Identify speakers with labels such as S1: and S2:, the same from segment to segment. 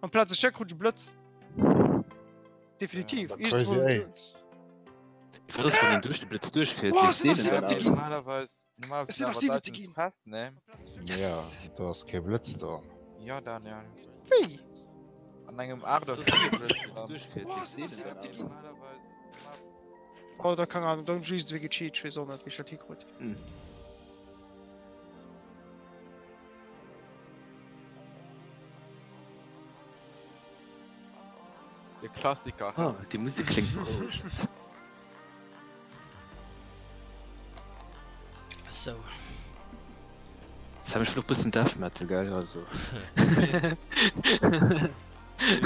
S1: Amplaz e Stär krut ech e Blëtz. Definitiv.
S2: Ja, Crazy 8.
S3: Wat ass wann een duerch de Blëtz duerchfiert?
S1: Oh,
S3: Léisst
S1: sinn
S3: deen
S1: nach
S3: en dann
S1: 7
S3: aus?
S1: ginn.
S4: Normalerweis, normalerweis
S1: Es sinn nach
S4: awer
S1: 7
S4: Lightnings
S1: ginn.
S4: fest, ne?
S1: Yes.
S2: Ja, do ass kee Blëtz dran.
S4: Ja, Daniel.
S1: Wéi?
S4: An engem 8 oder 4 Blëtz dran.
S3: Duerchfiert,
S1: Oh,
S3: léisst
S1: sinn
S3: deen
S1: nach
S3: en dann
S1: 7
S3: aus?
S1: ginn.
S4: Normalerweis,
S1: Oh, da keng Ahnung, da hunn ech just ewéi gecheat, ech weess och net wéi ech dat hikrut.
S3: Hm.
S4: De Klassiker.
S3: Ah, déi Musek kléngt berouegend.
S5: Sou.
S3: Sam, ech wëll och bëssen Death Metal, gell, also.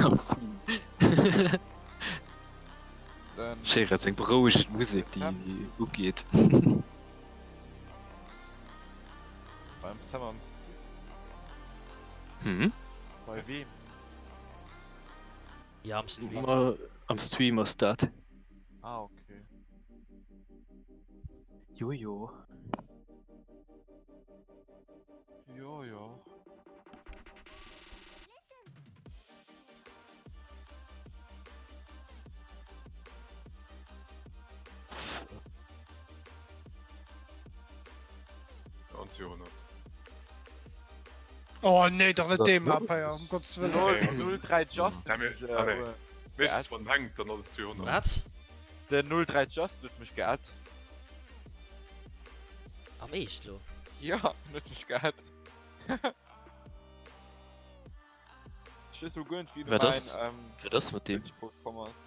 S3: Am Stream. Schéi, dat ass eng berouegend Musek, déi ugeet.
S4: Beim Sam am Stream?
S3: Hm?
S4: Bei wem?
S5: Ja, am Stream.
S3: Ma, am Stream ass dat.
S4: Ah, okay.
S3: Jo, jo.
S4: Jo, jo.
S6: An 200.
S1: Oh nee, dach net dee Map hei, um Gottes Wëllen.
S4: 0, 03 Just.
S6: Ja, mir, ah, nee. Meeschtens wann hänkt, dann ass et 200.
S5: Wat?
S4: Den 03 Just huet mech geadd.
S5: Am Eescht lo?
S4: Ja, en huet mech geadd. Ech weess lo guer net wéi
S3: Wat
S4: mein
S3: ass, wat ass mat deem?
S4: Code komm ass.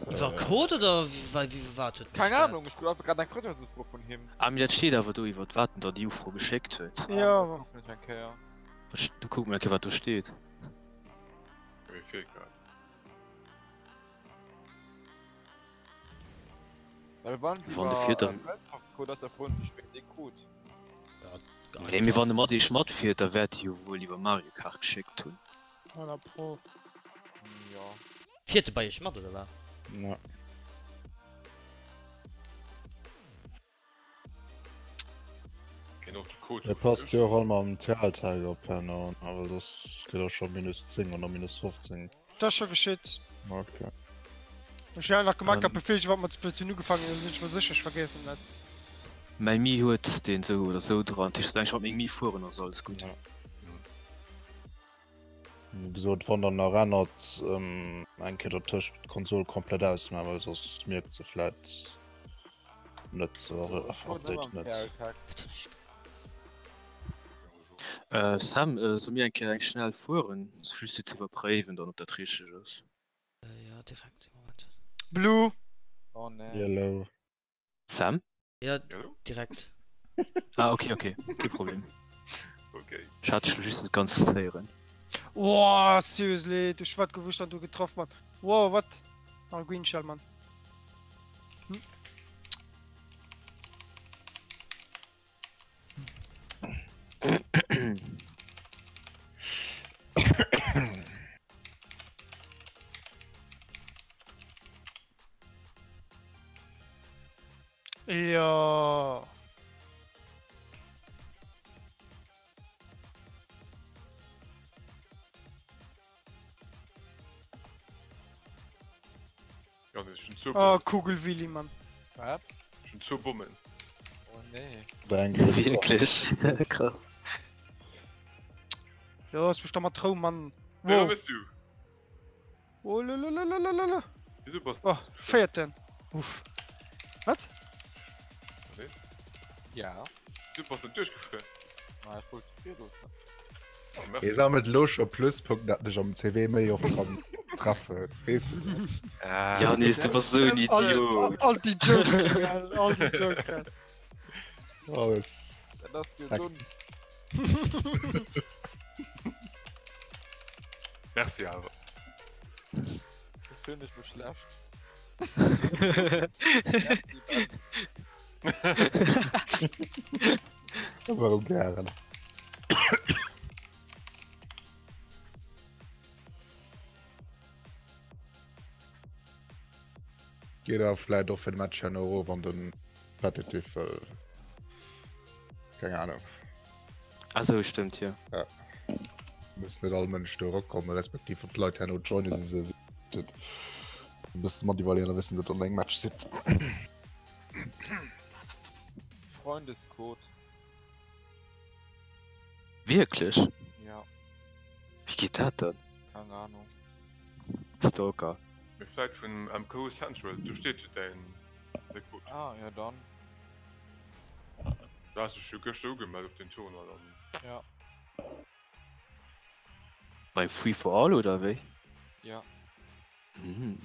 S5: Iwwer Code oder wei wéi wat huet mech
S4: Keng
S5: dat?
S4: Ahnung, ech krut einfach grad eng Freundschaftsufro vun him.
S3: Ah mee dat steet awer do iwwert wat en der déi Ufro geschéckt huet.
S1: Ja.
S4: Ah, kucken ech eng Kéier.
S3: Wat du kuck mol eng Kéier wat do steet.
S6: Wéi vill grad?
S4: Well wann et
S3: Wann de
S4: iwwer
S3: fiert dann.
S4: Freundschaftscode ass, da froen ech mech wéi en dee krut.
S3: Nee, mee wann de mat iech matfiert, da wäert e jo wuel iwwer Mario Kart geschéckt hunn.
S1: 100 pro.
S4: Jo.
S5: Fiert e bei iech mat oder wat?
S2: Ja.
S6: Keen och de Code.
S2: E passt jo och all mam TL-Tag op herno, well soss kritt der scho minus 10 oder minus 15.
S1: Dat ass scho geschitt.
S2: Okay.
S1: Ech hun nach gemaach gehabt bevir ech iwwerhaapt mat Splatoon ugefangen hun, sinn ech mer sécher, ech vergiessen et net.
S3: Mäi Mii huet deen sou oder sou dran, dat heescht soulaang ech mat mengem Mii fueren ass alles gutt.
S2: Ja. Wéi gesot, wann der nach ännert, eng Kéier dertëscht d'Konsol komplett ausmaachen, well soss mierkt se vläit net oder update net.
S3: Sam, solle mir eng Kéier eng schnell fueren, just fir ze iwwerpréiwen dann ob dat richteg ass?
S5: Jo, direkt, Moment.
S1: Blue.
S4: Oh nee.
S2: Yellow.
S3: Sam?
S5: Ja,
S6: Yellow?
S5: direkt.
S3: Ah, okay, okay, kee Problem.
S6: Okay.
S3: Ech hat dech just net ganz héieren.
S1: Woah, seriously, duerch wat gouf ech dann do getraff, Mann? Wow, what? Ah, Green Shell, Mann. Hm. Jo.
S6: Ja, nee, schon zu
S1: Oh, Kugelwilli, Mann.
S4: Wat?
S6: Schon zu Bommen.
S4: Oh nee.
S3: Wierklech? Krass.
S1: Jo, ass mech da mat Rou, Mann.
S6: Wow.
S1: Wow.
S6: bist du?
S1: Oh, lololololololo.
S6: Wieso bass
S1: Oh, véierten. Uff. Wat?
S6: du?
S4: Ja.
S6: Du bass net duerchgefuer.
S4: Ma ech wollt virloossen.
S6: Oh, merci.
S2: Hie sammelt elo scho Pluspunkten, dat ech am CW méi oft kann treffen. Weess de dat?
S6: Ah.
S3: Janis, du bass esou en Idiot.
S1: All déi Joker, gell? All déi Joker.
S2: Alles.
S4: Dat ass gesund.
S6: Merci awer.
S4: Ech fillen mech mech schlecht. Merci, Ben.
S2: Warum gären? Geet awer vläit och fir de Match herno erof an den Competitive, well keng Ahnung.
S3: Ah sou, stëmmt, jo.
S2: Ja. Muss net all Mënsch do erakommen, respektiv wann d'Leit herno joinen, si se et e bëssen mat iwwerleeën a wëssen, datt der an engem Match sidd.
S4: Freundescode.
S3: Wierklech?
S4: Ja.
S3: Wéi geet dat dann?
S4: Keng Ahnung.
S3: Stalker.
S6: Mee vläit vun MKU Central, do steet jo däin däi Code.
S4: Ah ja dann.
S6: Du has dech jo gëschter ugemellt op den Tournoi dann.
S4: Ja.
S3: Bei Free for All oder wéi?
S4: Ja.
S3: Mhm.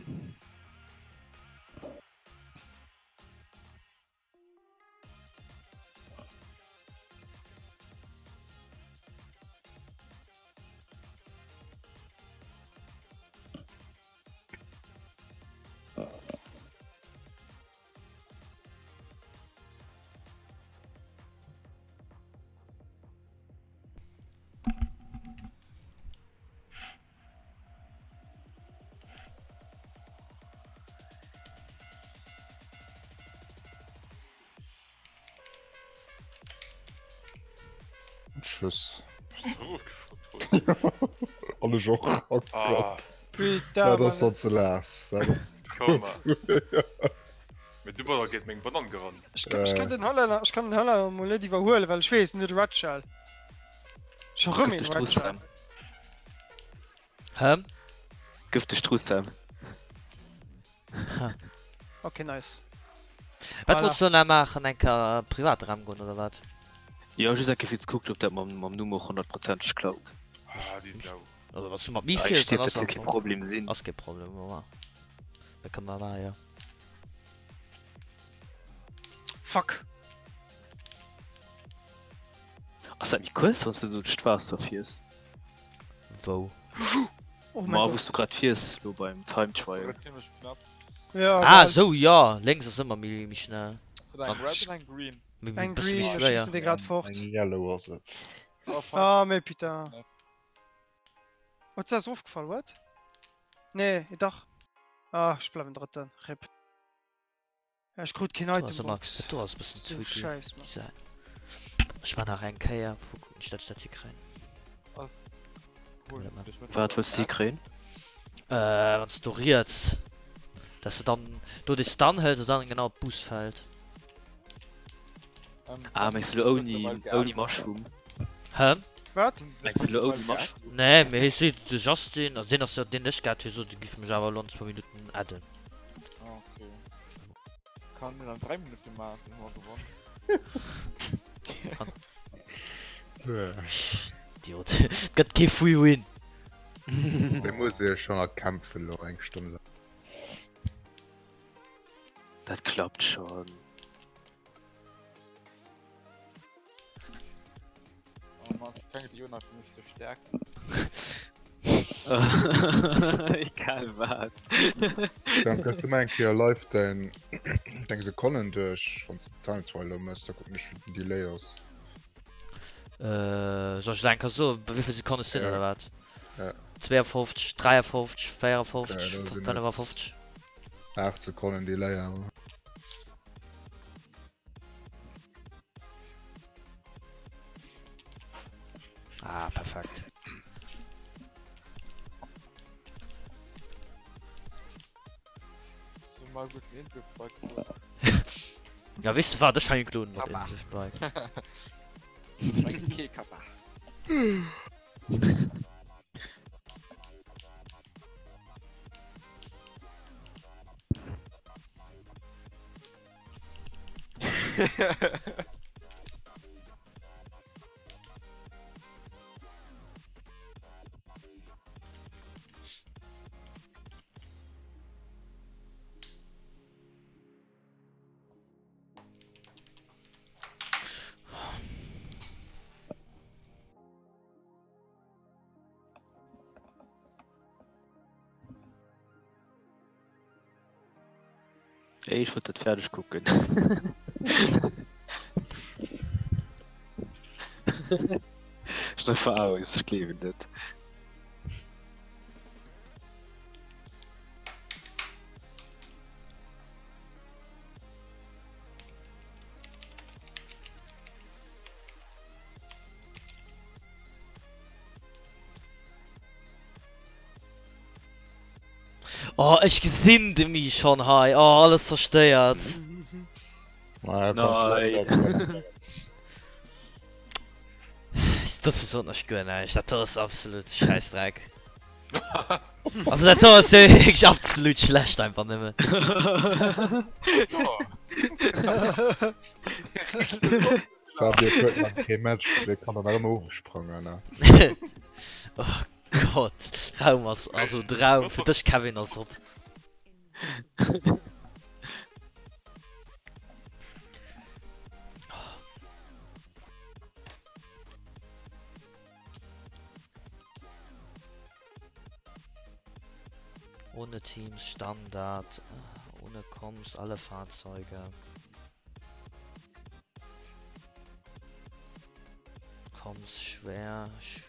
S2: Tschüss. Alle och. Oh
S6: Ah.
S2: Gott.
S1: Putain,
S2: Dat ass
S1: Mann.
S2: wat ze lass. Dat ass
S6: Komm mal. Mee du Baller géint meng Banann gerannt.
S1: Ech kann, ech kann den Hollänner, ech kann den Hollänner mol net iwwerhuelen, well ech weess, en huet e Red Shell. Ech hu rëm een
S3: Gëfteg
S1: Red Shell.
S3: Trutham.
S5: Hä?
S3: Gëfteg Trutham.
S1: Ok, nice.
S5: Wat
S1: Voilà.
S5: wollts du nach maachen? Eng Kéier privat erem goen oder wat?
S3: Jo, just eng Kéier fir ze kucken, ob dat mam, mam Numm och honnertprozenteg klappt.
S6: Ah, déi Sau.
S5: Also wann s du mat mir
S3: Eigentlech
S5: fiers, dann
S3: dierft
S5: ass
S3: dat jo
S5: am
S3: kee
S5: Fong
S3: Problem sinn.
S5: ass kee Problem, voilà. Dat kënne mer maachen, jo.
S1: Fuck.
S3: Ass dat méi kuerz, wann s du esou duerch d'Waasser fiers?
S5: Wou?
S1: Oh mein
S3: Ma
S1: Gott.
S3: wou s du grad fiers, lo beim Time Trial.
S4: Oder ziemlech knapp.
S1: Ja,
S5: Ah,
S1: geil.
S5: sou, jo, lénks ass ëmmer méi, méi schnell.
S4: Ass dat eng Red oder eng Green?
S5: Méi, méi,
S1: Eng
S5: bësse méi
S1: Green, ech
S5: schwéier.
S1: schiessen dee grad fort.
S2: Eng Yellow ass et.
S4: Oh fuck.
S1: Ah, mais putain.
S4: Nee.
S1: Oh, ze ass ofgefall, what? Nee, dach. Ah, ech bleiwen Drëtten. Rip. Ech krut keen
S5: Do ass
S1: Item
S5: ëmmer,
S1: Box.
S5: dat do ass e bëssen
S1: So
S5: tricky.
S1: scheiss, Mann.
S5: Déi Säit. Ech man nach eng Kéier, kucken, nicht dat ech dat hikréien.
S4: Ass. Cool,
S5: Warte mal.
S3: Wat wëlls de hikréien?
S5: Äh, wann s du riets, dass du dann do de Stun hëls an dann genau op d'Boost fält.
S3: Ah, mengs du lo ouni, ouni Mushroom?
S5: Hä?
S1: Wat?
S3: Mengs du lo ouni Mushroom?
S5: Nee, mee hie seet, de Justin, also deen ass jo deen ech gehat hunn, sot, e giff mech awer elo an zwou Minutten adden.
S4: Ah, okay. Kann mir an 3 Minuten machen, dann haben wir gewonnen.
S5: Idiot. Et gëtt kee Free Win.
S2: Mir muss jo schon erkämpfen lo eng Stonn lang.
S3: Dat klappt schon.
S4: Oh Mann, ich kann die Jona für mich zu stärken.
S3: Egal wat.
S2: Dann kannst du mal eng Kéier live dein deng Sekonnen duerch wann s de Time Trial lo mëss, da kucken ech wéi den Delay ass.
S5: Äh, soll ech elo eng Kéier soen, bei wéivill Sekonne ech sinn
S2: Ja.
S5: oder wat?
S2: Ja.
S5: 52, 53, 54,
S2: Ja, da sinn et
S5: 55.
S2: 8 Sekonnen Delay awer.
S5: Ah, perfekt.
S4: So mal gut den Driftbike geholt.
S5: Ja, weess de wat, ech fänken elo un mat
S7: Kappa.
S5: Driftbike.
S7: Okay, Kappa.
S3: Ey, ech wollt dat fäerdeg kucken. Ech einfach aus, ech gleewen net.
S5: Oh ech gesinn de Mi schonn hei. Oh alles zerstéiert. Dozou soen ech guer näischt. Dat do ass absolut Schäissdreck. Also dat do ass jo wierklech absolut schlecht einfach nëmmen.
S2: Xavier huet nach kee Match, dee kann dann nach ëmmer ofsprangen, ne?
S5: Oh Gott, Raum ass, also de Raum fir dech Kevin ass op. Ohne Teams, Standard, ohne Comms, alle Fahrzeuge. Comms schwer, schwer.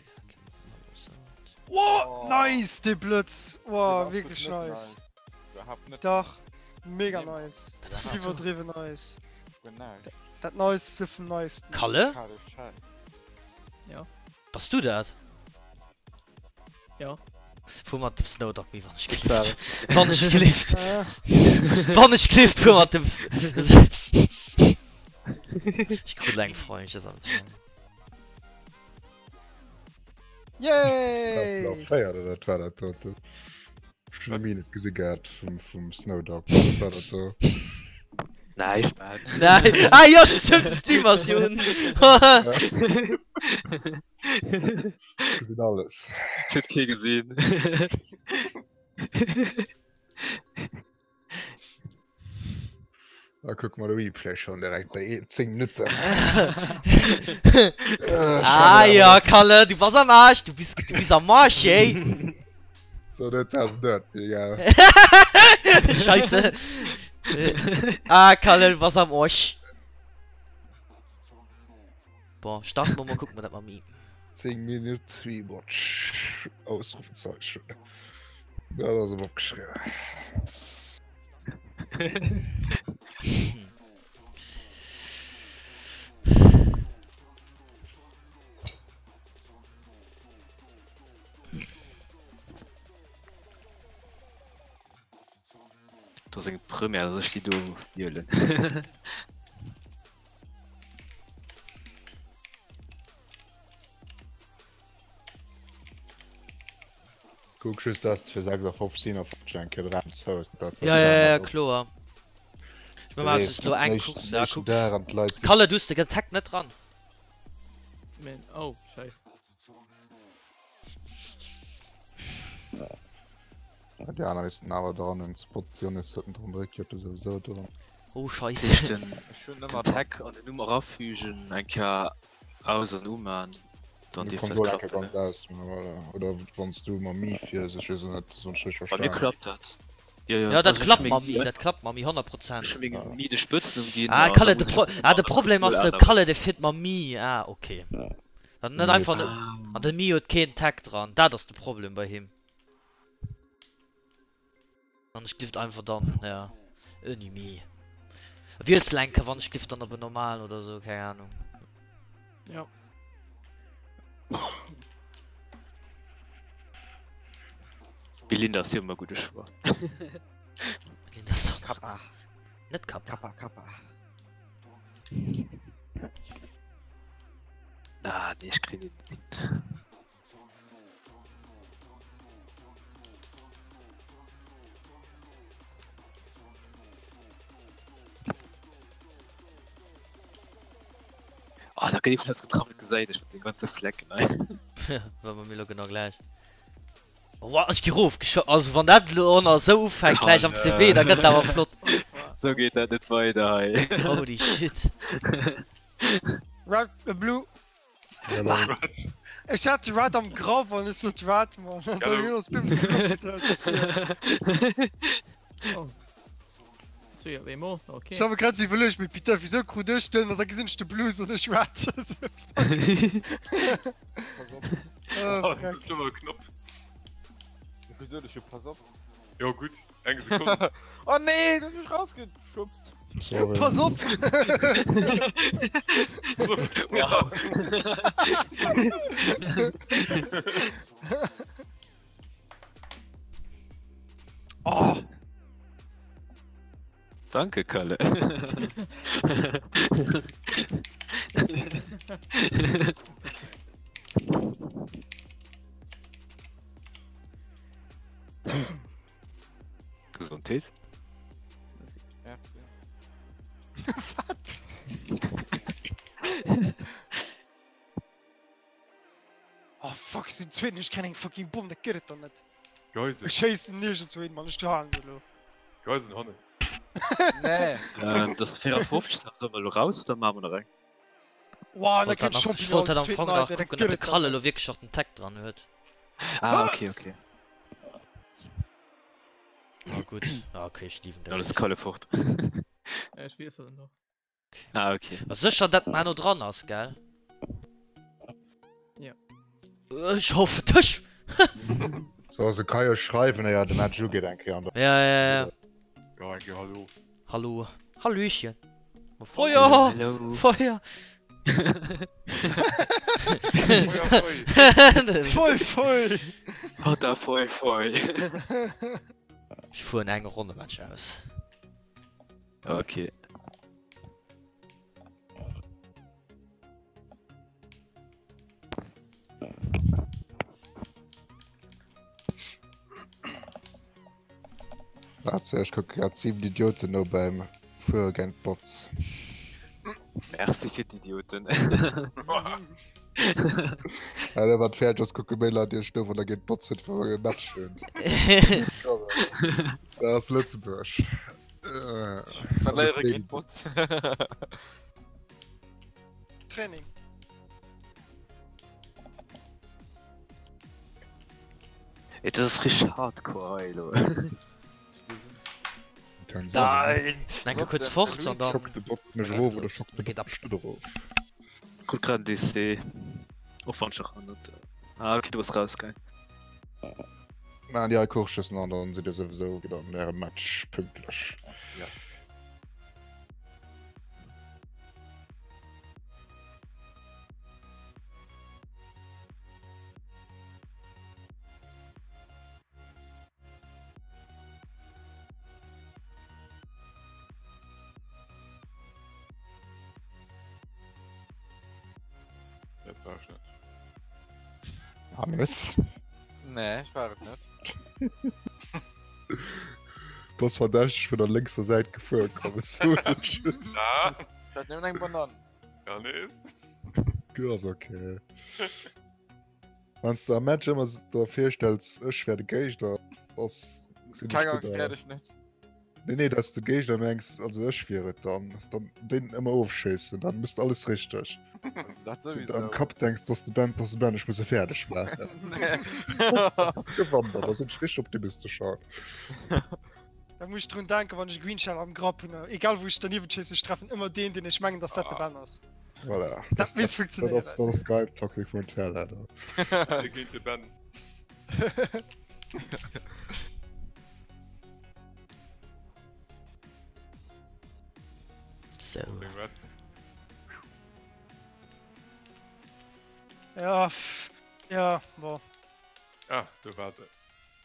S1: Oh, nice, dee Blëtz! Oh, wierklech nice. Dach, mega nice. Iwwerdriwwen nice. Dat Niceste vum Nicesten.
S5: Kalle?
S7: Ja.
S5: Bass du dat?
S7: Ja.
S5: Fuer mat dem Snowdog méi wann ech gelift. Wann ech gelift. Wann ech gelift fuer mat dem Ech krut eng Fro ech ass am
S1: Yay!
S2: Féier oder dat war dat do? Ech hunn Mii net gesi gehat vum vum Snowdog. Wat war dat do?
S3: Näischt man.
S5: Nein. Ah jo stimmt, Stream ass jo un.
S2: Gesinn alles.
S3: Huet kee gesinn.
S2: Da kucke mer de Replay schon direkt bei 10 Minutten.
S5: ah ja, Kalle, du bass am Arsch, du bist, du bist am Arsch, ey.
S2: So, dat ass net, egal.
S5: Scheiße. Ah, Kalle, du bass am Arsch. Bon, starten wir mal, gucken wir dat mal mi.
S2: 10 Minutten Rewatch. Ausrufezeichen. Dat ass ëm opgeschriwwen.
S3: Do ass eng Première, dass ech déi do wielen.
S2: Kuck just dass de fir 56 57 eng Kéier de Raum zou hues, dat
S5: Ja, ja, ja, kloer. Ech maache just elo eng Course. Ja, kuck.
S2: Dag an d'Leit sinn.
S5: Kalle, du hues de Tag net dran.
S7: Men, oh, scheiss.
S2: Ja, déi aner missten awer dran, en Spot Jonas huet en dran, Ricky huet e souwisou dran.
S5: Oh, scheisse.
S3: Den, den Tag an den Numm erafügen, eng Kéier Aus an umaan, dann dierft dat klappen ne?
S2: Aus, voilà. Oder wanns du mam Mi fiers, ech weess et net, soss hunn ech
S3: Bei mir klappt dat. Jo jo,
S5: Ja dat
S3: also ech
S5: klappt
S3: hu
S5: mam
S3: meng
S5: Mi, dat klappt mam Mi 100 Prozent.
S3: Ech hu mengem Mi de Spëtznumm ginn
S5: Ah
S3: an da
S5: Kalle, de
S3: muss ech
S5: Pro
S3: och
S5: ah de
S3: mat
S5: Problem ass
S3: Konsole
S5: de
S3: änneren.
S5: Kalle dee fiert mam Mi, ah ok. Dann net einfach net
S3: Ah.
S5: an de Mi huet keen Tag dran, dat ass de Problem bei him. An ech giff einfach dann, ja, ouni Mi. Wiels lenken, wann ech giff dann op en normalen oder sou, keng Ahnung.
S7: Ja.
S3: Belinda ass jo ëmmer gudde Choix.
S5: Belinda ass och nach
S4: Kappa.
S5: Net Kappa.
S4: Kappa, Kappa.
S3: Ah nee, ech kréien déi net hin. Oh, da gëtt ee getrappelt gesäit ech mat den ganze Flecken hei.
S5: War bei mir lo genau gläich. Wow, ech gi rof also wann dat lo och nach esou ufänkt gläich am CW, da gëtt awer flott.
S3: Sou geet dat net weider hei.
S5: Holy shit.
S1: Red, äh, blue. Ech hat de Red am Grapp an ech sot Red, Mann. An dann ass bim
S7: Oh. So, ja, wéi mo? Okay.
S1: Ech habe grad so iwwerluecht, mee putain, wieso krut ech den? An da gesinn ech de Blue, soen ech Red. Oh, freck.
S6: Dummer Knopf.
S4: Wieso ech pass op.
S6: Jo gutt, eng Sekonn.
S4: Oh nee, du hues mech rausgeschubst.
S2: Sorry.
S1: Pass op!
S3: Wow.
S1: Oh!
S3: Danke Kalle. Gesondheet.
S4: Merci.
S1: Wat? Oh fuck, ech sinn zweeten, ech kréien eng fucking Bomm, dat gëtt et der net.
S6: Geisen.
S1: Ech schéissen niergendswou hin, Mann, ech halen se elo.
S6: Geisen hannen.
S4: Nee.
S3: Ähm, das 54, soll mer elo raus oder maache mer nach eng?
S1: Wow, da
S5: Wollt dat
S1: kritt
S5: nach, ech wollt
S1: Champignon
S5: dat
S1: als
S5: am
S1: zweeten
S5: Fong nach
S1: Alter, dat
S5: kucken, ob
S1: gëtt
S5: de
S1: et der
S5: Kalle
S1: net.
S5: elo wierklech och den Tag dran huet.
S3: Ah, okay, okay.
S5: Ah gutt, ah okay, ech liwen
S3: Dann ass
S5: dat.
S3: Kalle fort.
S7: Ech wiesselen noch.
S3: Ah, okay.
S5: Ass sécher dat den Enno dran ass, gell?
S7: Ja.
S5: Ech hoffen dech!
S2: So, se ka jo schreiwen, éier de Match ugeet eng Kéier an der.
S5: Ja, ja, ja.
S6: Ja, eng Kéier hallo.
S5: Hallo. Hallöchen. Feuer!
S3: Hallo.
S5: Feuer!
S6: Feuer, feu!
S1: Foi, foi!
S3: Hotta foi foi.
S5: Ech fueren eng Ronne Match aus.
S3: Okay.
S2: Warte, ech kucke grad 7 Idioten no beim Fuere géint Bots.
S3: Merci fir d'Idioten.
S2: Ja, wat fäerdeg ass, kucke méi Leit iech no, wann der géint Bots huet, wa e Match hunn. Dat ass Lëtzebuerg.
S4: Verléiere géint Bots.
S1: Training.
S3: Ey, das ist richtig hardcore hei elo.
S5: Nein! Enke kuerz fort an dann.
S2: Schockt de Bot mech erof oder schockt de
S5: Geht
S2: Bot
S5: ab.
S2: mech net erof?
S3: Krut grad en DC. Och wann ech nach net. Ah, okay, du bass raus, geil.
S2: Maachen déi hei Courschëssen an dann sidd dir souwisou wieder an ärem Match pünktlech.
S6: Yes. Dat war ech net.
S2: Hannes?
S4: Nee, ech war et net.
S2: Bass verdächteg vun der lénkser Säit gefuer komm, ech soen et just.
S6: Na?
S4: Ech hat nëmmen eng Banann.
S6: Hannes?
S2: Ass okay. Wann s de am Match ëmmer der virstells, ech wär de Géigner, ass zimmlech
S4: Keng Ahnung,
S2: gutt.
S4: fäert ech net.
S2: Nee, nee, dass de Géigner mengs, also ech wier et dann, dann deen ëmmer ofschéissen, dann mëss de alles richteg.
S4: Also dat
S2: Dass du am
S4: sowieso.
S2: Kapp denks, dass de Ben, dass de Ben, ech muss e fäerdeg maachen. Gewannt, da sinn ech richteg optimistesch haut.
S1: Da muss ech drun denken, wann ech e Green Shell am Grapp hunn, egal wou ech derniewent schéissen, ech treffen ëmmer deen, deen ech mengen, dass dat de Ben ass.
S2: Voilà.
S1: Dat misst funktionéieren.
S2: Dat ass, dat ass Geheimtaktik vun Terlader.
S6: Dir géint de Ben.
S5: So.
S1: Ja, pff. Ja, bon.
S6: Ah, do war se.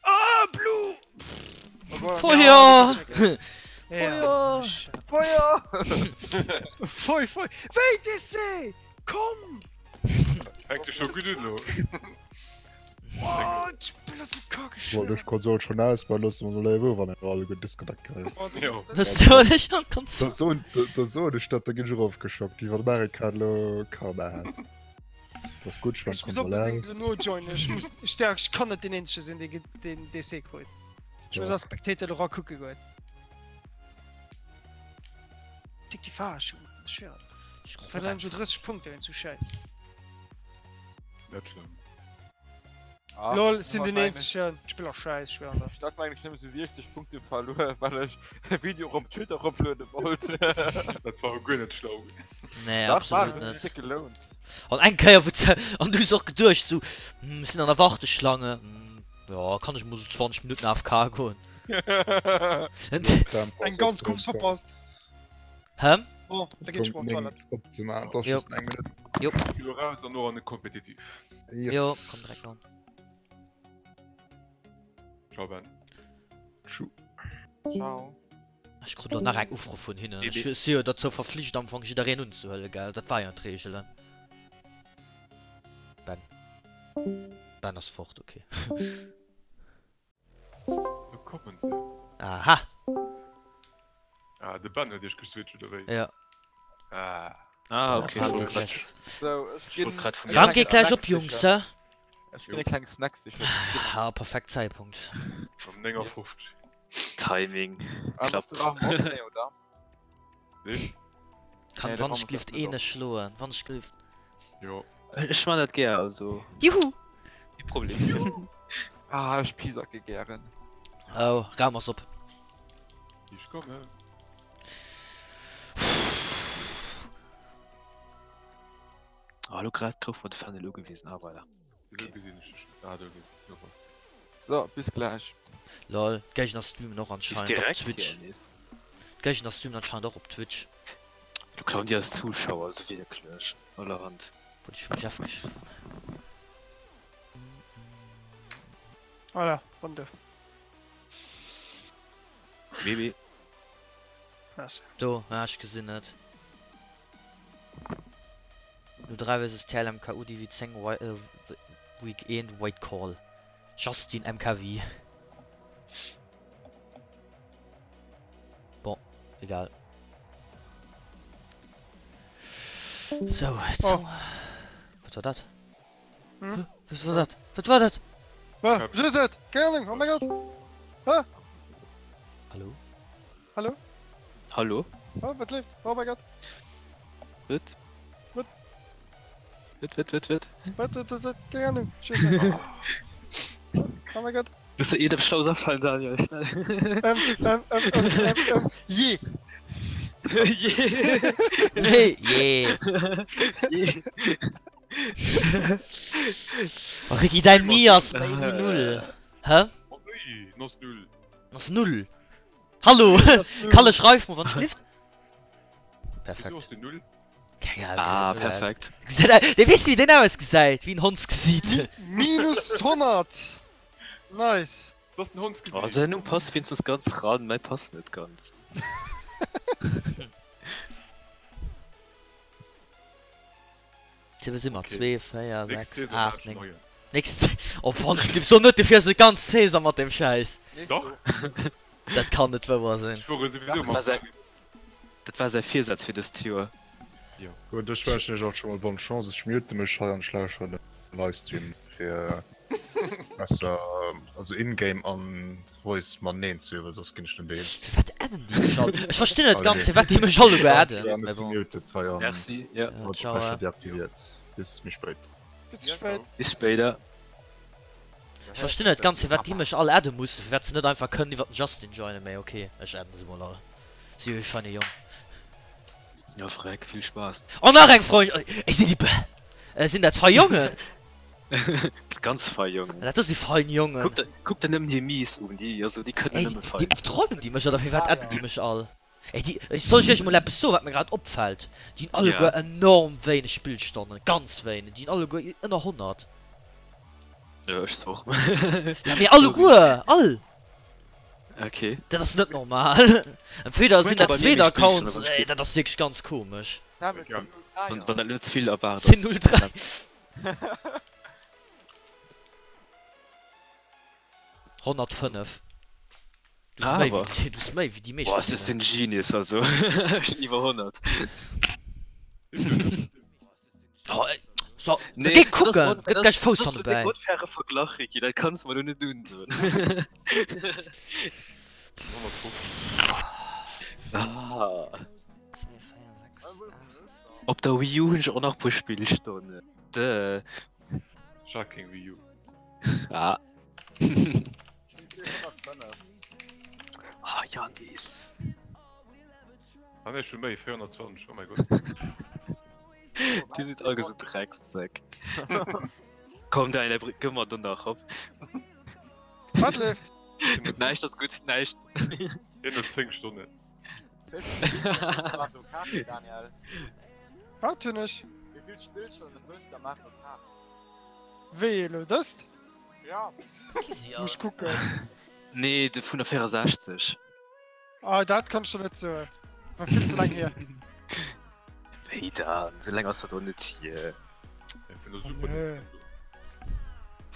S1: Ah, Blue!
S5: Feuer!
S1: Feuer!
S4: Feuer!
S1: Feu, feu! Wéi DC! Komm!
S6: Fänkt jo scho gutt un elo.
S1: Oh, d'Spill ass sou kacke
S2: Wollt ech
S1: schwéier.
S2: Konsol schon ausbauen, loosse mer mol léiwer wann eng alleguer Disconnect kréien.
S1: Oh, dat-
S6: Jo.
S1: dat-
S5: Das soll ich an
S2: Da
S5: Konsol.
S2: soen, da soen ech dat, da ginn ech erofgeschockt, wéi wann Amerika elo Karma hätt. Dat ass gutt, ech
S1: Ech
S2: man
S1: muss
S2: Konsol
S1: onbedéngt
S2: aus.
S1: elo nojoinen. Ech muss staark, ech kann net deen eenzege sinn, dee deen DC krut. Ech muss
S2: Ja.
S1: als Spectator elo rakucke goen. Tick déi Verarschung, ech schwören.
S5: Ich
S1: Verléieren schon 30 Punkte wéinst sou Schäiss.
S6: Net schlëmm.
S4: Ah,
S1: Lol, sinn den
S4: wahrscheinlich.
S1: eenzegen. D'Spill ass schäiss, ech schwören der.
S4: Ech hat mengen ech nëmme sou 60 Punkte verluer, well ech e Video op Twitter eropluede wollt.
S6: Dat war guer net schlau.
S5: Nee,
S4: Dach, war
S5: absolut
S4: et,
S5: net.
S4: huet sech gelount.
S5: An eng Kéier wou ze an du hues och geduecht sou, hm, ech sinn an der Warteschlange, hm, jo, kann ech mol sou 20 Minutten AFK goen.
S1: Eng ganz Course verpasst.
S5: Hä?
S1: Bon, da ginn ech mol op d'Toilette.
S2: Opzemaachen, dat ass
S5: Jo.
S2: just eng Minutt.
S5: Jo.
S6: Geh lo raus an och an de Kompetitiv.
S2: Yes.
S5: Jo, komm direkt an.
S6: Ciao Ben.
S2: Tschu.
S4: Ciao.
S5: Ech krut elo nach eng Ufro vun hinnen. Ech si jo dozou verflicht am Fong jiddereen unzehuelen, gell? Dat war jo an d'Reegelen. Ben. Ben ass fort, ok.
S6: Lo kommen se.
S5: Aha!
S6: Ah, de Ben huet iech geswitcht, oder wéi?
S5: Ja.
S6: Ah.
S3: Ah, ok, ech wollt grad.
S4: So, ech ginn.
S5: Raum geet gläich op, Jungs, hä?
S4: Ech ginn e kleng Snack sichen.
S5: Ah, perfekt Zäitpunkt.
S6: Um 59.
S3: Timing klappt.
S5: Kann wann ech glift een schloen, wann ech glift.
S6: Jo.
S3: Ech man dat gär, also.
S5: Juhu!
S3: Kee Problem.
S4: Ah, ech pisacke gären.
S5: Oh, Raum ass op.
S6: Ich komme.
S3: Ah, lo grad gouf mer de Fändel ugewisen. Ah, voilà.
S6: Okay. Gesinn ech dech net. Ah, do do bass de.
S4: So, bis gläich.
S5: Lol, d'Géigner streamen och
S3: Bis
S5: anscheinend op
S3: direkt
S5: Twitch.
S3: hier nees.
S5: D'Géigner streamen anscheinend och op Twitch.
S3: Du klauen dir eis Zuschauer, also wierklech, allerhand.
S5: Wurde ich vum Jeff geschriwwen.
S1: Voilà, Runde.
S3: Bibi.
S1: Merci.
S5: Do, ja, ech gesinn et. 03 vs TLMK UDV 10 Week 1 White Call Justin MKV Bon, egal. Sou,
S1: Oh.
S5: Wat war dat?
S1: Hm?
S5: Wat war dat? Wat war dat?
S1: Wat ass dat? Keng Ahnung, oh mäi Gott! Hä?
S5: Hallo?
S1: Hallo?
S3: Hallo?
S1: Oh, wat leeft? Oh mein Gott.
S3: Wat?
S1: Wat?
S3: Wat, wat, wat, wat?
S1: Wat, wat, wat, wat? Keng Ahnung. Ich weiß nicht. Oh mein Gott.
S3: Muss der jedem Schlaus afallen, Daniel, schnell.
S1: Ähm, ähm, ähm, ähm, ähm, ähm, je.
S3: Je.
S5: Nee, je.
S3: Je.
S5: Oh, Ricky, dein Mi ass bei null. Hä?
S6: Oh nee, ass null.
S5: Ass null. Hallo! Kalle schreif mol wann schlift. Perfekt. Keng Ahnung.
S3: Ah, perfekt.
S5: Dee weess wéi deen ausgesäit, wéi en Hondsgesiit.
S1: Minus 100! Nice!
S6: Das den Hondsgesiit.
S3: Oh, däin Numm passt wéinstens ganz ran, mäi passt net ganz.
S5: Tja, wéi si mer?
S6: Okay.
S5: 2, 4,
S6: Nächst
S5: 6,
S6: Saison
S5: 8,
S6: hat
S5: 9.
S6: neuen.
S5: Nächst. Oh, wann ech so net, du fiers net ganz Saison mat dem Schäiss.
S6: Dach.
S5: Dat kann net wouer sinn.
S6: Ech fuere souwisou
S3: Dat war
S6: mat.
S3: säi, dat war säi Virsaz fir dëst Joer.
S6: Jo.
S2: Gutt, ech wënschen iech all scho mol bonne Chance. Ech mute mech hei an ech lauschteren den Livestream fir besser, also in-game an Voice mateneen ze hunn, well soss ginn ech net eens.
S5: Firwat adden déi mech all? Ech verstinn net ganz firwat déi mech alleguer adden.
S2: Ech
S5: Mee bon.
S2: muted hei an
S3: Merci, jo.
S5: Ja, ciao.
S2: Lautsprecher deaktiviert. Bis méi spéit.
S1: Bis spéit.
S3: Bis spéider.
S5: Ech verstinn net ganz firwat déi mech all adde mussen, firwat se net einfach kënnen iwwert den Justin joinen, mee ok, ech adden se mol all. Si jo ee feine Jong.
S3: Jo freck, vill Spaass.
S5: Oh nach eng Freund, ey sinn déi be, sinn dat fei Jongen?
S3: Ganz fei Jongen.
S5: Dat do si fein Jongen.
S3: Kuck der, kuck der nëmmen hir Mies un, déi, also déi kënnen
S5: Ey,
S3: nëmme fein.
S5: déi trollen déi mech oder firwat adden déi mech all? Ey déi, soll ech iech mol eppes soen wat mir grad opfällt? Déi hunn alleguer
S3: Ja.
S5: enorm wéineg Spillstonnen, ganz wéineg, déi hunn alleguer ënner 100.
S3: Jo, ech zwar och.
S5: Ja mee alleguer, all!
S3: Okay.
S5: Dat ass net normal. Entweder sinn dat
S3: Bei mir
S5: zweet
S3: méi
S5: Accounts,
S3: Spillstonne, wann
S5: ey dat ass wierklech ganz komesch.
S4: Samuel,
S6: Ja.
S4: 10.03,
S3: Wann, wann dat net ze vill erwaart ass.
S5: 10.03. 105. Du hues méi
S3: Awer.
S5: wéi, du hues méi wéi déi meescht
S3: Boah,
S5: vun
S3: ech sinn
S5: hinnen.
S3: Genius, also. Ech hunn iwwer 100.
S5: Oh, ey. So,
S3: Nee,
S5: geh
S3: dat ass
S5: kucken,
S3: un-
S5: gëtt
S3: dat
S5: gleich
S3: ass-
S5: Fouss
S3: dat ass
S5: hannebäi.
S3: e onfaire Verglach, Ricky, dat kanns de mer lo net undoen.
S6: 150.
S3: Ah.
S5: 2, 4, 6, 8.
S3: Op der Wii U hunn ech och nach puer Spillstonnen. Duh.
S6: Ech hat keng Wii U.
S3: Ah.
S4: 405.
S3: Ah, Janis.
S6: Ah nee, ech hun méi, 420, oh mäi Gott.
S3: Dir sidd all gesou Dreckssäck. Komm Daniel, gëmm mer do nach op.
S1: Wat leeft?
S3: Näischt ass gutt, näischt.
S6: Hien huet 10 Stonnen.
S4: Wéi vill Spillstonnen hues de Mario Kart, Daniel?
S1: Wat hunn ech?
S4: Wéi vill Spillstonnen hues de am Mario Kart?
S1: Wéi elo dëst?
S4: Ja.
S1: Muss kucken.
S3: Nee, de vun der 64.
S1: Ah, dat kann ech der net soen. War vill ze laang hier.
S3: Wéi dann? Sou laang ass dat och net hier.
S6: Ja, vun der Super
S1: Nö.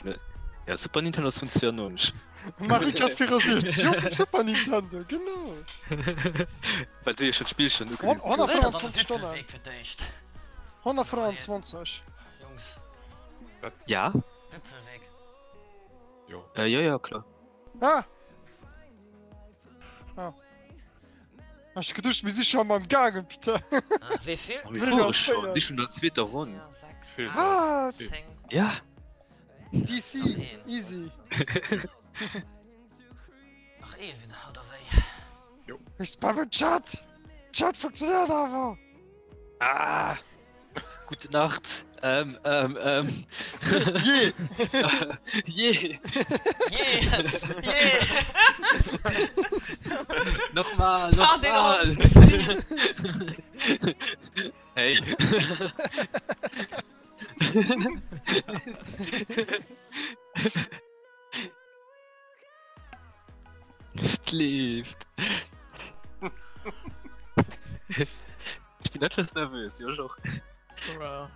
S6: Nintendo.
S3: Ja, Super Nintendo ass vun 92.
S1: Mario Kart 64, jo, vum Super Nintendo, genau.
S3: Well du jo schon d'Spill schon ugewiesen hues.
S1: 125 Stonnen. 125.
S5: Jungs.
S3: Ja?
S5: Wipfelweg.
S6: Jo.
S3: Äh, jo, jo, klar.
S1: Ah! Ah. Ech geduecht mir si schon am gaangen, putain.
S5: Wéi vill?
S3: Mir fuere schon, si schon der zweeter Ronn.
S1: 4, Was?
S5: 6, 10.
S3: Ja.
S1: DC, easy.
S5: Nach een oder wéi?
S6: Jo.
S1: Ech spammen Chat! Chat funktioniert awer!
S3: Ah! Gute Nacht. Ähm, ähm, ähm.
S1: Je!
S3: Je!
S5: Je! Je!
S3: Nochmal,
S5: Fahr den
S3: nochmal!
S5: Hund ins
S3: Hey! Et leeft! Ech bin etwas nervös, jo ech och.
S7: Bruh.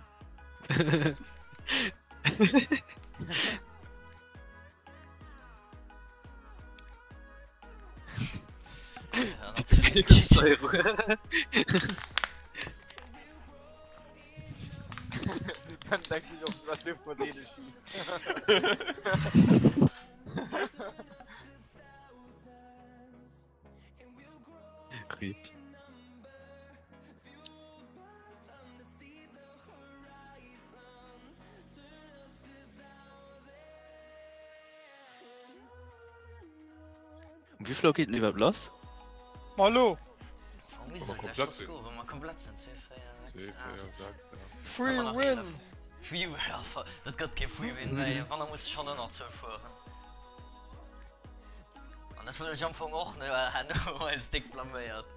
S3: Steuerung.
S4: Dann denkt sich auch, was wir vor denen schießen.
S3: Rip. Um wéi vill Auer geet en iwwerhaapt lass?
S1: Ma elo!
S5: Wa mer komplett sinn. Wa mer komplett sinn, 2, 4, 6, 8.
S1: Free win!
S5: Free win, dat gëtt kee Free win méi. Wann da muss schonn Ënnerzuel fueren. An dat wëll ech am Fong och net, well herno hu mer eis déck blaméiert.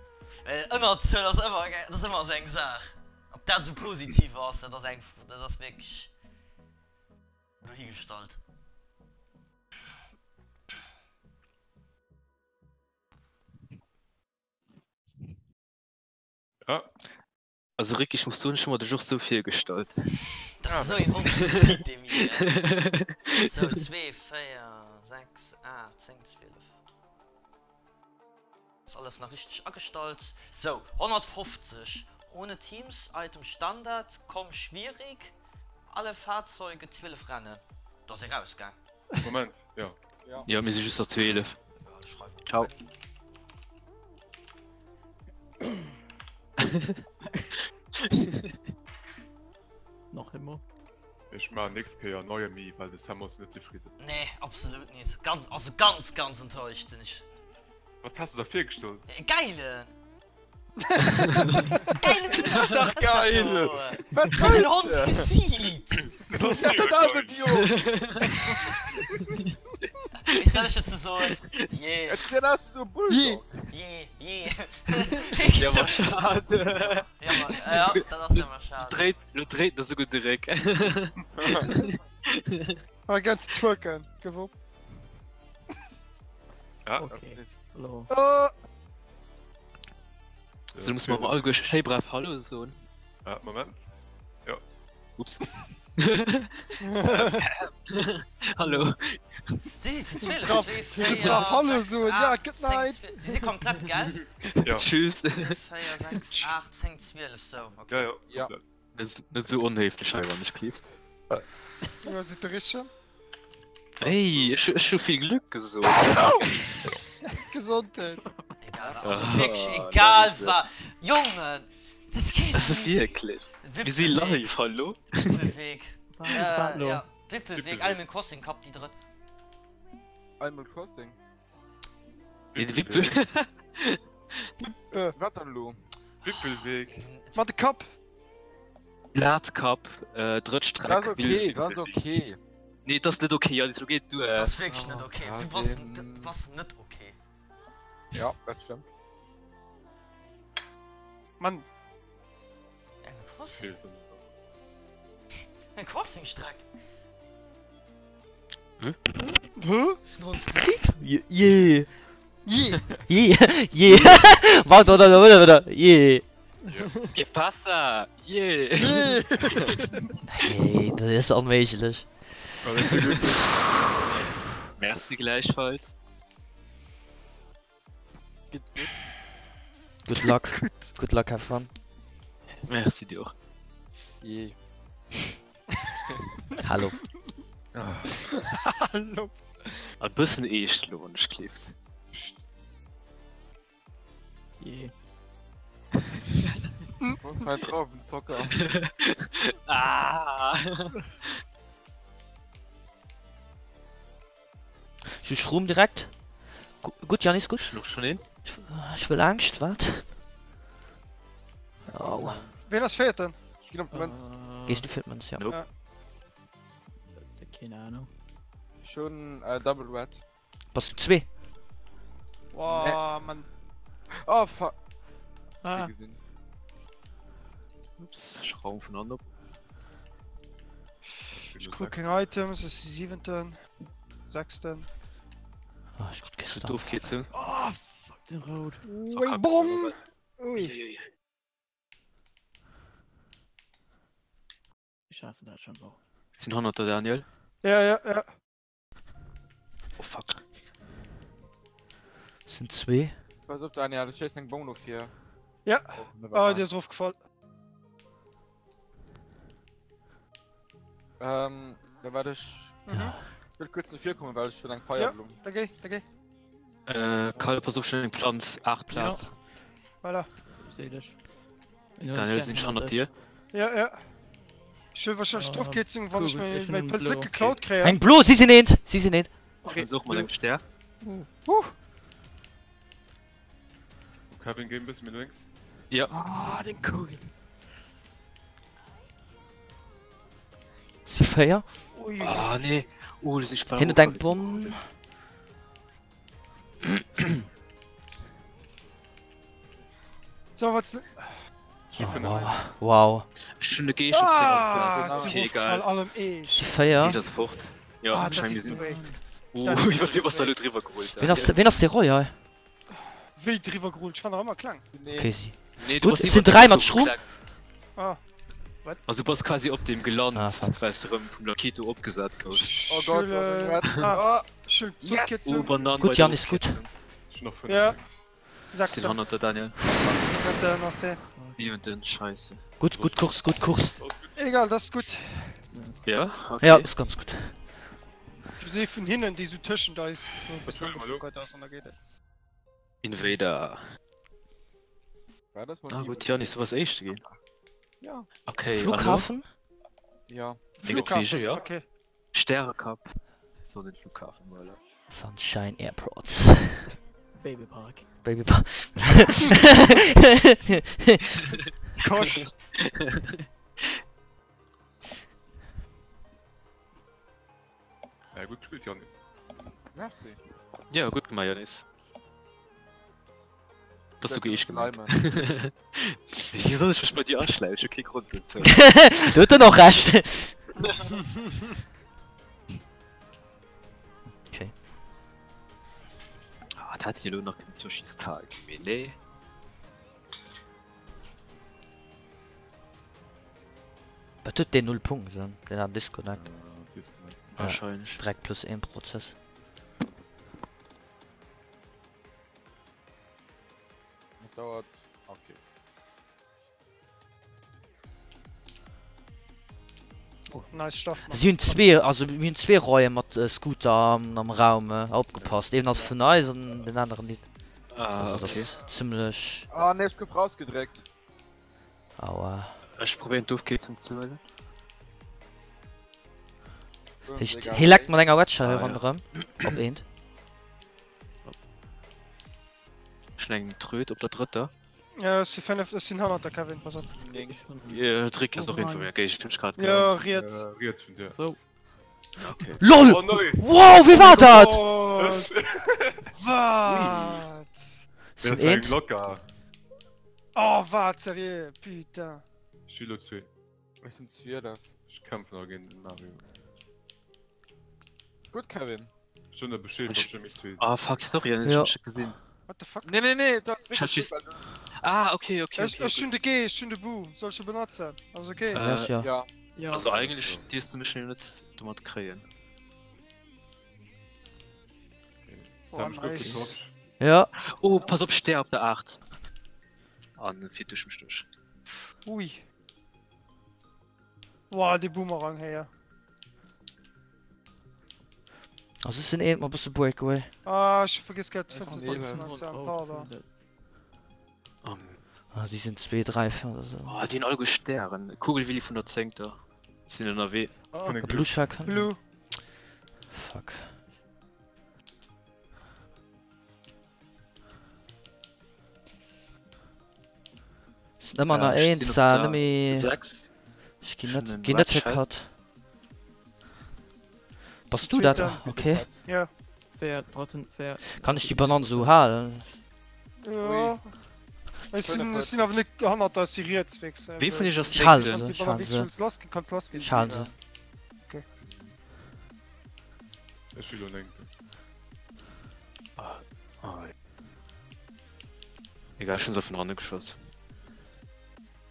S5: Well Ënnerzuel ass ëmmer, dat ass ëmmer esou eng Saach. Ob dat esou positiv ass, dat ass eng, dat ass wierklech dohigestallt.
S6: Ja.
S3: Also Rick, ech muss soen, ech hu mer dech och sou virgestallt.
S5: Dat ass esou een Hond dee mir. Sou 2, 4, 6, 8, 10, 12. Ass alles nach richteg agestallt. Sou 150 ohne Teams, Item Standard, komm schwierig, alle Fahrzeuge 12 Rennen. Do ass ee rausgaang.
S6: Moment, jo.
S3: Jo, mir si just nach 12.
S5: Egal, ech schreiwen.
S3: Ciao.
S7: Nach ëmmer.
S6: Ech maachen nächst Kéier neue Mi, well de Sam ass net zefridden.
S5: Nee, absolut nit. Ganz, also ganz, ganz enttäuscht sinn ech.
S6: Wat has de der virgestallt?
S5: E geilen! Geile Mi!
S4: Das ist doch geil!
S5: Was
S4: Was
S5: den Hond gesiit!
S4: Dat ass et jo!
S5: Wéi soll ech dozou soen? Jee.
S4: Et gesäit aus wéi sou e Bulldog.
S5: Jee, jee.
S3: Ja, ma schad.
S5: Ja, ma, ja, dat ass ëmmer schad.
S3: Dréit, lo dréit en esouguer de Réck.
S1: Ah, ganz twerken, give up.
S6: Ja.
S7: Okay, lo.
S1: Oh!
S3: So, muss man mal alleguer schéi brav Hallo soen.
S6: Ah, Moment. Ja.
S3: Ups. Hallo.
S5: Si si zu 12, 2, 4,
S1: Brav Hallo
S5: 6,
S1: soen, ja,
S5: 8,
S1: good
S5: 10,
S1: night.
S5: 12. Si si komplett, gell?
S6: Ja.
S3: Tschüss.
S5: 2, 4, 6, 8, 10, 12, sou, okay.
S6: Ja, ja.
S4: Ja.
S6: komplett.
S3: Net, net sou onhéiflech hei, wann ech kleeft.
S1: Ja, sidd de Richtegen?
S3: Hey, ech, ech hu vill Glück gesot.
S1: Gesondheet.
S5: Egal wat, also wierklech egal wat. Jongen, das geet
S3: Also
S5: net.
S3: wierklech. Mir si live, hallo?
S5: Wippelweg.
S7: Wat
S5: Äh,
S7: lo?
S5: ja. Wippelweg, Animal Crossing Cup, déi drëtt.
S4: Animal Crossing?
S3: Nee, de Wippel.
S4: Wat dann elo?
S6: Wippelweg.
S1: Mat de Kapp.
S3: Gladkapp, äh, drëtt Streck.
S4: Dat ass okay, dat ass okay.
S3: Nee, dat ass net okay, Janis, lo geet duer.
S5: Dat ass wierklech net okay. Du bass,
S4: den-
S5: du bass net okay.
S4: Ja, dat stëmmt.
S1: Mann.
S5: Animal Crossing? Eng Crossing-Streck?
S1: Hä?
S5: Ist ein Hund gesiit?
S3: Jee.
S1: Jee!
S5: Jee! Jee! Wart, wart, wart, wart, wart. Jee!
S3: Que pasa? Jee!
S1: Jee!
S5: Hey, dat ass onméiglech.
S3: Merci gläichfalls.
S4: Gutt, gutt.
S5: Good luck. Good luck, have fun.
S3: Merci dir och.
S4: Jee.
S5: Hallo.
S1: Hallo.
S3: E bëssen eescht elo, wann ech gleeft.
S7: Jee.
S4: Wo ist mein Traubenzucker?
S3: Ah!
S5: Si schrumm direkt. Gutt Janis, gutt.
S3: Ech hunn och schonn een.
S5: Ech wëll Angscht, wat? Au.
S1: Ween ass Véierten?
S4: Ech ginn op d'Mënz.
S5: Gees du fir d'Mënz, ja.
S3: Nope.
S7: Keen Ahnung.
S4: Ech hunn Double Red.
S5: Bass du zwee?
S1: Wow, Mann.
S4: Oh fuck.
S7: Ah.
S3: Ups, ech raum vun an op.
S1: Ech krut keng Items, ech si siwenten, sechsten.
S5: Ah, ech krut kee Stuff.
S3: D'Ofkierzung.
S7: Oh, fuck den Road.
S1: Ui, Bomm! Ui.
S3: Uiuiui.
S7: Ech haasse dat schon och.
S3: Sinn hannert der Daniel.
S1: Ja, ja, ja.
S3: Oh fuck.
S5: Sinn zwee.
S4: Pass op Daniel, ech schéissen eng Bomm no vir.
S1: Ja.
S4: Oh, never
S1: Ah,
S4: mind.
S1: déi ass erofgefall.
S4: Ähm, da waart ech.
S1: Mhm.
S4: Ech wëll kuerz no vir kommen, well ech hunn eng Feierblumm.
S1: Da géi, da géi.
S3: Äh, Kyle, pass op, ech hunn eng Planz, 8 Plaz.
S1: Voilà.
S7: Ech seh dech.
S3: Daniel, sinn ech hannert dir?
S1: Ja, ja. Ech huel wahrscheinlech d'Ofkierzung, wann ech mäi Pëlz net geklaut kréien.
S5: Eng blo, si sinn eent, si sinn eent.
S3: Ech versuch mat engem Stär.
S1: Huh.
S6: Kevin, géi e bësse méi lénks.
S3: Ja.
S7: Ah, den Kugel.
S5: Si 4.
S1: Ui.
S3: Ah, nee. Oh, do sinn ech bal
S5: Hien huet eng
S3: erofgefall.
S5: Bomm.
S1: So, wat.
S5: Wow.
S3: Ech hunn de Geescht op
S1: Ah,
S3: 10.
S1: si
S3: Okay,
S1: egal.
S3: egal.
S1: Allem eescht.
S5: Si 4.
S3: Geescht ass fort. Ja,
S1: Ah,
S3: ech
S1: dat
S3: meng, mir
S1: ist
S3: sinn.
S1: wéi.
S3: Oh,
S1: Dat ist
S3: iwwer wéi bass du
S1: wéi.
S3: elo driwwer gerullt,
S5: Ween ass,
S3: Daniel?
S5: ween ass dee Roy hei?
S1: Wéi driwwer gerullt? Ech war nach ëmmer kleng.
S5: Okay, si.
S3: Nee, du
S5: Gutt,
S3: bass
S5: et sinn
S3: iwwer
S5: 3
S3: dem
S5: mat
S3: Fluch
S5: Schrumm.
S3: geklackt.
S1: Ah.
S3: Also du bass quasi op deem gelant,
S5: Ah, fuck.
S3: well s de rëm vum Lakito opgesat goufs.
S4: Oh Gott, oh Gott.
S1: Ah,
S4: Oh,
S1: Schön,
S4: Yes!
S3: Oh, Banan
S5: Gutt,
S3: bei der
S5: Janis, gutt.
S3: Ofkierzung.
S6: Ech hunn nach 5.
S1: Ja.
S3: Sinn
S1: Sechster.
S3: hannert der Daniel.
S1: Siebente, merci.
S3: Siwenten, scheisse.
S5: Gutt, gutt Course, gutt Course.
S1: Egal, das ist gut.
S3: Ja, okay.
S5: Ja, ist ganz gutt.
S1: Du si vun hinnen, déi sou tëschent eis e bëssen
S6: huele mer elo?
S1: angefuckert ass an da geet et.
S3: Invader.
S4: War das mal
S3: Ah gutt, Janis, du bass Éischte ginn.
S4: Ja.
S3: Okay, an elo?
S5: Flughafen?
S4: Ja.
S3: Flughafen, ja.
S1: Okay.
S3: Stärecup. So den Flughafen, voilà.
S5: Sunshine Airport.
S7: Babypark.
S5: Babypark.
S1: Kosch.
S6: Ja, gutt gespillt, Janis.
S4: Merci.
S3: Ja, gutt gemaach, Janis. Das hu ich gemeint. Wéi soll ech mech bei dir aschläichen? Ech hu kee Grond dozou.
S5: Do huet en och Recht. Okay.
S3: Ah, dat hätt elo nach kënnen Yoshi's Tal ginn, mee nee.
S5: Wat huet deen 0 Punkten? Deen hat Disconnect.
S6: Äh, Disconnect.
S3: Wahrscheinlech.
S5: Direkt plus 1 Prozess.
S4: Dat dauert. Okay.
S1: Oh, nice Stoff.
S5: Si hunn zwee, also mir hunn zwee Reue mat äh, Scooter am, am Raum, äh, opgepasst. Een ass vun eis an den aneren nit.
S3: Ah,
S5: Also,
S3: okay.
S5: das ass ziemlech.
S4: Ah, nee, ech gouf rausgedréckt.
S5: Aua.
S3: Ech probéieren d'Ofkierzung ze huelen.
S5: Heescht, hie leckt mat enger Wedge hei
S3: Ah, ja.
S5: ronderëm. Op eent.
S3: Ech hunn eng Tröd op der drëtter.
S1: Ja, ech si fënneft, ech sinn hannert der Kevin, pass op.
S3: Äh, Dréck ass och een vun mir, okay, ech hunn grad
S1: Ja,
S3: gesinn.
S1: riets.
S6: Äh, riets vun dir.
S7: So.
S3: Okay.
S5: LOL!
S6: Oh, nice!
S5: Wow, wie war dat?
S1: Oh, wat?
S5: Sinn
S6: Dat war
S5: eent.
S6: eng locker.
S1: Oh, wat, seriö, putain.
S6: Ech si lo zwee.
S4: Ech sinn 12.
S6: Ech kämpfen nach géint den Mario.
S4: Gutt, Kevin.
S6: Ech hunn der Bescheed, wann ech méi zwee.
S3: Ah, fuck, sorry, ech
S5: Ja.
S3: hunn dech net gesinn.
S1: What the fuck?
S4: Nee, nee, nee, dat ass
S3: Ech hat just. Ah, okay, okay,
S1: Ech,
S3: okay.
S1: ech hunn de G, ech hunn de Bu. Soll ech e benotzen? Ass okay.
S3: Äh,
S8: ja.
S4: Ja.
S7: Ja.
S3: Also eigentlech dierfs du mech jo net domat kréien.
S1: Oh, nice.
S8: Ja.
S3: Oh, pass op, Stär op der 8. An e fiert duerch mech duerch.
S1: Ui. Wow, dee Boomerang héier.
S8: Also ech sinn eent mat bësse Breakaway.
S1: Ah, ech hu vergiss gehat d'Fënster
S4: Nee,
S1: ze maachen. Pardon.
S3: Um,
S8: Ah, si sinn 2, 3, 4 oder sou.
S3: oh, déi hunn alleguer Stären. Kugelwilli vun der Zéngter. Sinn ënnerwee.
S4: Oh,
S8: Blue Shark.
S1: Blue.
S8: Fuck. Sinn ëmmer nach
S3: Ech
S8: eens
S3: sinn op
S8: da,
S3: der
S8: net méi.
S3: 6.
S8: Ech ginn net,
S3: Ech
S8: ginn net gecut. Bass du dat? Okay.
S1: Ja.
S7: Véier, drëtten, véier.
S8: Kann ech déi Banann esou halen?
S1: Ja. Ech sinn, ech sinn awer net hannert der, ech si riets fix.
S3: Wee vun iech ass
S8: Ech halen
S3: Néngten?
S8: se, ech halen se.
S1: Lass ginn, kanns lass ginn.
S8: Ech halen se.
S1: Okay.
S6: Ech si lo Néngten.
S3: Ah, ah. Egal, ech hunn se vun hanne geschoss.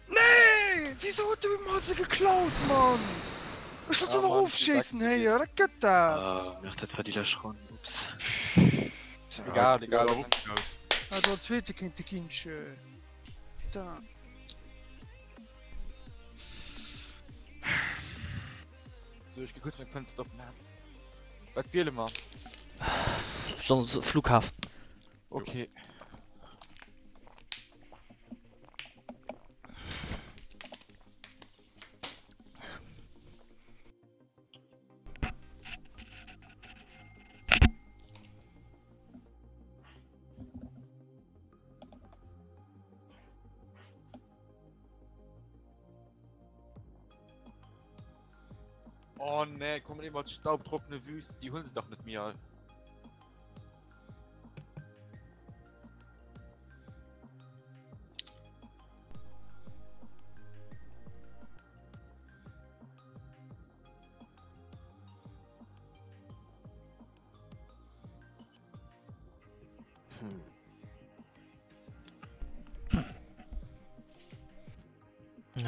S1: Nee! Wisou huet de mer se geklaut, Mann? Ech wollt se nach ofschéissen, héier, dat gëtt dat!
S3: Ah, merde, dat war déi lescht Ronn, ups.
S4: Egal, egal.
S1: Hätt och Zweete kéinte ginn, tjö. Da.
S4: So, ech gi kuerz meng Fënster opmaachen. Wat wiele mer?
S8: Soll Flughafen.
S4: Okay. Oh nee, kommen immer staubtrockene Wüste, die holen sie doch net méi all.
S3: Hm.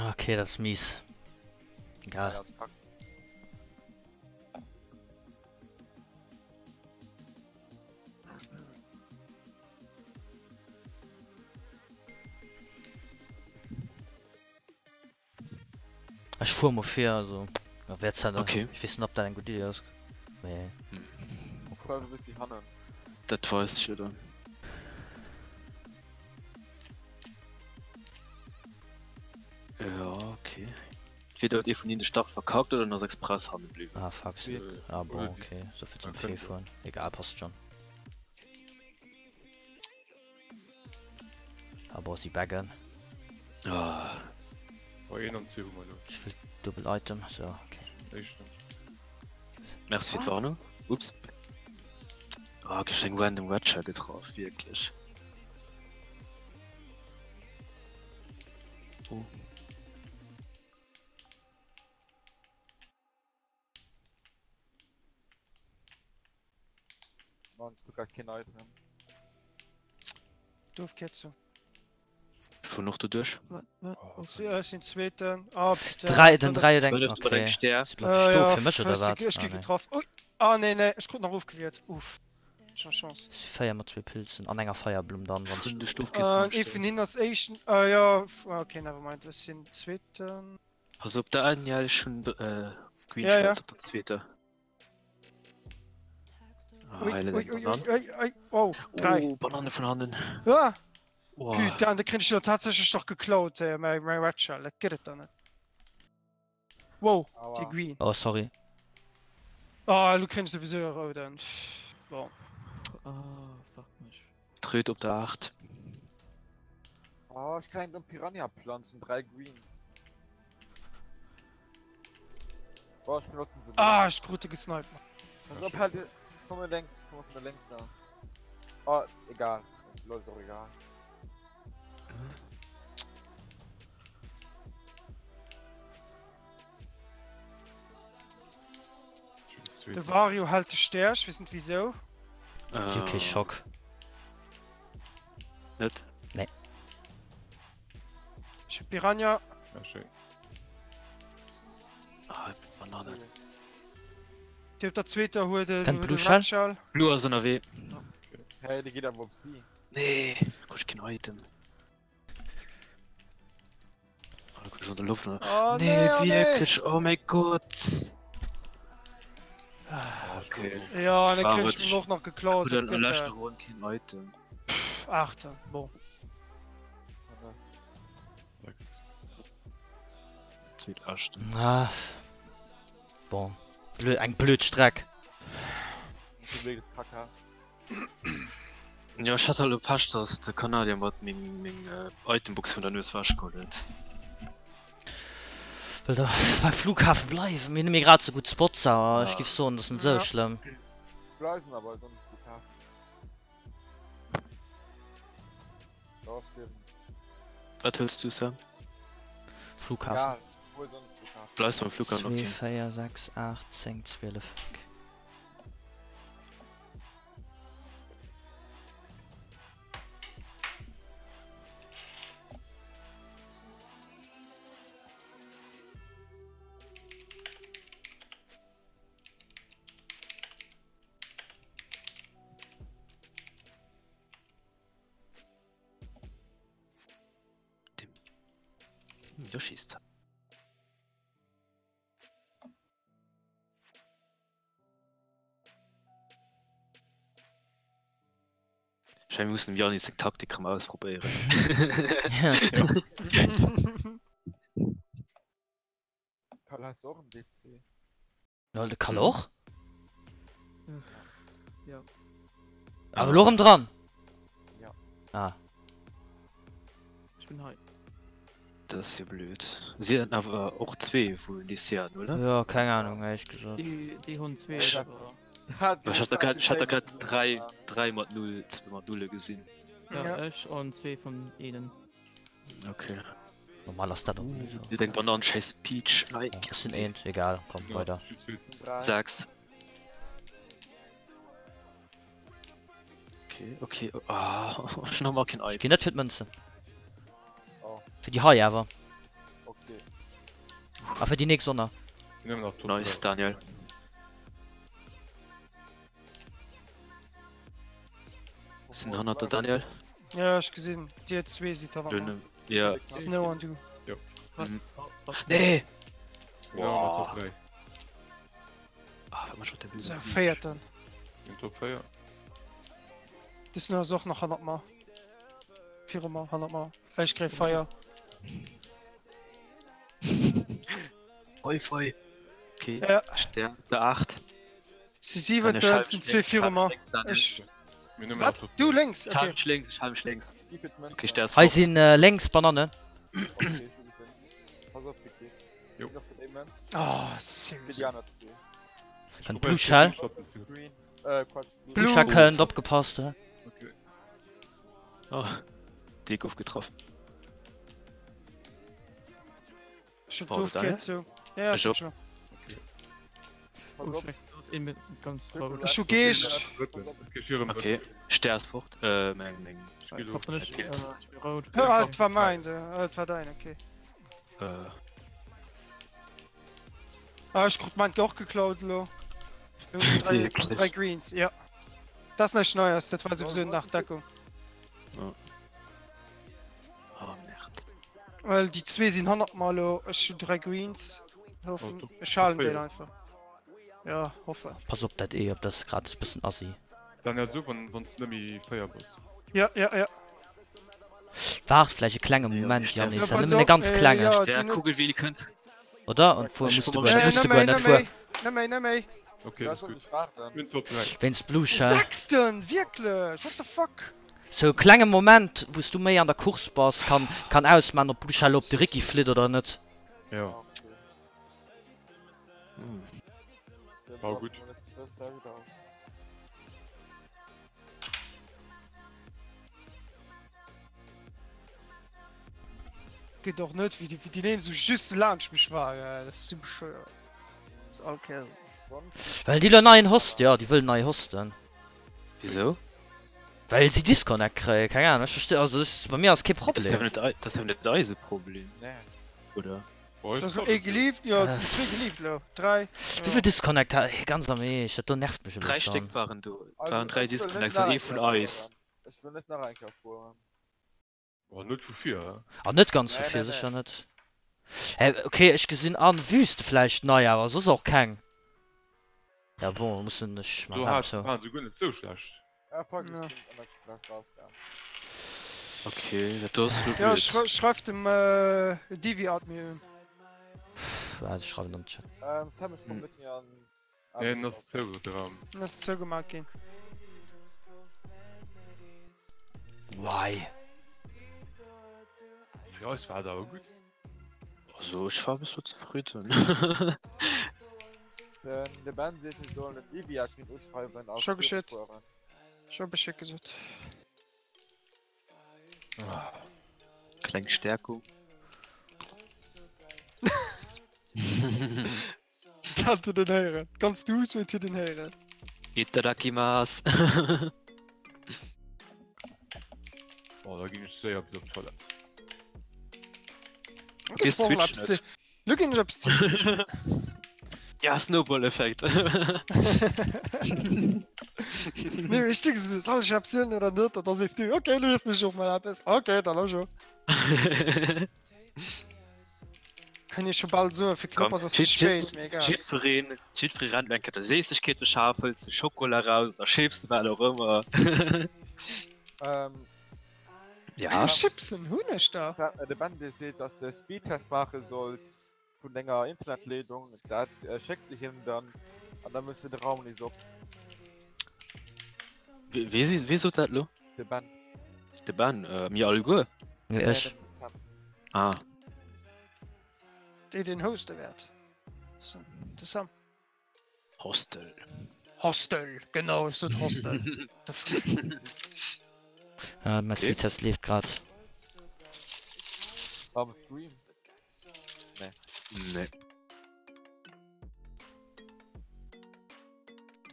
S8: Okay, dat ass mies. Egal.
S4: Ja, das packt.
S8: Ech fuer mol vir, also ja, wäert zwar
S3: Okay.
S8: ech weess net ob dat eng gutt Idee ass, mee
S4: Fuer e bëssi hannen.
S3: Dat weist sech jo dann. Ja, okay. Entweder huet ee vun hinnen de Start verkackt oder en ass express hanne bliwwen.
S8: Ah fuck, ah bon okay, souvill zum Virfueren, egal passt schon. Ah bon, si baggen.
S3: Ah.
S6: Oh, een an zwee hu mer elo.
S8: Ech wëll duebel Item, sou okay.
S6: Éischten.
S3: Merci fir d'Warnung. Ups. Ah, okay, ech hunn eng random Red Shell getraff, wierklech. Oh.
S4: Mann, ich grad keen Item.
S1: D'Ofkierzung.
S3: Vun och doduerch.
S7: Wat, wat?
S1: Oh, ech sinn Zweeten. Ah, putain.
S8: Drei, den Dreier
S3: Zwölf
S8: denkt,
S3: bei
S8: okay.
S3: engem Stär.
S8: Si bleift
S1: Äh,
S8: stoe
S1: ja,
S8: fir mech oder
S1: ech
S8: wat?
S1: gi
S8: Ah, nee.
S1: getraff. Ui! Ah, nee, nee, ech krut nach ofgewiert. Uff. Schon Chance.
S8: Si 4 mat zwee Pilzen an enger Feierblumm dann, wann
S3: Vun de
S8: ech.
S3: Stofkisten
S1: Äh, ee vun hinnen ass éischten. Äh, ja, okay, nevermind. Ech sinn Zweeten.
S3: Pass op der einen, ja, ech hunn äh, Green
S1: Ja, ja.
S3: Shells op der zweeter. Ah,
S1: Ui,
S3: heilen
S1: ui,
S3: eng
S1: ui,
S3: Banann.
S1: ui, ui, ui. Oh, 3.
S3: Oh, Bananne vun hannen.
S1: Ah!
S3: Oh.
S1: Putain, da kritt ech jo tatsächlech doch geklaut, ey, mäi, mäi Red Shell. Dat gëtt et dann net. Wow,
S4: Aua.
S1: déi Green.
S8: Oh, sorry.
S1: Ah, elo kréien ech souwisou e rouden. Bon.
S7: Ah, fuck mech.
S3: Tröd op der 8.
S4: Oh, ich kann einen Piranha pflanzen, drei Greens. Boah, ich benutzen sie.
S1: Ah, ech krut e gesniped.
S4: Pass op, halt, komm mal längs, komm mal von der längs da. Oh, egal. Los, auch egal.
S1: De Wario hält de Stär, ech weess net wisou.
S8: Okay, Schock.
S3: Net?
S8: Nee.
S1: Ech hu Piranha.
S6: Ja, schéin.
S3: Ah, Bananen.
S1: Déi op der zweeter huet e
S8: Kennt
S1: huet e
S8: Blue Shell?
S1: Red Shell.
S3: Blue ass ënnerwee.
S4: Hey, déi geet awer op si.
S3: Nee, da krut ech keen Item. Ah, da krut ech an der Loft.
S1: Oh
S3: Nee,
S1: nee, oh nee.
S3: wierklech, oh mäi Gott.
S6: Ah,
S3: Okay.
S1: Ja, an da
S3: War
S1: kritt ech
S3: huet-
S1: den och nach geklaut.
S3: Krut an
S1: Dat
S3: der
S1: gëtt
S3: leschter
S1: dat.
S3: Ronn keen Item.
S1: Pff, Achte, bon.
S6: Sechs.
S3: Zweet Aschten.
S8: Ah. Bon. Blöd, eng blöd Streck.
S4: Kaka.
S3: Jo, ech hat halt elo Pech, dass de Kanadier mat meng meng Itembox vun der Nues wech geholl huet.
S8: Wëll der beim Flughafen bleiwen? Mir hunn nemmi grad sou gutt Spots, awer ech
S3: Ja.
S8: giff soen, dat ass net sou
S1: Ja.
S8: schlëmm.
S4: Bleiwen mer bei sonneg Flughafen. Da ass fir
S3: Wat hëls du, Sam?
S8: Flughafen.
S4: Egal, hol sonneg Flughafen.
S3: Bleifs beim Flughafen,
S8: 2,
S3: okay.
S8: 4, 6, 8, 10, 12. Okay.
S3: Yoshi ist da. Ech mengen, mir mussen dem Yanni seng Taktik rëm ausprobéieren.
S4: Karl ass och en DC.
S8: No, de Karl och?
S7: Ja.
S8: Awer elo rëm dran?
S4: Ja.
S8: Ah.
S7: Ech bin hei.
S3: Dat ass jo blöd. Si haten awer och zwee wou en DC haten, oder?
S8: Jo, keng Ahnung, éierlech gesot.
S7: Déi, déi hunn zwee,
S3: Ech-
S7: awer.
S3: Ech hat der grad, ech hat der grad 3, 3 mat 0, 2 mat Nulle gesinn.
S7: Ja,
S1: Ja.
S7: ech an zwee vun ihnen.
S3: Okay.
S8: Normal ass dat och net esou.
S3: Dir denkt Banan, scheiß Peach, like.
S8: Ech sinn eent, egal, komm,
S6: Ja,
S8: weider.
S6: ich bin zweet.
S3: 6. Okay, okay. Ah, ech hunn nach emmer keen
S8: Ech
S3: Item.
S8: ginn net fir d'Mënzen.
S4: Oh.
S8: Fir déi hei awer.
S4: Okay.
S8: A fir déi nächst och nach.
S6: Sinn ëmmer nach Top
S3: Nice,
S6: 3.
S3: Daniel. Sinn hannert der Daniel.
S1: Ja, ech gesinn. Dir zwee sidd hannert mer.
S3: Dünne. Ja.
S1: Snow an du.
S6: Jo.
S3: Mhm. Nee!
S6: Ja, Top 3.
S3: Ah, wat mech mat der Bühne.
S1: So, véierten.
S6: Den Top 4.
S1: De Snow ass och nach hannert mer. Viru mer, hannert mer. Ech kréie Feier.
S3: Fei, fei. Okay.
S1: Ja.
S3: Stern, der 8.
S1: Si siwenten, sinn zwee viru mer. Ech. Wat? Du lénks?
S3: Okay.
S1: Okay.
S3: Lénks, ech hal mech lénks. Okay, Stär ass
S8: Hei
S3: fort.
S8: sinn lénks Banannen.
S6: Jo.
S1: Oh, serious.
S8: Dann Blue Shell.
S4: Äh, Quatsch.
S8: Blue Shell kënnt, opgepasst. He.
S6: Okay.
S3: Oh, déi gouf getraff.
S1: Ech hun
S3: War
S1: doof
S3: dat deine?
S1: Kill zou. Ja, ja,
S3: Ech
S1: ech
S3: och.
S1: schon.
S7: Oh, schlecht. Do ass een mit ganz rout.
S1: Ech hu Geescht.
S3: Okay, Stär ass fort. Äh, meng, meng.
S7: Hoffen ech, äh, ech bin rout.
S1: Ah, et war mein, ah, et war dein, okay.
S3: Äh,
S1: Ah, ech krut mein och geklaut elo. Lo hunn se dräi,
S3: Wirklich?
S1: dräi Greens, ja. Dat ass näischt Neies, dat war souwisou nach Deckung.
S3: oh, Merde.
S1: Well déi zwee sinn hannert mer elo, ech hunn 3 Greens. Hoffen,
S6: Oh,
S1: ech halen
S6: Top
S1: deen
S6: 4.
S1: einfach. Ja, hoffe.
S8: Pass op dat E, op dat ass grad e bëssen assi.
S6: Daniel, so wann wann s net méi 4 bass.
S1: Ja, ja, ja.
S8: Waart vläicht e klenge
S3: Ja,
S8: Moment,
S3: Stär-
S8: Yannis,
S1: Ja,
S8: dann
S1: pass
S8: nëmmen e
S1: op,
S8: ganz
S1: äh,
S8: klengen,
S1: ja,
S3: Stär
S1: déi net.
S3: Kugelwilli kënnt.
S8: oder? Und fuer
S3: Ech
S8: muss du
S3: komm
S8: guer
S3: am
S8: net,
S1: Äh,
S8: muss
S1: net
S8: du guer
S1: méi,
S8: net
S1: net
S8: fuer.
S1: méi, net méi, net méi.
S6: Okay,
S4: Ja,
S6: das
S4: soll
S6: gut.
S4: ich warten?
S6: Bin Top 3.
S8: Wéinst Blue Shell.
S1: Sechsten, wierklech, what the fuck?
S8: Sou e klenge Moment wous du méi an der Course bass kann kann ausmaan op Blue Shell op de Ricky flitt oder net.
S6: Ja.
S4: Okay.
S3: Hm.
S6: War gut.
S1: Geet och net wéi déi wéi deen een esou just laanscht mech war, dat ass sou bescheuert. Dat ass all Kéiers.
S8: Well déi lo neien Host, jo déi wëllen nei hosten.
S3: Wisou?
S8: Well si Disconnect kréien, keng Ahnung, ech versti, also ech, bei mir ass kee
S3: Dat ass
S8: Problem.
S3: awer net, dat ass awer net eise Problem,
S4: Nee.
S3: oder?
S6: Bei
S1: Et
S6: eis
S1: ass lo
S6: klappt
S1: ee
S6: et jo.
S1: geleaved, jo et sinn zwee geleaved lo, 3,
S8: Wéi
S1: jo.
S8: vill Disconnect ha, ganz am Eescht, dat do nervt mech elo
S3: 3
S8: schonn.
S3: Stéck waren do, et
S4: Also
S3: waren 3
S4: ech wëll net
S3: Disconnects
S4: nach
S3: an ee
S4: eng
S3: vun
S4: Kéier
S3: eis.
S4: fueren. Ech wëll net nach eng Kéier fueren.
S6: Oh, net vu vir, hä?
S8: Ah net ganz vu
S4: Nee,
S8: vir,
S4: nee, nee.
S8: sécher net. Hä, ok, ech gesinn an Wüste vläicht nei, awer soss och keng. Ja bon, mussen ech
S6: Do
S8: man
S6: hat,
S8: zou.
S6: waren se guer net sou schlecht.
S4: Ah fuck, ech
S1: Ja.
S4: sinn an der Klass rausgaang.
S3: Okay, dat do ass lo
S1: Ja,
S3: blöd.
S1: schrei schreif dem Divi-Admin.
S8: Waart, ech schreiwen an den Chat.
S4: Ähm, Sam, ech komm net méi an
S6: Nee, en ass zou, de Raum.
S1: En ass zougemat ginn.
S8: Why?
S6: Fir eis war et awer gutt.
S3: Also ech war bis lo zefridden.
S4: Den, de Ben seet, mir sollen den Divi-Admin uschreiwen a
S1: Scho geschitt.
S4: virufueren.
S1: Scho Bescheed gesot.
S3: Kleng Stärkung.
S1: Kannt du den héieren? Ganz duuss huet hie den héieren.
S3: Itadakimasu.
S6: Oh, da ginn ech séier bis op d'Toilette.
S3: Okay, switch net.
S1: Lo ginn ech eppes ze sichen.
S3: Ja, Snowball-Effekt.
S1: Nee, ech denke sou, soll ech eppes huelen oder net? An da sees du, okay, lo iessen ech och mol eppes. Okay, dann elo. Kann ee scho bal soen, fir Knoppers ass ze spéit, mee egal.
S3: Jiddwereen, jiddweree rennt eng Kéier der Séissegkeeteschaf, hëlt sech Schokola raus oder Chips, wat och ëmmer.
S4: Ähm,
S3: Ja.
S1: Chipsen hunn ech der.
S4: De Ben dee seet dass de Speedtest maache solls vun denger Internetleedung, dat schécks de him dann an da mëss de de Raum nees op.
S3: Wee wee sot dat lo?
S4: De Ben.
S3: De Ben, mir alleguer?
S8: Nee, ech.
S3: Ah.
S1: Dee deen hoste wäert. De Sam.
S3: Hostel.
S1: Hostel, genau, ech sot Hostel. The fuck?
S8: Äh, mein
S3: Okay.
S8: Speedtest leeft grad.
S4: Am Stream? Nee.
S3: Nee.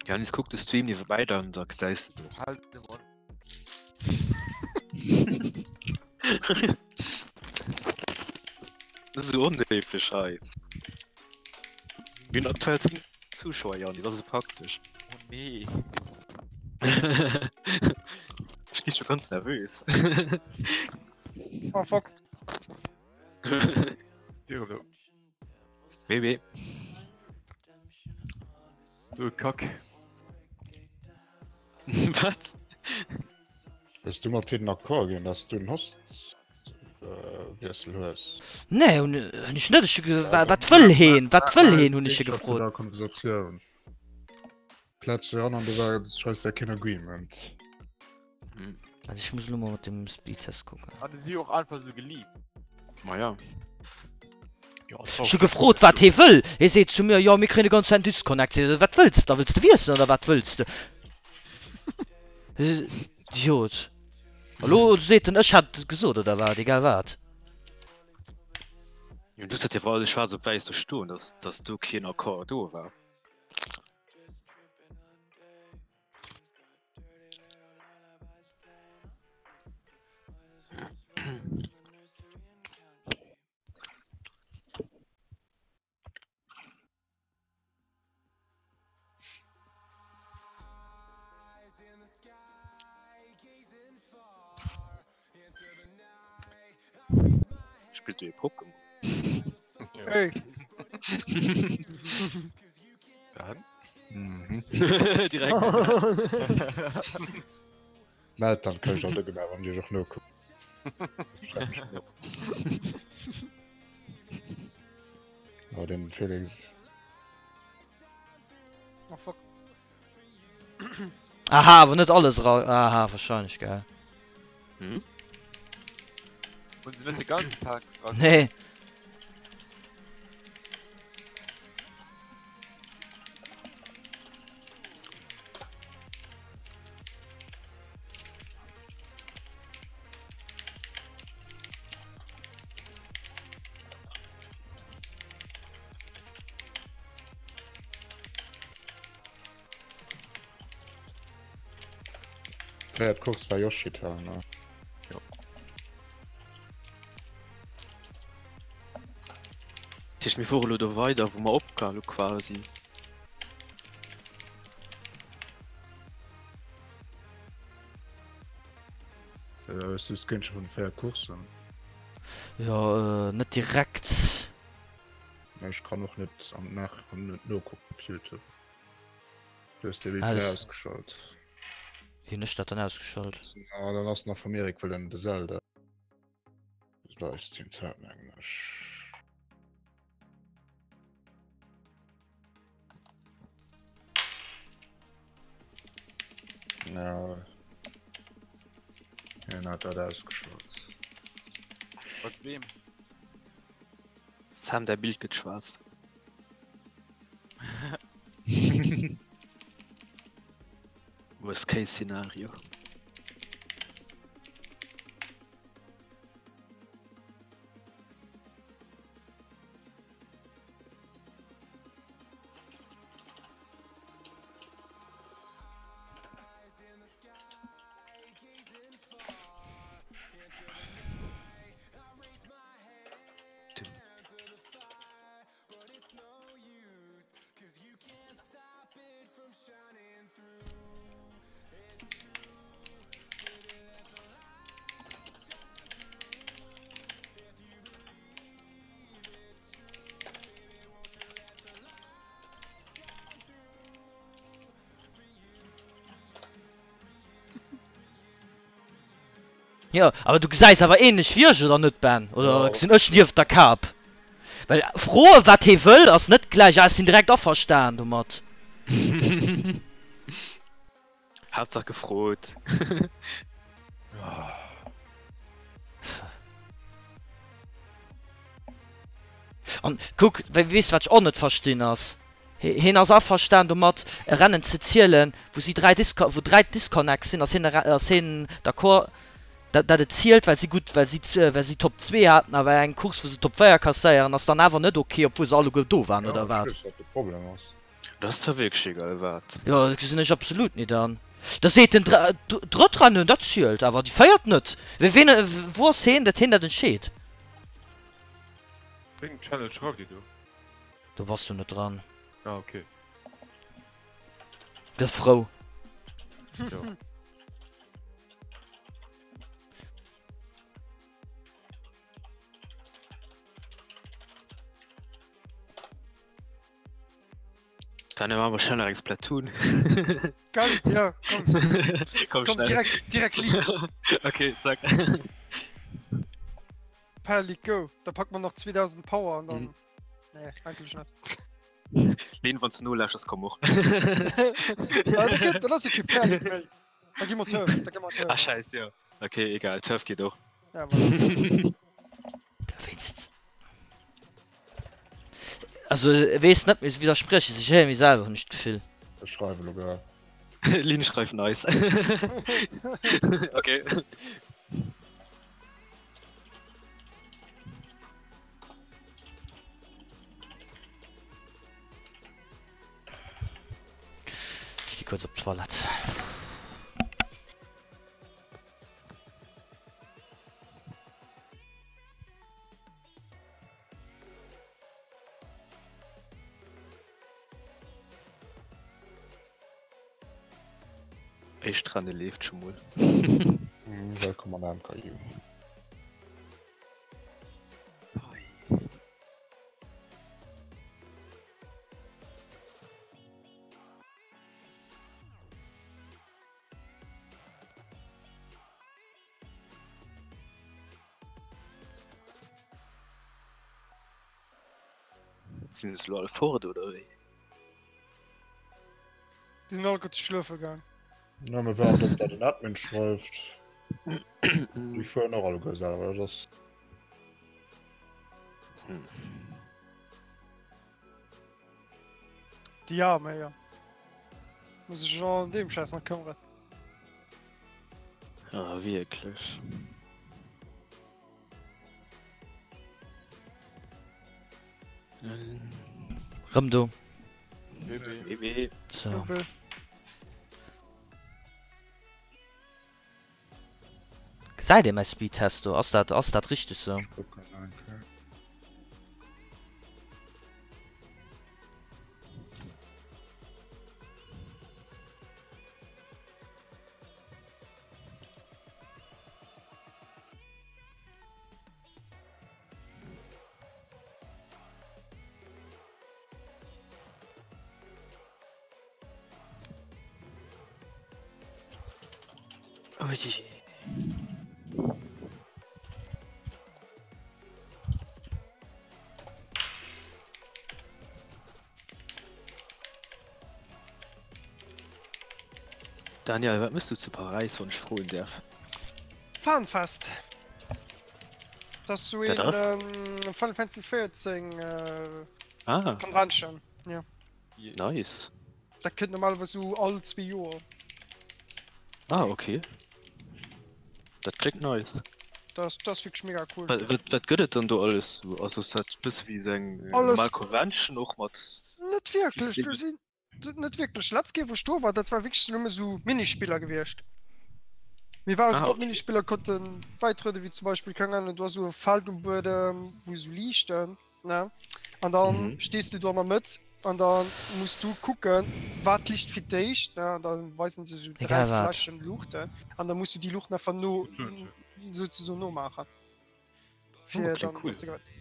S3: Janis, kuck de Stream niewebäi dann, da gesäis de do.
S4: Halt de Mond.
S3: Esou onhéiflech hei. Mir hunn aktuell 10 Zuschauer, Janis, dat ass esou praktesch.
S4: Oh nee.
S3: Ech gi scho ganz nervös.
S1: Oh fuck.
S6: Dir elo.
S3: Oui, oui.
S6: So e Kack.
S3: Wat?
S2: Hues du mat hinnen Accord ginn, dass du en Host-Wiessel hues?
S8: Nee, hunn ech net. Ech hu ge wat wëll heen? Wat wëll heen, hunn ech e gefrot.
S2: Der Konversatioun. Klätsch eran an du war schreifs wär keen Agreement.
S8: Also ech muss elo mol mat dem Speedtest kucken.
S4: An si och einfach sou geleakt.
S3: Ma ja.
S8: Ech hu gefrot wat hee wëll. Hee seet zu mir, jo mir kréien de ganze Zäit en Disconnect. Seet e, wat wëlls de da? Wëlls de wiesselen oder wat wëlls de? Idiot. Elo seet en ech hätt et gesot oder wat, egal wat.
S3: Jo, du hues dat jo awer alles schwaarz op wäiss do stoen, dass, dass do keen Accord do war. Spillt du e Pokémon?
S1: Hey.
S6: Dann?
S2: Mhm.
S3: Direkt.
S2: Mellt dann kann ich auch gemacht, wann Dir och nokucken. Oh, den Felix.
S1: Oh fuck.
S8: Aha, awer net alles era. Aha, wahrscheinlech, gell.
S3: Hm?
S4: Hunn se net de ganzen Tag dra
S8: Nee.
S2: Véiert Course war Yoshita, ne?
S3: Jo. Dat heescht mir fuere lo do weider wou mer opgehal hu quasi.
S2: Hues du Screenshot vun de 4 Coursen?
S8: Jo, net direkt.
S2: Ech kann och net an nach net nokucken op Youtube. Du hues de Replay ausgeschalt.
S8: Wéi hunn ech dat dann ausgeschalt?
S2: Ah, dann ass nach vum Erik wëll en de Zelda Livestream hat mengen ech. Ja. Hien hat dat ausgeschalt.
S4: Mat weem?
S3: Sam, däi Bild gëtt schwaarz. Worst case scenario.
S8: Jo, awer du gesäis awer ähnlech wéi ech, oder net Ben? Oder gesinn ech nieft der Kap? Well froe wat hee wëll ass net gläich, ah ech sinn direkt averstan domat.
S3: Haaptsaach gefrot.
S8: An kuck, weess wat ech och net verstinn ass, hien ass averstan domat e Rennen ze zielen wou si 3 Disco wou 3 Disconnects sinn, ass hien ass hien d'accord dat dat et zielt well si gutt well si well si Top 2 haten, awer eng Course wou se Top 4 kasséieren ass dann awer net ok obwuel se alleguer do waren
S2: Ja,
S8: oder
S2: ech
S8: wat?
S2: weess wat de Problem ass.
S3: Dat ass zwar wierklech egal wat.
S8: Jo dat gesinn ech absolut nit an. Da seet den drëtt Rennen dat zielt awer déi véiert net. Ween wou ass heen dat heen dat entscheet?
S6: Wéi engem Channel schreift dir do?
S8: Do bass du net dran.
S6: Ah ok.
S8: Gëff frou.
S6: Jo.
S3: Dann maache mer schnell nach eng Splatoon.
S1: Geil, ja, komm.
S3: Komm,
S1: Komm,
S3: schnell.
S1: direkt, direkt League.
S3: Okay, zack.
S1: Per League go. Da packt man nach 2000 Power an dann.
S3: Mhm.
S1: Nee, eigentlich net.
S3: Leen, wann s du nolauschters, komm och.
S1: Ah, da gëtt, dann ass jo kee Per League méi. Da gi mer Turf, da gi mer Turf.
S3: Ah, scheiß, jo. Okay, egal, Turf geet och.
S1: Ja, voilà.
S8: Wéinst. Also weess net, mee se widdersprieche sech iergendwéi selwer, hunn ech d'Gefill.
S2: Ech schreiwe lo grad.
S3: Lynn schreift nice. Okay.
S8: Ech gi kuerz op d'Toilette.
S3: Éischt Renne leeft scho mol.
S2: Wëllkomm an der MKU.
S3: Sinn se lo all fort oder wéi?
S1: Déi sinn alleguerte schlofe gaang.
S2: Na, mir waarden op dat den Admin schreift. Déi fueren och alleguer selwer, dat ass.
S3: Hm.
S1: Déi Aarm, jo. Muss ech och an deem Schäiss nach këmmeren.
S3: Ah, wierklech.
S8: Rëm do.
S3: BB.
S8: So.
S1: Okay.
S8: Gesäit ee mäi Speedtest do? Ass dat, ass dat richteg sou?
S2: Ech kucken eng Kéier.
S3: Oh je. Daniel, wat mëss du zu Paräis, wann ech froen däerf?
S1: Fanfest. Dat ass sou
S3: Dat
S1: een
S3: ass?
S1: ähm, Final Fantasy 14 äh,
S3: Ah,
S1: Convention. Ja.
S3: nice.
S1: Dat kënnt normalerweis sou all zwee Joer.
S3: Ah, okay. Dat kléngt nice.
S1: Dat, dat ass wierklech mega cool.
S3: Wat, wat, wat gëtt et dann do alles sou? Also ass dat e bësse wéi sou eng
S1: Alles.
S3: normal Convention och mat
S1: Net wierklech, do sinn Net wierklech. Letz Kéier wou ech do war, dat war wierklech nëmme sou Minispiller gewiescht. Mee war ah, okay. Minispiller konnte beitrëde wéi zum Beispill keng Ahnung, du hast sou e Feld um Buedem, wou sou Liichten, ne? An dann mhm. stehst du do an der Mëtt an dann musst du kucken, wat liicht fir d'éischt, ne? An dann weisen se sou dräi Flächen Luuchten an dann musst du déi Luuchten einfach no sozusagen nomaachen. Fir oh, dann, cool.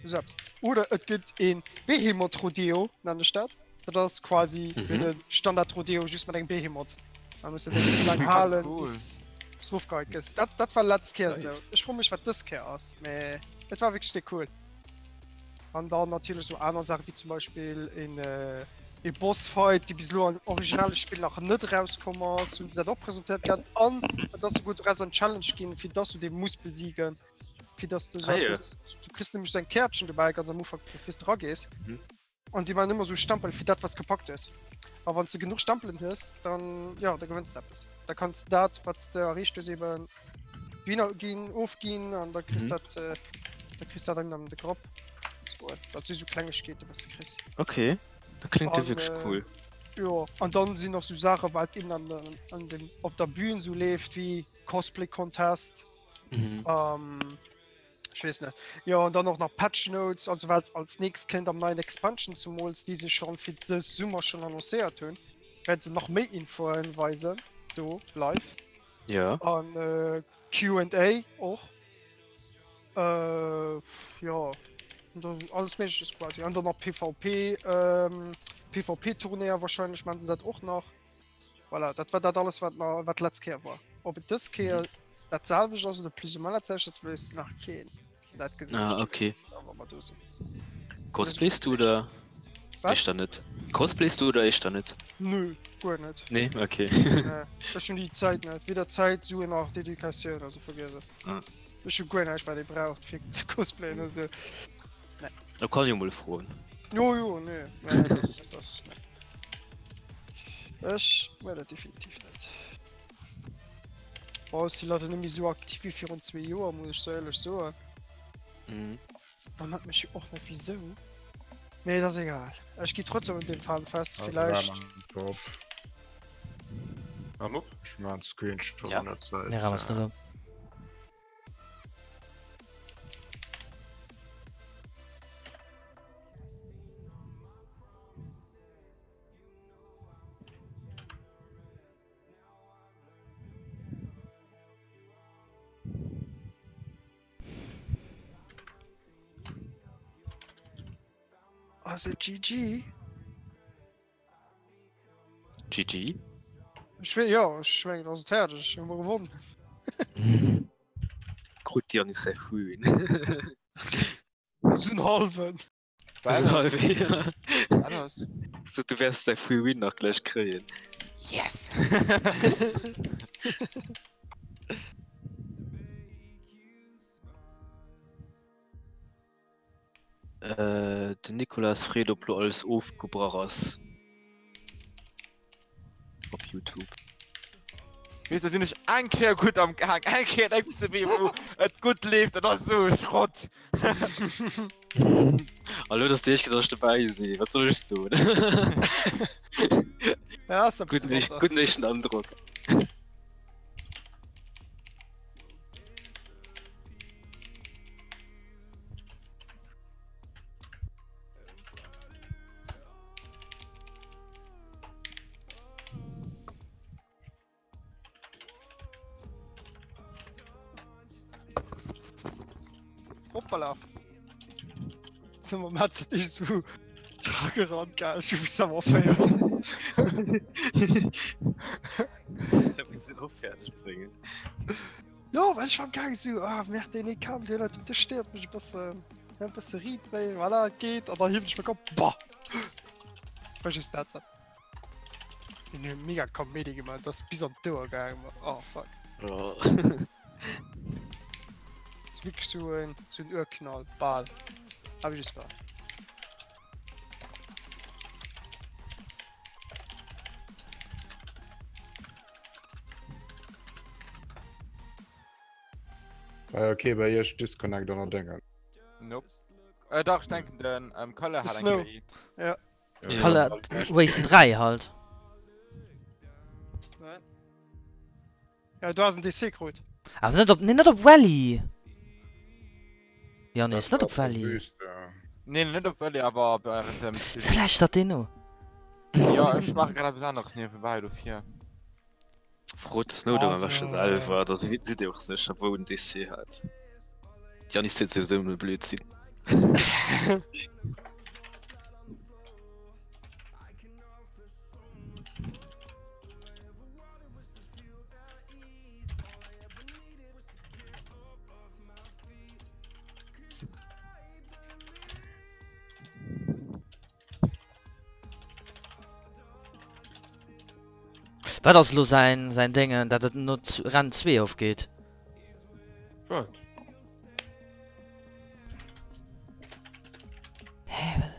S1: Selbst. Oder et gëtt een Behemoth Rodeo, nenne ech dat. Dat ass quasi mhm. wéi de Standard Rodeo just mat engem Behemoth. Da muss du den lang halen, cool. bis bis rofgeheit gëss. Dat, dat war letz Kéier nice. sou. Ech fro mech wat dës Kéier ass, mee et war wierklech déck cool. An dann natierlech sou aner Saachen wéi zum Beispill een äh, ee Bossfight, déi bis elo am originale Spill nach net erauskomm ass, hunn se dat och presentéiert gehat. An et ass souguer doraus eng Challenge ginn, fir dass du dee muss besiegen. Fir dass du so ah, ja. du kriss nämlech so eng Kärtchen dobäi ganz am Ufank bevir du ragees. Mhm. An déi man ëmmer so Stempel fir dat was gepackt hues. A wann du genuch Stempelen hues, dann ja, da gewënns du eppes. Da kannst du dat wat du erreecht hues eben Wiener ginn, ofginn an da kriss mhm. dat äh, da kriss dat dann am de Grop. So, dat si so Klengegkeete was du kriss.
S3: Okay. Dat klingt ja wierklech äh, cool.
S1: Jo, an dann sinn nach so Saache wat eben an, an dem, op der Bühn so leeft wie Cosplay Contest. Mhm. Ähm, ich wees net. Jo an dann och nach Patch Notes, also wat als nächst kënnt am neien Expansion zumools, déi se schon fir dës Summer schon annoncéiert hunn, wäerten se nach méi Infoen weisen do live.
S3: Ja.
S1: An äh, Q&A och. Äh, ja alles méigleches quasi. An dann nach PvP, ähm, PvP-Turnéier wahrscheinlech man se dat och nach. Voilà, dat war dat alles wat na wat letz Kéier war. Ob et dës Kéier mhm. dat selwecht ass oder plus ou moins dat selwecht, dat weess nach keen. Dat gesinn
S3: ah, okay. Cosplayst du oder?
S1: Was?
S3: Ech da net. Cosplayst du oder ech da net?
S1: Nö, guer net.
S3: Nee, okay.
S1: nee, ech hun déi Zäit net. Weder Zäit, Suen nach Dedikatioun, also vergiess et.
S3: Ah.
S1: Ech hu guer näischt wat ee braucht fir ze cosplayen und so.
S3: Nee. Da kann jo mol froen.
S1: Jo jo nee, nee das, das, nee. Ech well dat definitiv net. Boah, ech si leider net méi sou aktiv wéi virun zwee Joer, muss ech sou éierlech soen.
S3: Mhm.
S1: Wonnert mech jo och net wisou. Mee et ass egal. Ech gi trotzdem un deem Fanfest, vielleicht.
S6: Am op?
S2: Ech man Screenshot
S8: Ja.
S2: an der Zäit.
S8: Mira ass net op.
S1: Ass et GG?
S3: GG?
S1: Ech wee, jo, ech mengen ass et fäerdeg, hu mer gewonnen.
S3: Krut d'Yannis säi Frühling.
S1: Sou en halwen.
S3: So, du wäers däi Free Win nach gläich kréien.
S4: Yes!
S3: Äh, den Nicolas freet ob lo alles ofgebrach ass op Youtube.
S4: Wees du sinn ech eng Kéier gutt am Gaang, eng Kéier eng ze wee wou et gutt leeft, dat ass esou e Schrott.
S3: Hallo, dass Dir gedacht dobäi si, wat soll ech soen?
S1: Ja, ass e
S3: Gudden
S1: bësse
S3: éischten,
S1: batter.
S3: gudden éischten Androck.
S1: Hoppala. Sou mam Headset iergendwou dragerannt, gell, ech hu missen awer ophéieren.
S3: Dat muss een och fäerdeg bréngen.
S1: Jo, well ech war am gaang esou, ah merde, deen ee Kabel, deen hei, dee stéiert mech e bëssen, e bësse riit dréien, voilà, et geet, an dann hiewen ech meng Kapp, bah! War just dat. Deen huet mega Kaméidi gemaach, dat ass bis an d'Ouer gaangen, ma oh fuck.
S3: Oh.
S1: Ass wierklech sou en, sou en Urknall, bal. Awer just bal.
S2: Ah, okay, bei iech Disconnect an der Déngen.
S4: Nope. Äh, dach, ech denken den ähm, Kalle hat eng
S1: Snow.
S4: KI.
S1: Ja.
S8: Kalle Race 3 halt.
S1: Ja, du has en DC krut.
S8: Awer net op, nee, net op Rallye. Janis, net op Rallye.
S4: Nee, net op Rallye, awer während dem
S8: Se läscht deen no.
S4: Ja, ech maache grad eppes aneres niewebäi, dofir.
S3: Frot de Snowden am beschte selwer, da sidd dir och sécher wou en DC hat. D'Janis zielt souwisou nëmme Blödsinn.
S8: Wat ass elo säin säin Déngen, dat et no Renn 2 ofgeet?
S6: Wat?
S8: Hä? Wat?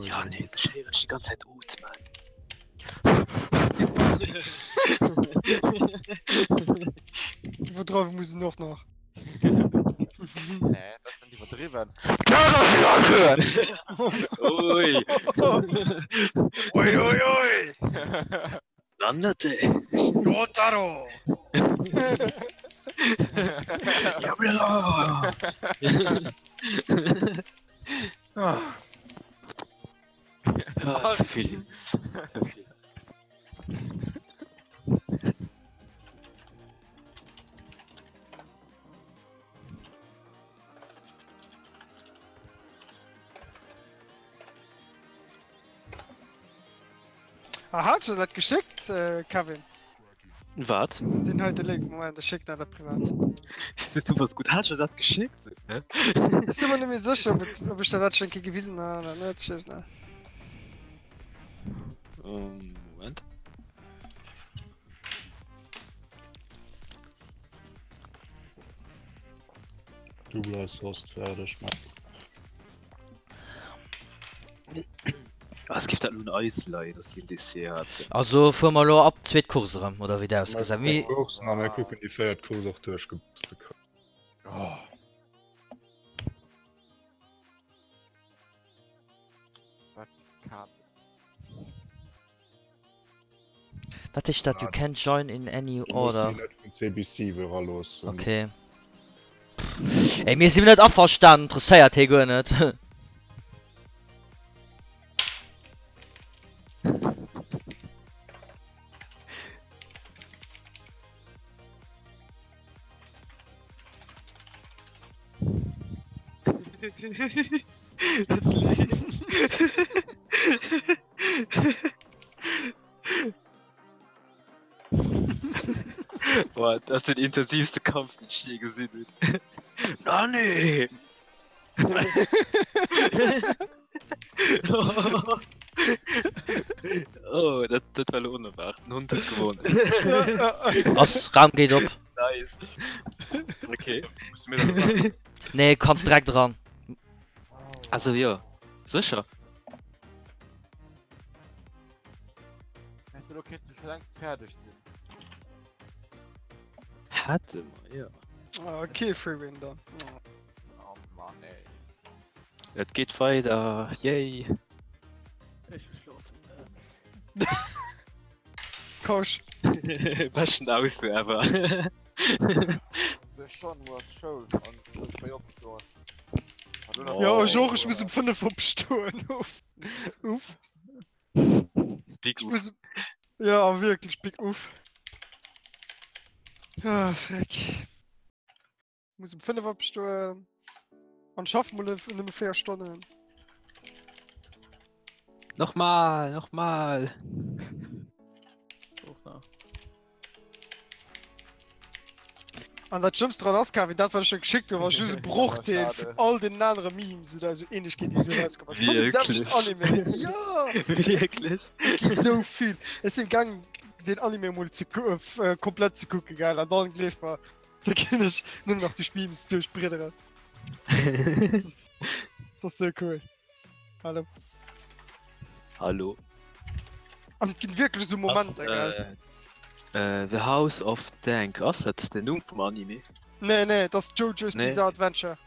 S3: Ja nee, sech héieren ech déi ganz Zäit ootmen.
S1: Iwwerdreiwe muss en och nach.
S4: Nee, dat ass iwwerdriwwen.
S3: Ui.
S1: Ui, ui, ui!
S3: Landete!
S1: Jotaro!
S3: Ah, ze vill. Ze vill.
S1: Ah, hat schon dat geschickt, äh, Kevin?
S3: Wat?
S1: Den heite Link, Moment, ech schécken dat privat.
S3: Du bass gutt, hat schon dat geschickt? Hä?
S1: Ech si mer net méi sécher, ob, et, ob ech der dat schon eng Kéier gewisen han oder net, ech weess net.
S3: Ähm, Moment.
S2: Du bleifs Host fäerdeg man.
S3: Ah, es giff dat lo un eis leien, dass si en DC haten.
S8: Also fuere mer elo ab d'zweet Course erëm, oder wéi dat ausgesäit?
S2: Mir Coursen a mir kucken déi véiert Course och duerchgeboxt ze kréien.
S6: Oh.
S4: Wat Kabel?
S8: Wat heescht dat, you can't join in any order?
S2: Du muss si net vun CBC eraloossen.
S8: Okay. Ey, mir sinn net averstanen, interesséiert hee guer net.
S3: Boah, dat ass den intensivste Kampf, den ech je gesinn hunn. Nani! Oh, dat, dat war lo onerwaart. Den Hond huet gewonnen.
S8: Ass, Raum geet op.
S3: Nice. Okay.
S6: Musse mir dann warten?
S8: Nee, kanns direkt eran.
S3: Also jo, sécher.
S4: Hätte lo kéinte scho längst fäerdeg sinn.
S3: Hätte mer, jo.
S1: Ah, okay, Free Win dann.
S4: Oh Mann, ey.
S3: Et geet weider, yay!
S7: Ech will schlofen.
S1: Kosch.
S3: Beschten Ausso ever.
S4: Sech schon, muer ass Schoul an ech muss fréi opstoen.
S1: Jo, ech och, ech muss um 5 opstoen. Uff. Uff.
S3: Big
S1: Ich
S3: uff.
S1: muss... Ja, wierklech big uff. Ah, freck. Muss um 5 opstoen. An schaff mol nëmme 4 Stonnen.
S3: Nochmal, nochmal.
S7: Och nach.
S1: An dat Schlëmmst dran ass, Kevin, dat wat ech der geschéckt hunn, war just e Brochdeel
S4: Schade.
S1: vun all den anere Memes oder esou Ähnlechkeet, déi esou erauskomm ass. Vun dem selwechten
S3: Wierklech?
S1: Anime. Ja!
S3: Wierklech?
S1: Et gi sou vill. Ech sinn gaang den Anime mol ze ku äh, komplett ze kucken, gell, an dann gleef mer, da ginn ech nëmmen nach duerch Memes duerchbridderen. Dat ass sou cool. Hallo.
S3: Hallo.
S1: An et ginn wierklech esou Momenter, gell?
S3: Äh, The House of the Dank, ass dat den Numm vum Anime?
S1: Nee, nee, dat ass JoJo's
S3: Nee.
S1: Bizarre Adventure.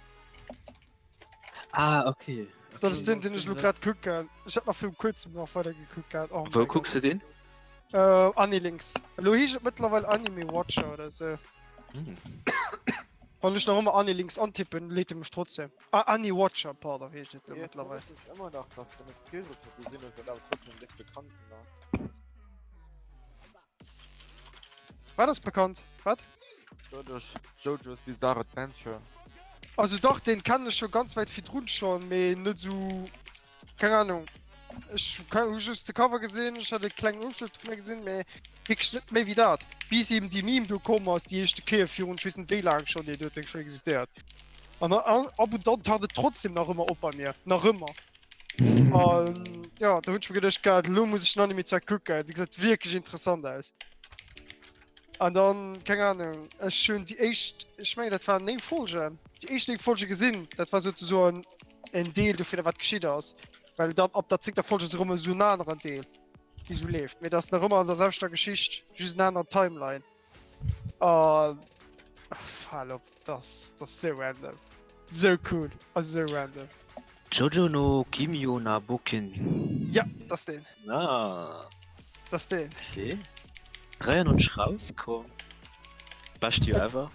S3: Ah, okay.
S1: Dat ass den, den ech elo grad kucken. Ech hat nach viru kuerzem nach weider gekuckt gehat. Oh
S3: Wou
S1: mäi
S3: kucks
S1: Gott.
S3: de den?
S1: Äh, Anilinks. Elo heescht et mëttlerweil Anime Watcher oder esou.
S3: Hm.
S1: Wann ech nach ëmmer Anilinks antippen, leet e mech trotzdem. Ah, Ani-Watcher, pardon, heescht et elo
S4: Mir
S1: mëttlerweil.
S4: wonnert mech ëmmer nach, dass de net virdru scho gesinn hues, wat awer trotzdem déck bekannt ass.
S1: Wat ass bekannt? Wat?
S4: Doduerch Jojo's Bizarre Adventure.
S1: Also dach, deen kennen ech scho ganz wäit virdrun schon, mee net sou, keng Ahnung. Ech hu just de Cover gesinn, ech hat e klengen Ofschnëtt dovunner gesinn, mee wierklech net méi wéi dat. Bis eben déi Meme do komm ass, déi éischte Kéier virun ech weess net wéi laang schonn, déi huet scho existéiert. An ab und an taucht et trotzdem nach ëmmer op bei mir, nach ëmmer. An jo, do hunn ech mir geduecht gehat, elo muss ech den Anime zwar kucken, déi gesäit wierklech interessant aus. An dann, keng Ahnung, ech hunn déi éischt, ech mengen dat waren 9 Folgen, déi éischt 9 Folge gesinn, dat war souzesoen en Deel dovunner wat geschitt ass, well dann ab der zéngter Folge ass erëm esou en aneren Deel, dee sou leeft, mee dat ass nach ëmmer an der selwechter Geschicht, just en aneren Timeline. An fal op, dat ass sou random, sou cool a sou random.
S3: Jojo no Kimio na Boken.
S1: Ja, dat ass deen.
S3: Ah.
S1: Dat ass deen.
S3: Okay. 93 rauskomm. Bescht Joer ever.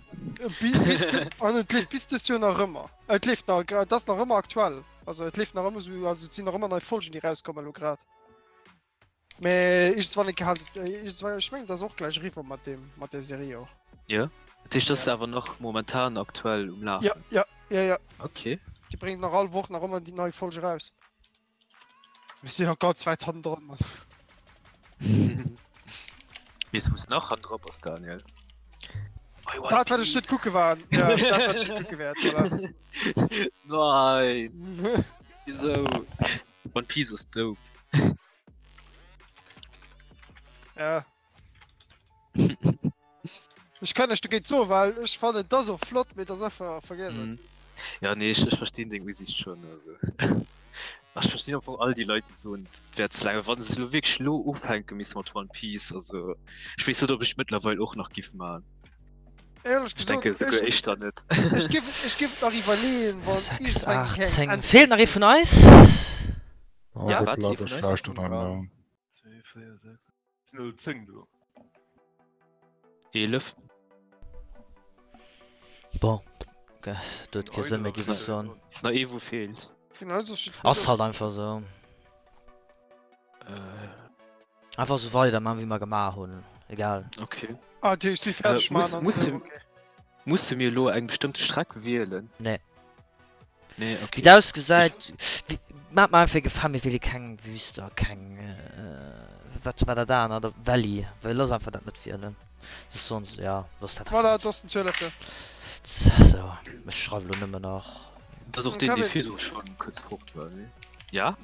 S1: Bis an et leeft bis dëst Joer nach ëmmer. Et leeft nach, et ass nach ëmmer aktuell. Also et leeft nach ëmmer sou, also et sinn nach ëmmer nei Folgen déi rauskommen elo grad. Mä iergendswann eng Kéier halt, iergendswann, ech mengen et ass och gläich eriwwer mat deem, mat där Serie och.
S3: Jo, dat heescht dat ass awer nach momentan aktuell um Lafen?
S1: Ja, ja, ja, ja.
S3: Okay.
S1: Déi bréngt nach all Woch nach ëmmer déi nei Folge raus. Mir sinn och ganz wäit hannendran, Mann.
S3: Weess wous nach hannendra bass, Daniel?
S1: Dat wat ech net kucke war, ja, dat wat ech net kucke wäert, voilà.
S3: Nein! Wisou? One Piece ass dope.
S1: Ja. Ech kann näischt dogéint soen, well ech fannen et ass och flott, mee et ass einfach, vergiess et.
S3: Mhm. Ja nee, ech, ech verstinn deng Usiicht schon, also. Ech verstinn am Fong all déi Leit déi soen et wär ze laang, wann se elo wierklech elo ufänke misse mat One Piece, also ech weess net ob ech mëttlerweil och nach giff man.
S1: Éierlech
S3: Ech
S1: gesot,
S3: denke souguer
S1: ech,
S3: éischter net.
S1: ech giff, ech giff et nach iwwerleeën, wann
S8: 6,
S1: iergendwann
S8: 8,
S1: keng
S8: 10.
S1: End
S8: Feelt nach ee vun eis?
S2: Oh,
S3: Ja, wat?
S2: hoppla,
S3: Ee
S2: da
S3: vun eis?
S2: schlecht oder no.
S6: 2, 4, 6, sinn elo 10 do.
S3: 11.
S8: Bon, dat huet kee Sënn méi, giff ech soen.
S3: Ass nach ee wou feelt.
S1: Vun eis ass jiddwereen
S8: Ass
S1: do.
S8: halt einfach sou.
S3: Äh.
S8: Einfach sou weider man wéi mer gemaach hunn, egal.
S3: Okay.
S1: Ah, déi ech si fäerdeg
S3: Äh,
S1: man
S3: muss,
S1: an
S3: musse,
S1: esou, okay.
S3: musse mir elo eng bestëmmte Streck wielen?
S8: Nee.
S3: Nee,
S8: Wéi
S3: okay.
S8: et ausgesäit, wéi, maacht mer einfach e Gefal, mir wiele keng Wüste a keng, wat war dat anert, Valley, well looss einfach dat net wielen, soss soen se, ja, looss dat einfach
S1: Voilà,
S8: net.
S1: do ass den Zueleffe.
S8: Sou, ech schreiwe lo nëmmen nach.
S3: Dat ass och deen, dee
S1: Kevin.
S3: virdru schonn kuerz fort war, nee? Ja?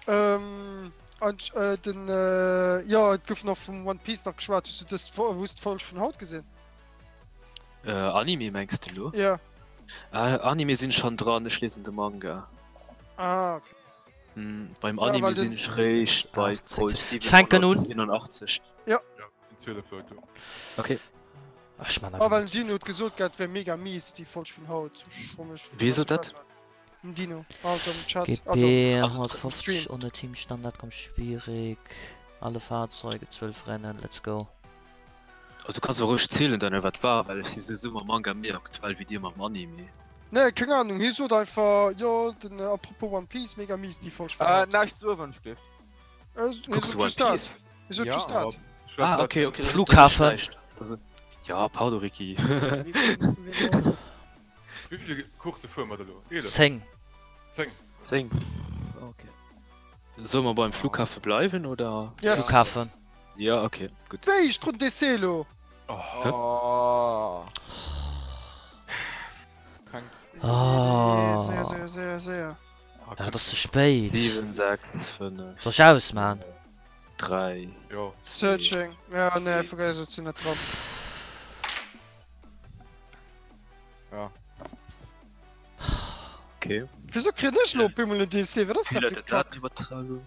S1: Ähm, an, äh, den, äh, jo, et gouf nach vum One Piece nach geschwat. Hues du dës, hues d'Folg vun haut gesinn?
S3: Äh, Anime mengs de lo?
S1: Ja.
S3: Äh, Anime sinn schon dran, ech lesen de Manga.
S1: Ah, okay.
S3: Hm, beim
S1: Ja,
S3: Anime
S1: well
S3: sinn
S1: den.
S3: ech réischt bei
S8: 8,
S3: Folg
S8: 6. Ech fänken un.
S3: 781.
S1: Ja.
S6: Ja, sinn 12 Leit do.
S3: Okay.
S8: Ach, ech man
S1: Ah,
S8: einfach
S1: well den
S8: net.
S1: Dino huet gesot gehat, et wär mega mies, déi Folg vun haut. Ech fro mech,
S3: Wee
S1: wat
S3: sot
S1: dat
S3: dat?
S1: war. Den Dino, also am Chat, also
S8: GB
S3: Also,
S1: am Stream.
S8: 150 ohne Teamstandard kommt schwierig. Alle Fahrzeuge, 12 Rennen, let's go.
S3: Also, du kanns och roueg zielen, Daniel, wat war, well ech si souwisou mam Manga méi aktuell wéi dir mam Anime.
S1: Nee, keng Ahnung, hie sot einfach, jo, den à propos One Piece, mega mies déi Folg vun
S4: Äh,
S1: haut.
S4: näischt ze uewen, Stift.
S1: Äh, hie
S3: Kucks
S1: sot
S3: du One
S1: just dat.
S3: Piece?
S1: Hie sot
S4: Ja.
S1: just dat.
S3: Ah, okay, okay, dann, dann
S8: Flughafen.
S3: näischt. Also, ja, pardon, Ricky.
S7: Wéi vill musse mir elo?
S6: Wéi vill Coursse fuere mer da lo? 11?
S8: 10.
S6: 10?
S3: 10.
S7: Okay.
S3: Solle mer beim Flughafe bleiwen, oder?
S1: Yes.
S8: Flughafen.
S3: Ja, okay, gutt.
S1: Wéi, ech krut en DC elo!
S6: Oh.
S4: Oh. Krank.
S8: Oh.
S1: Séier, séier, séier, séier.
S8: Ja, et ass ze spéit.
S3: 7, 6, 5.
S8: Soll ech ausman?
S3: 3.
S6: Jo.
S3: 2.
S1: Searching. Ja, nee,
S3: 1.
S1: vergiss et, sinn net dran.
S4: Ja.
S3: Okay.
S1: Wieso kritt ech lo op eemol en DC? Wat ass dat
S3: Fehler
S1: fir
S3: der
S1: Kack?
S3: Datenübertragung.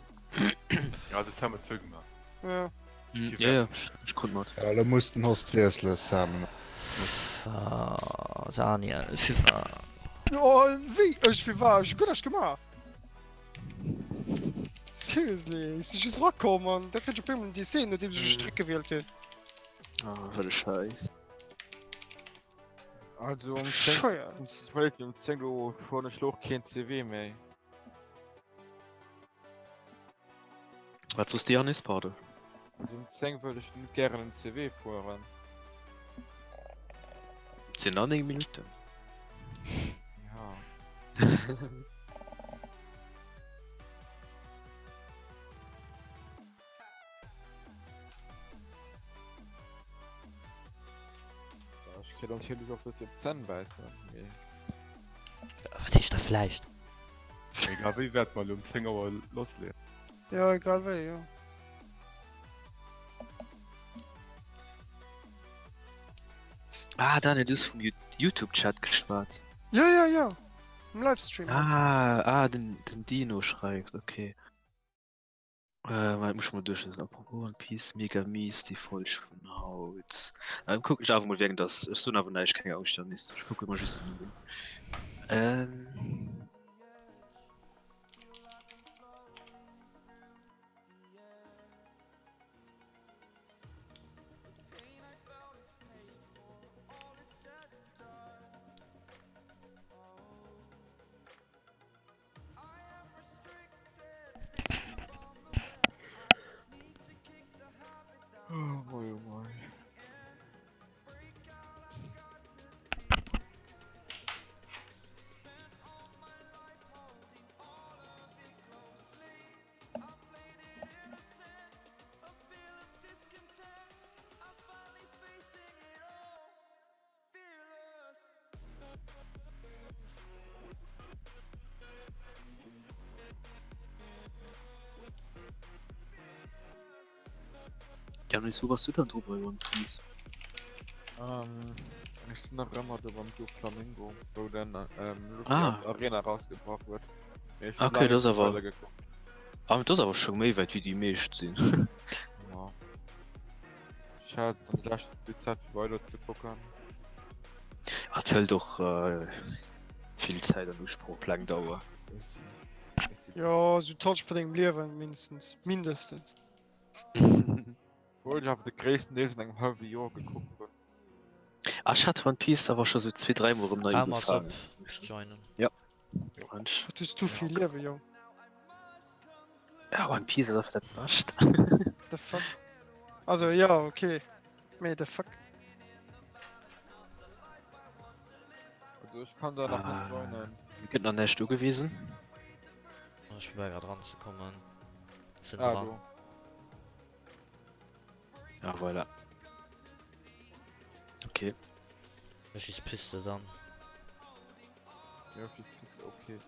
S6: Ja, de Sam huet zougemaach.
S1: Ja.
S3: Mm, ja, ja, ech krut mat.
S2: Ja, lo muss den Host wiesselen, Sam.
S8: FIFA, Daniel, FIFA.
S1: Oh, wéi ech fir war? Ech hu guer näischt gemaach. Seriously, ech si just rakomm an da kritt ech op eemol en DC, nodeems ech e Stréck gewielt hunn.
S3: Ah, wat e Schäiss.
S4: Also um 10
S1: Bescheuert.
S4: Wéi um 10 do fueren ech lo och keen CW méi.
S3: Wat soss de Janis, pardon?
S4: Also um 10 wëll ech net gären en CW fueren.
S3: Et sinn nach 9 Minutten.
S4: Ja. Ech kéint natierlech och bëssi op d'Zänn bäissen, mee.
S8: Wat heescht da vläicht?
S6: Egal wéi wäerte mer elo um 10 Auer lassleeën.
S1: Jo, egal wéi, jo.
S3: Ah, Daniel, du hues vum Youtube-Chat geschwat.
S1: Jo, jo, jo, um Livestream halt.
S3: Ah, ah, den, den Dino schreift, okay. Äh, wat muss ich mal duerchlesen? Apropos One Piece, mega mies déi Folg vun haut. Ähm, kucken ech awer mol wéi eng dass. Ech soen awer näischt, keng Angscht Janis. Ech kucke mer just den Numm un. Ähm.
S4: Oh mei, oh mei.
S3: Janis, wou bass du dann dru bei One Piece?
S4: Ähm, ech sinn nach ëmmer do beim Doflamingo, wou den ähm, Luffy
S3: Ah.
S4: aus der Arena rausgebrach huet. Mee ech hunn
S3: Okay,
S4: laang
S3: dat ass
S4: net
S3: awer.
S4: weider gekuckt.
S3: Ah, dat ass awer scho méi wäit wéi déi meescht sinn.
S4: Ja. Ech hat an der leschter déi Zäit fir weider ze kucken.
S3: Ah, et hëlt och vill Zäit an Usproch op laang Dauer.
S4: Bëssi. Bëssi.
S1: Jo, sou d'Halschent vun dengem Liewen mindestens. Mindestens.
S4: Obwuel ech awer de gréissten Deel vun engem hallwe Joer gekuckt hunn.
S3: Ah, ech hat One Piece awer scho sou zwee, dräi Mol erëm nei
S5: Hal mat op,
S3: ugefaangen.
S5: ech joinen.
S3: Ja. Orange.
S1: Wat hues du fir e Liewen, Jong?
S3: Ja, One Piece ass einfach dat Bescht.
S1: The fuck? Also ja, okay. Mee the fuck?
S4: Also ech kann da nach net
S3: Ah,
S4: joinen.
S3: mir gëtt nach näischt ugewisen.
S5: Ech probéier grad ranzekommen. Sinn
S4: Ah,
S5: dran.
S4: do.
S3: Ah, voilà. Okay.
S5: Ech is Piste dann.
S4: Ja, Piste, okay.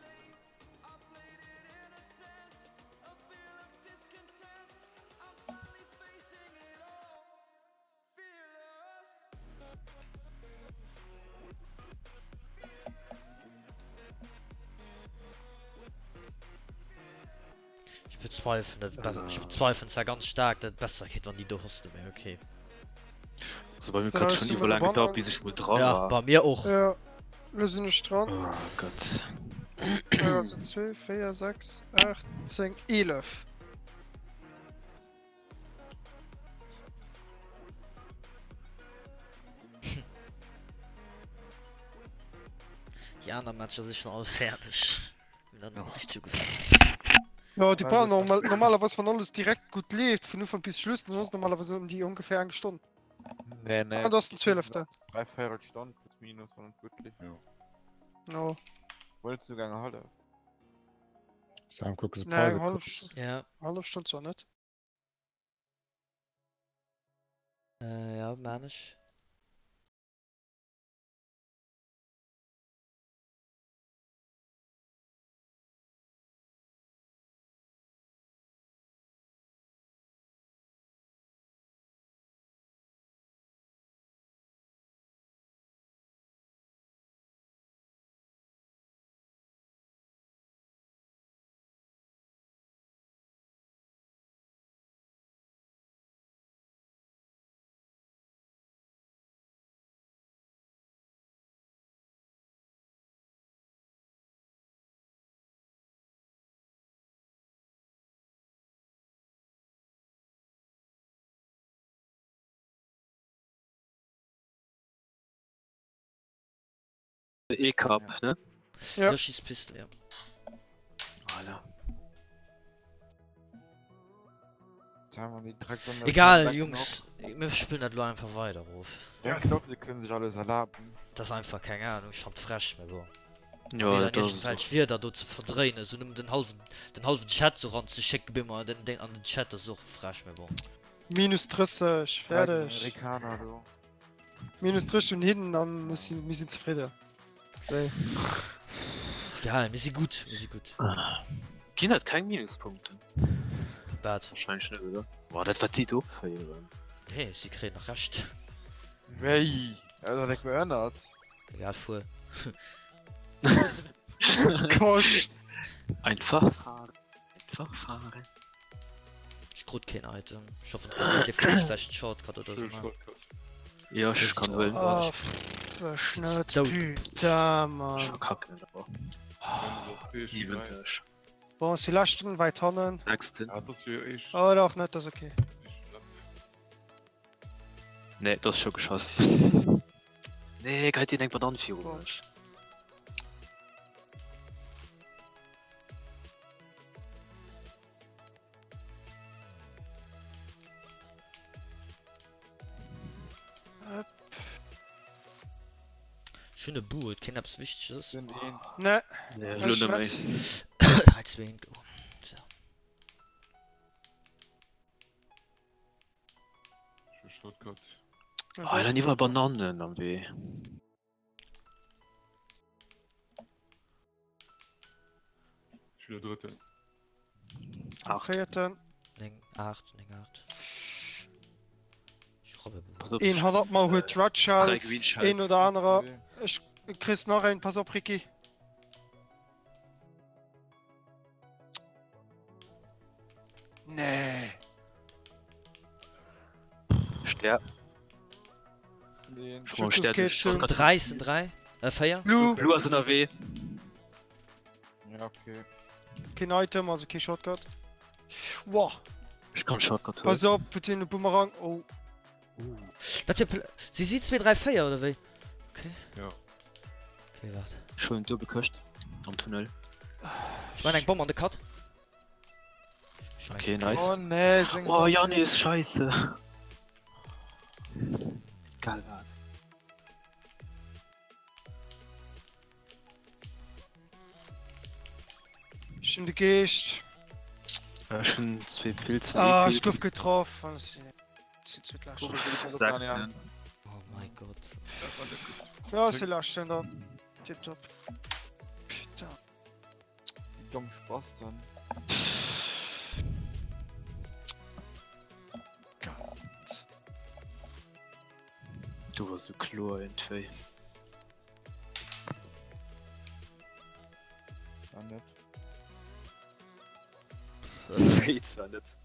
S5: bezweifelen dat et besser, ech bezweifelen zwar ganz staark dat et besser geet wann déi do hosten, mee okay.
S3: Also bei mir hat schon iwwer laang gedauert bis ech mol dra
S5: Ja,
S3: war.
S5: bei mir och.
S1: Ja, lo sinn ech dran.
S3: Oh Gott.
S1: Also 2, 4, 6, 8, 10, 11.
S5: Déi aner Matcher si schon all fäerdeg. Mir dann och richtig ugefaangen.
S1: Ja, déi brauchen normal, normalerweis wann alles direkt gutt leeft vun Ufank bis Schluss, dann ass normalerweis ëm déi ongeféier eng Stonn.
S4: Nee, nee.
S1: An das den 12.
S4: Dreiviertel Stonn plus minus wann et gutt leeft.
S2: Jo.
S1: No.
S4: Wollt souguer eng hallef.
S2: Sam kucke se
S1: Nee, eng
S2: private
S1: hallef
S2: kurz.
S1: Stonn.
S5: Ja.
S1: Hallef Stonn zwar net.
S5: Äh, ja, maan ech.
S3: E-Cup, ne?
S1: Ja.
S5: Yoshi's Piste, ja.
S3: Voilà.
S5: Egal, Jungs, mir spillen dat lo einfach weider, of.
S4: Ja, ich glaub, sie können sich alles erlauben.
S5: Dat ass einfach keng Ahnung, ech fannt frech, mee bon.
S3: Ja,
S5: Fir
S3: dat
S5: dann
S3: ass et
S5: iergendwelch
S3: och.
S5: Wierder do ze verdréinen, esou nëmmen den halwen, den halwen Chat sou ranzeschécken, bim an den, den, an den Chat, dat ass och frech, mee bon.
S1: Minus 30,
S4: Dräi
S1: fäerdeg.
S4: Amerikaner do.
S1: Minus 30 un hinnen an ech sinn, mir sinn zefridden. Séi.
S5: Egal, mir si gutt, mir si gutt.
S3: Ginn dat keng Minuspunkten?
S5: Wat?
S3: Wahrscheinlech net, oder? Boah, dat wat si do opféieren.
S5: Nee, si kréien nach Recht.
S4: Wéi? Dat hat ech geännert.
S5: Egal, fuer.
S1: Kosch.
S3: Einfach fahren. Einfach fahren.
S5: Ech krut keen Item. Ech hoffen, et kritt ee vun iech vläicht en Shortcut oder sou.
S3: Jo, ech kann huelen.
S1: Oh, pff, ech net. Putain, Mann.
S3: Ech verkacken et awer. Siwenteg.
S1: Bon, si leschten wäit hannen.
S3: Sechsten.
S1: Oh, oder och net, dat ass okay.
S3: Nee, dat ass scho geschoss. Nee, geit deen eng Banann viru mech.
S5: Ech hunn e Boot, keen eppes Wichteges?
S1: Nee,
S3: Nee, elo
S1: ech
S3: net méi.
S1: net.
S5: 3, 2, 1, go. So.
S6: Shortcut.
S3: Oh, dann iwwer Banannen am Wee.
S6: Ech hunn der drëtten.
S3: 8.
S1: Véierten.
S5: 9, 8, 9, 8. Ech robbe Boot.
S3: Pass op,
S1: Een hannert mer huet Red
S3: Dräi
S1: Shells,
S3: Green Shells.
S1: een oder anerer. Ech kriss nach een, pass op Ricky. Nee.
S3: Stär.
S1: Komm, Stär
S3: durch.
S5: 3 sind 3. Äh, 4.
S1: Blue.
S3: Blue ass ënnerwee.
S4: Ja, okay.
S1: Keen Item, also kee Shortcut. Wow.
S3: Ech kann Shortcut huelen.
S1: Pass op, huet hien e Boomerang. Oh.
S5: Wat fir Pl Si si 2, 3, 4 oder wéi? Okay.
S6: Ja.
S5: Okay, waart.
S3: Ech huelen d'duebel Këscht am Tunnel.
S5: Ech man eng Bomm an de Cut.
S3: Okay, nice.
S4: Oh nee, seng
S3: Oh, Janis, scheisse. Egal wat.
S1: Ech hunn de Geescht.
S3: Ech hunn zwee Pilzen.
S1: Ah, ech gouf getroff. An ech sinn zweet Leschten.
S3: Sechsten.
S5: Oh mein Gott.
S1: Ja, ech si Leschten da. Tipptopp. Putain.
S4: Déi domm Spasten.
S1: Gott.
S3: Du war sou kloer iergendwéi.
S4: Das war net.
S3: Méi zwar net.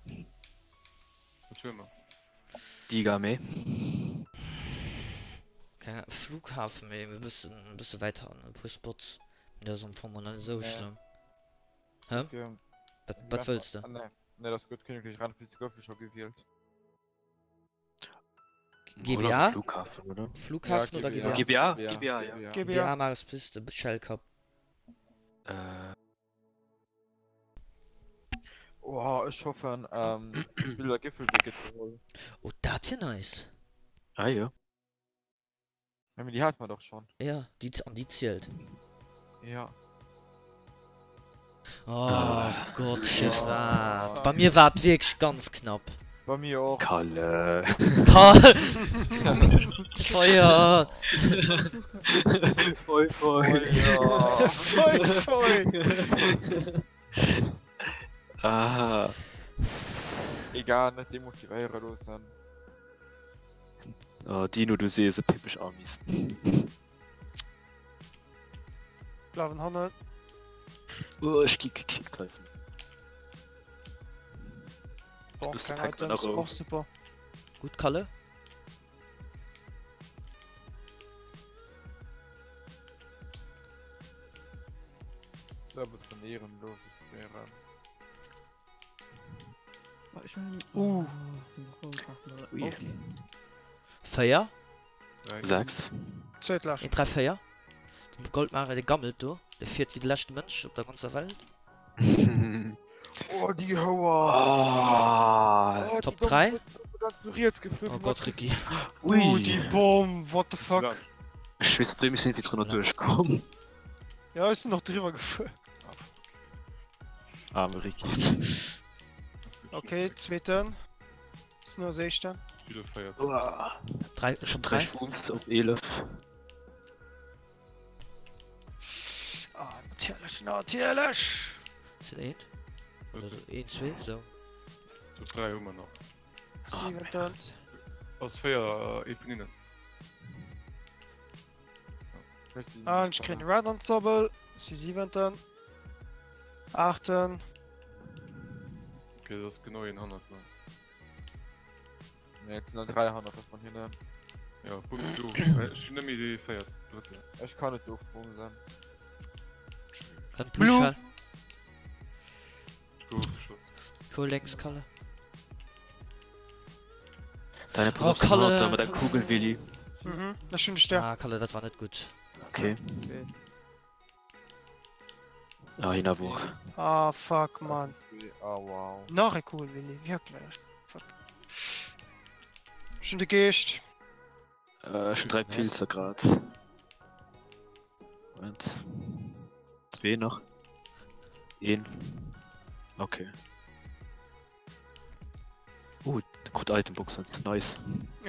S6: Wat huele mer?
S3: Diga méi.
S8: Keng Ahnung, Flughafen, mee e bëssen, e bësse wäit hannen, e puer Spots. Mee dat ass am Fong mol net esou schlëmm. Hä? Wat, wat wëlls de?
S4: Nee, nee, dat ass gutt. Königlich Rennpiste gouf jo scho gewielt.
S8: GBA?
S3: Flughafen, oder?
S8: Flughafen
S4: ja,
S8: oder GBA?
S3: GBA, GBA, ja.
S1: GBA.
S8: GBA Maris-Piste, Shell Cup.
S3: Äh.
S4: Oh, ech hoffen, ähm, Bilder Gipfelwee gëtt geholl.
S8: Oh, dat wier nice.
S3: Ah jo.
S4: Ja, mee déi hate mer dach schonn.
S8: Ja, déi, an déi zielt.
S4: Ja.
S8: Oh Gott, firwat? Bei mir war et wierklech ganz knapp.
S4: Bei mir och.
S3: Kalle.
S8: Kall. Feuer.
S3: Foi, foi.
S1: Foi, foi.
S3: Ah.
S4: Egal, net demotivéiere loossen.
S3: Oh, Dino, du sees et, typesch Amis.
S1: Bleiwen hannen.
S3: Oh, ech gi gekickt hei vun.
S1: Boah,
S3: Lust
S1: keng
S3: Pac-Man
S1: Items,
S3: erëm.
S1: och super.
S8: Gutt, Kalle.
S4: Da bist du ehrenlos, ich wäre.
S1: Uh.
S3: Ui.
S8: 4.
S3: 6.
S1: Zweet Lescht.
S8: 1, 3, 4. Den Goldmare, dee gammelt do. Dee fiert wéi de leschte Mënsch op der ganzer Welt.
S4: Oh, déi Houer!
S3: Ah.
S4: Oh,
S8: Top
S4: déi
S8: 3?
S4: Bomm huet ganz no riets geflunn.
S8: Oh Gott, Ricky.
S1: Ui. Oh, déi Bomm, what the fuck.
S3: Ech weess net, wéi mir sinn wéi drënner duerchkomm.
S1: Ja, ech sinn och driwwer gefuer.
S3: Arme Ricky.
S1: Okay, zweeten. Snow ass éischten.
S8: Dräi,
S3: Ech hunn 3 Schwungs op 11.
S1: Ah, natierlech, natierlech!
S8: Sinn eent? Oder een, zwee, sou.
S6: Top 3 hu mer nach.
S1: Siwenten.
S6: Ass 4 ee vun hinnen.
S1: An ech kréien de Red an d'Zobbel. Si siwenten. Aachten.
S6: Okay, dat ass genau een hannert mer.
S4: Nee, et sinn der 3 hannert der vun hinnen.
S6: Ja, Punkt du. Ech hunn net méi déi véiert, drëtte.
S4: Ech kann net ofbremsen.
S8: Dann Blue
S1: Blue.
S8: Shell.
S6: Ech gouf geschoss.
S8: Cool, lénks, Kalle.
S3: Deine
S8: Oh,
S3: Pass op
S8: Kalle.
S3: Kalle. mat der Kugel, Willi.
S1: Mhm, ech hunn de Stär.
S8: Ah, Kalle, dat war net gutt.
S3: Okay. Ah, hin awer och.
S1: Ah, fuck, man.
S4: Ah, wow.
S1: Nach e cool, Willi, wierklech. Fuck. Ech hunn de Geescht.
S3: Äh, ech hunn 3 Pilzer grad. Moment. Zwee nach. Een. Okay. Oh, gutt Itemboxen. Nice.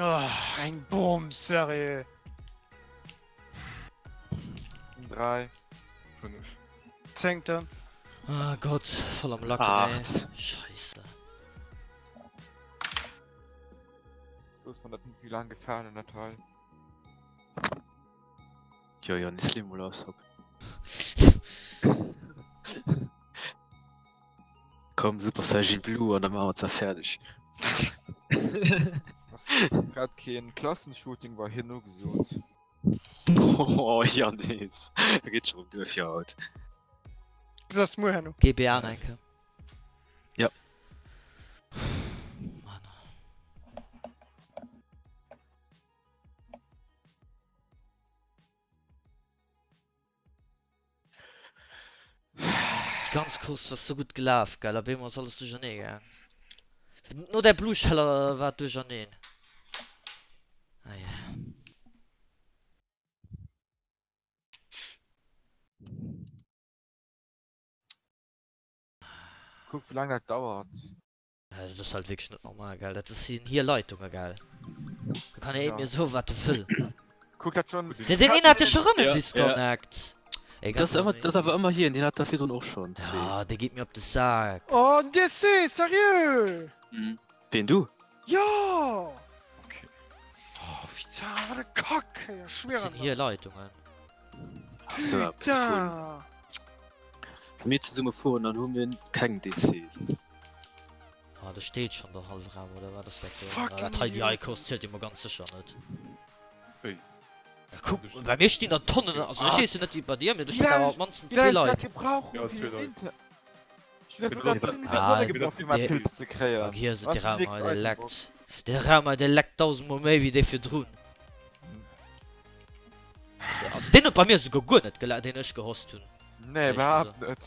S1: Ah, eng Bomm, sérieux.
S4: 3.
S6: 5.
S1: Zéngten.
S8: Ah Gott, voll am Lacken, ey.
S3: 8.
S8: Scheisse.
S4: Bloß man dat net méi laang gefalen dat hei.
S3: Jo, jo, Nestlé mol aus, hopp. Komm, Super Saiyan Blue an da maache mer d'Saach fäerdeg.
S4: Ass grad keen Klassenshooting war hien ugesot.
S3: Oh, ja, nees. Da geet scho rëm duer fir haut.
S1: Das ass muer herno.
S8: GBA nach eng Kéier.
S3: Ja.
S8: Mann. Ganz kurz, das ist so gut gelaf, gell? Op eemol ass alles duerchernee gaang. No der Blue Sheller war et duercherneen. Ah ja.
S4: Kuck wéi laang dat dauert.
S8: Ja, dat ass halt wierklech net normal, gell? Dat sinn hir Leitunge, gell? Do kann een
S4: Ja.
S8: mir soe wat e wëll.
S4: Kuck dat schon.
S8: Den deen een hat jo scho rëm en
S3: Ja, ja.
S8: Disconnect. Ey,
S3: Das
S8: ganz
S3: ass ëmmer,
S8: ehrlich.
S3: das ass awer ëmmer hien, deen hat der virdrun och schonn zwee.
S8: Ja, dee geet mir op de Sak.
S1: Oh, en DC, sérieux!
S3: Mhm. Ween, du?
S1: Jo!
S6: Okay.
S1: Oh, putain, wat e Kack, ey, ech
S8: Dat
S1: schwieren
S8: sinn hir Leitungen.
S3: So eppes vun.
S1: Putain!
S3: Wa mir zesumme fueren, dann hu mir keng DCs.
S8: do steet schonn den hallwe Raum, oder wat ass dat do? Fucking Dat hei, déi hei Course zielt jo mol ganz sécher net.
S6: Wéi?
S8: Ja, kuck, bei mir stinn der Tonnen, also ech weess jo net wéi et bei dir, mee do stinn awer op d'mannsten zwee Leit.
S6: Ja, zwee Leit.
S8: Ah, Vergiess et, dee Raum hei, dee leckt. Dee Raum hei, dee leckt dausendmol méi wéi dee virdrun. Also deen huet bei mir esouguer guer net geleckt, deen ech gehost hunn.
S4: Nee, iwwerhaapt net.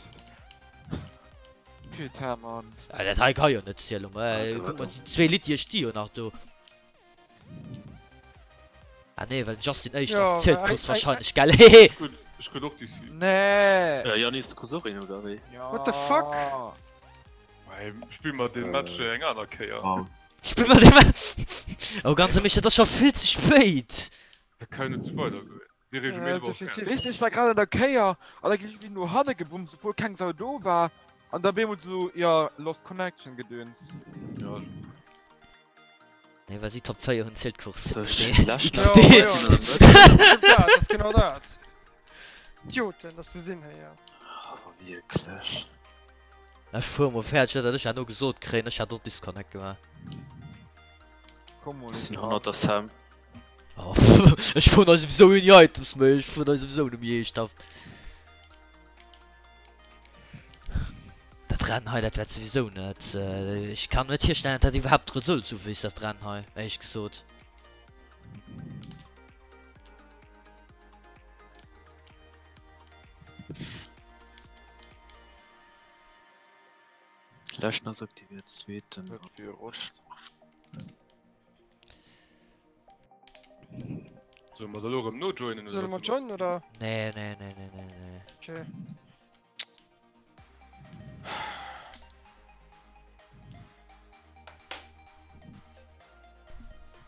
S4: Putain, Mann.
S8: Ah, dat hei ka jo net zielen, ma kuck mol, zwee Litier sti jo nach do. Ah nee, well den Justin éischt ass, zielt d'Course wahrscheinlech, gell? Hehe.
S6: Ech krut och DC.
S4: Nee.
S3: Yannis, du kriss och een, oder wéi?
S1: What the fuck?
S6: Spill mer den Match eng aner Kéier.
S8: Spill mer den Match. Oh ganze Micha, dat ass scho vill ze spéit.
S6: Dat kann jo net sou weidergoen. Si reegelméisseg
S1: Ja,
S6: och
S1: definitiv.
S4: Weess de, ech war grad an der Kéier an da ginn ech wéi no hanne gebumst, obwuel keng Sau do war an da bemol sou, jo, lost connection Gedöns.
S6: Ja.
S8: Nee, well si Top 4 hunn, zielt d'Course.
S3: Sou
S8: XD.
S3: schlecht
S1: Ja,
S8: XD.
S1: ja, ja. Dat dat ass genau dat. Idioten, dass se sinn, hei, ja.
S3: Awer wierklech.
S8: Ech fuer mol fäerdeg, net dat ech herno gesot kréien, ech hätt och Disconnect gemaach.
S4: Komm mol
S3: Sinn
S4: dran.
S3: 100 der Sam.
S8: Oh, ech fueren hei souwisou ouni Items méi, ech fueren hei souwisou nëmme eeschthaft. Dat Rennen hei, dat wäert souwisou net, ech kann mir net virstellen, dat dat iwwerhaapt Results uweist, dat Rennen hei, éierlech gesot.
S3: Leschten ass aktiviert, zweeten.
S4: Wat fir e Rotz.
S6: Solle mer da lo erëm nojoinen oder
S1: Solle mer
S6: wat solle mer?
S1: joinen oder?
S8: Nee, nee, nee, nee, nee, nee.
S1: Okay.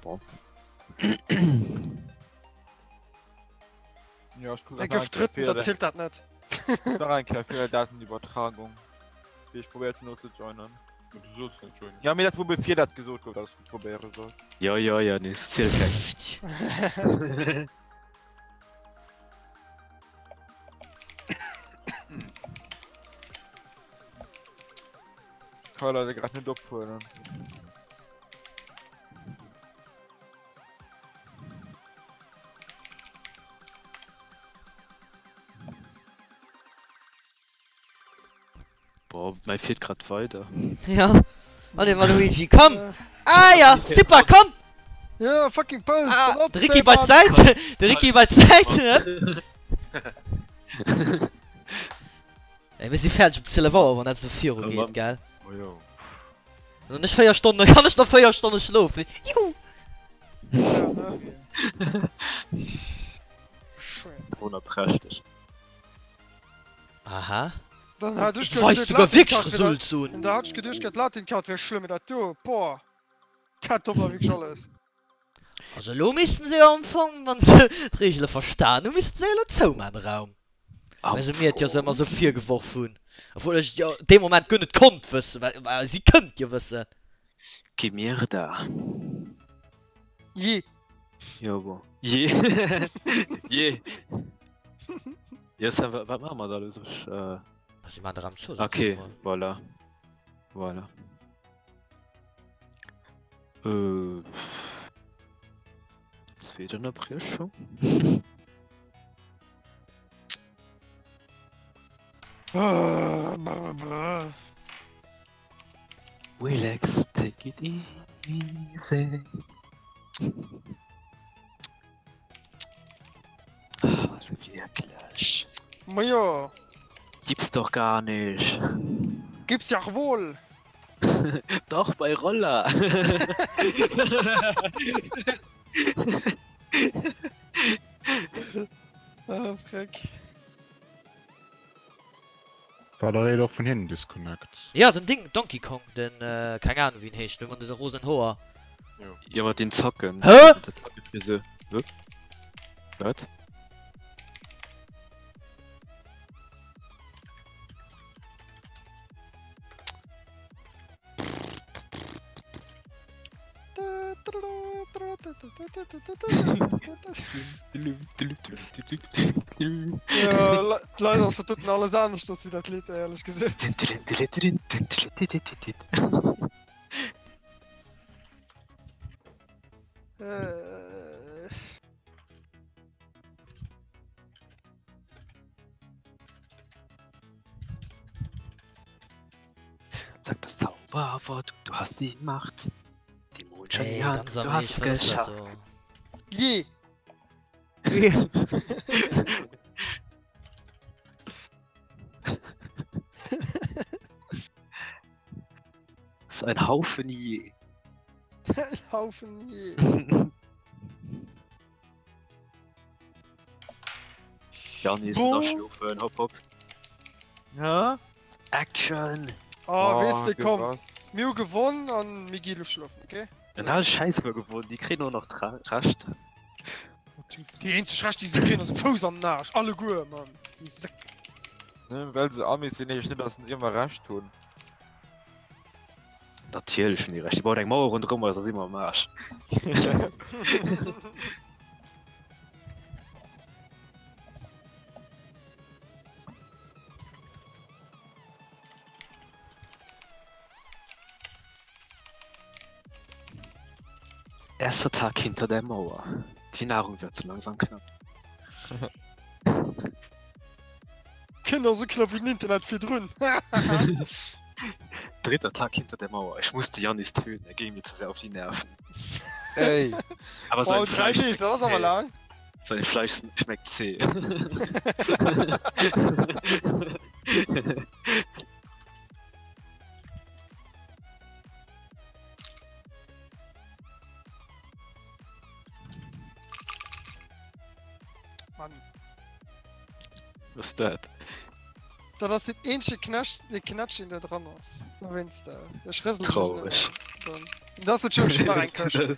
S3: Bon.
S4: Ja, ech kuck
S1: Hie
S4: nach
S1: gouf
S4: eng Kéier
S1: Drëtten,
S4: fir
S1: dat
S4: de-
S1: zielt dat net.
S4: nach eng Kéier fir der Datenübertragung. Wéi ech probéiert hunn no ze joinen.
S6: Ma du solls net joinen.
S4: Ja, mee dat wor bevir dat gesot gouf, dat ech probéiere soll.
S3: Jo, jo, Yannis, ziel keng.
S4: Ka leider grad net ophuelen.
S3: Boah, mäi fiert grad weider.
S8: Ja. Allez Waluigi, komm! Ah ja, super, komm!
S1: Ja, fucking Pëlz!
S8: Ah, de Ricky bei d'Säit! De Ricky bei d'Säit! Ey, mir si fäerdeg um 12 Auer, wann dat esou viru geet, gell?
S6: Ma jo.
S8: Dann hunn ech 4 Stonnen, kann ech nach 4 Stonne schlofen. Juhu!
S3: Wonnerprächteg.
S8: Aha.
S1: Dann hat ech
S8: Du weist sogar wierklech Results un.
S1: Da hat ech geduecht, dat Latin Card wär schlëmm, mee dat do, boah, dat do war wierklech alles.
S8: Also elo missten se jo am Fong, wann se d'Reegele verstan hunn, missten se jo elo zouman de Raum. Well se mir et jo sou ëmmer sou virgeworf hunn. Obwuel ech et jo dee Moment guer net konnt wëssen, well well si kënnt jo wëssen.
S3: Que mierda.
S1: Jee.
S3: Jo bon. Jee. Jee. Jo Sam, wat maache mer da elo? Soll ech.
S8: Si maachen de Raum zou, sot
S3: Ok,
S8: ech emol.
S3: voilà. Voilà. Äh. Zweet Ënnerbriechung. Relax, take it easy. Ah, also wirklich.
S1: Ma jo.
S3: Gibt's doch gar nicht.
S1: Gibt's ja wohl.
S3: Doch, bei Roller.
S1: Ah, freck.
S2: War der Réit och vun hinnen Disconnect?
S8: Jo, den Ding, Donkey Kong, den, keng Ahnung wéi en heescht, dee mat de rosen Hoer.
S3: Jo, mat den Zacken.
S8: Hä?
S3: Mat der Zackefrisur. Hä? Wat?
S1: Ja, leider ass dat doten alles aneschters wéi dat Lidd, éierlech gesot. Äh.
S3: Sag das Zauberwort, du hast die Macht. Die Mondschein
S8: Ey,
S3: in die Hand,
S8: ganz
S3: du
S8: am
S3: hast es
S8: Eescht, wat ass dat
S3: geschafft.
S8: do?
S1: Je!
S3: Das ist ein Haufen je.
S1: Ein Haufen je.
S3: Janni,
S1: Bon.
S3: da schlofen, hopp hopp.
S4: Ja?
S3: Action!
S1: Oh, weess de, komm.
S4: Was?
S1: Mir hu gewonnen an mir gi lo schlofen, okay?
S3: Den al Schäiss war gewonnen, déi kréien och nach d'Recht.
S1: Déi eenzeg Recht déi se kréien ass e Fouss an den Aarsch, alleguer, Mann, déi Säck.
S4: Nëmmen well se Amis sinn heescht net dass se ëmmer Recht hunn.
S3: Natierlech hunn déi Recht, déi bauen eng Mauer ronderëm eis a si mer am Aarsch. Erster Tag hinter der Mauer. Die Nahrung wird so langsam knapp.
S1: Genau sou knapp wéi den Internet virdrun.
S3: Dritter Tag hinter der Mauer. Ich musste Jannis töten, er ging mir zu sehr auf die Nerven.
S4: Ey!
S3: Aber sein
S1: Oh, 3
S3: Fleisch
S1: Deeg,
S3: schmeckt
S1: dat ass awer
S3: zäh.
S1: laang.
S3: Sein Fleisch schmeckt zäh.
S1: Mann.
S3: Was ist dat?
S1: Dat ass den eenzege Knäsch, dee Knätsch, deen do dran ass. Dowéinst, ech rëselen e bëssen
S3: Traureg.
S1: ëmmer. Dann ass natierlech schon nach eng Këscht.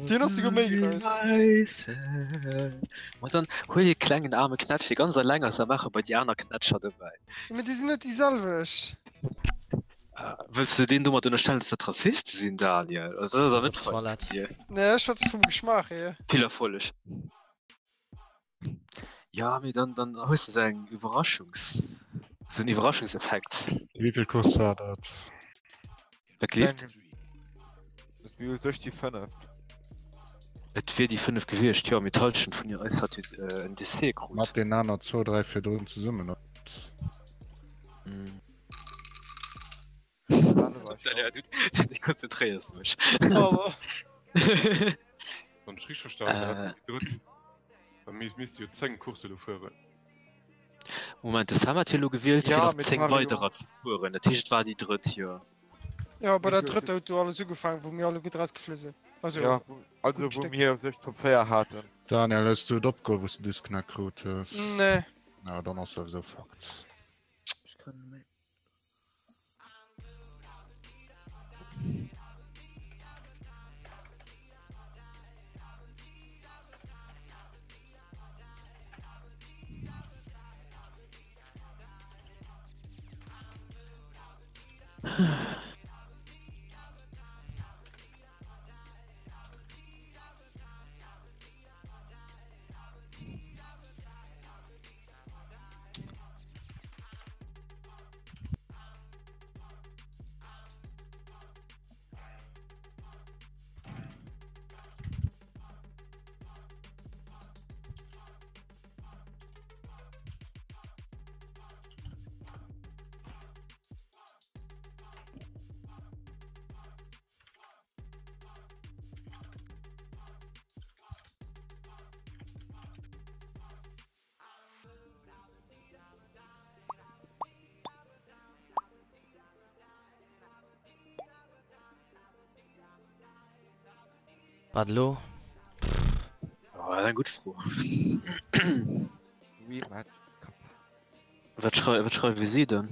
S1: Deen ass souguer méi grouss.
S3: Ma dann huel dee klengen aarme Knätsch, dee ganz eleng ass, a maach e bei déi aner Knätscher dobäi.
S1: Mee déi sinn net déi selwecht.
S3: Wëlls de deen domat ënnerstellen, dass dat Rassiste sinn, Daniel? Also dat ass awer net frei vun dir.
S1: Nee, ech schwätze vum Geschmaach hier.
S3: Vill Erfolleg. Ja, mee dann, dann hues de sou eng Iwwerraschungs, sou en Iwwerraschungseffekt.
S2: Wéivill Course war dat?
S3: Wat leeft?
S4: Et wier u sech déi fënneft.
S3: Et wier déi fënnef gewiescht, jo, mee d'Hallschent vun eis hat jo en DC krut.
S2: Mat den aner zwou, dräi virdrun zesummen, oder?
S3: Du konzentréiers mech.
S6: Wann ech richteg verstanen hunn, hat déi drëtt. Da misste jo 10 Coursse do fueren.
S3: Moment, de Sam hat jo elo gewielt, fir
S4: Ja,
S3: nach
S4: mee
S3: 10
S4: d'Mario.
S3: weiderer ze fueren. Dat heescht, et war déi drëtt, jo.
S1: Jo, bei der drëtter huet do alles ugefaangen, wou mir alleguer rausgeflu sinn. Also,
S4: Ja, also
S1: gutt
S4: wou
S1: Stéck.
S4: mir u sech Top 4 haten.
S2: Daniel, hues du et opgeholl, wou s de Disconnect krut hues?
S1: Nee.
S2: Na, dann ass souwisou fucked.
S7: Ech kann net méi.
S8: Wat elo?
S3: Oh, dat eng gutt Fro.
S4: Rematch Cup.
S3: Wat schrei wat schreiwe si dann?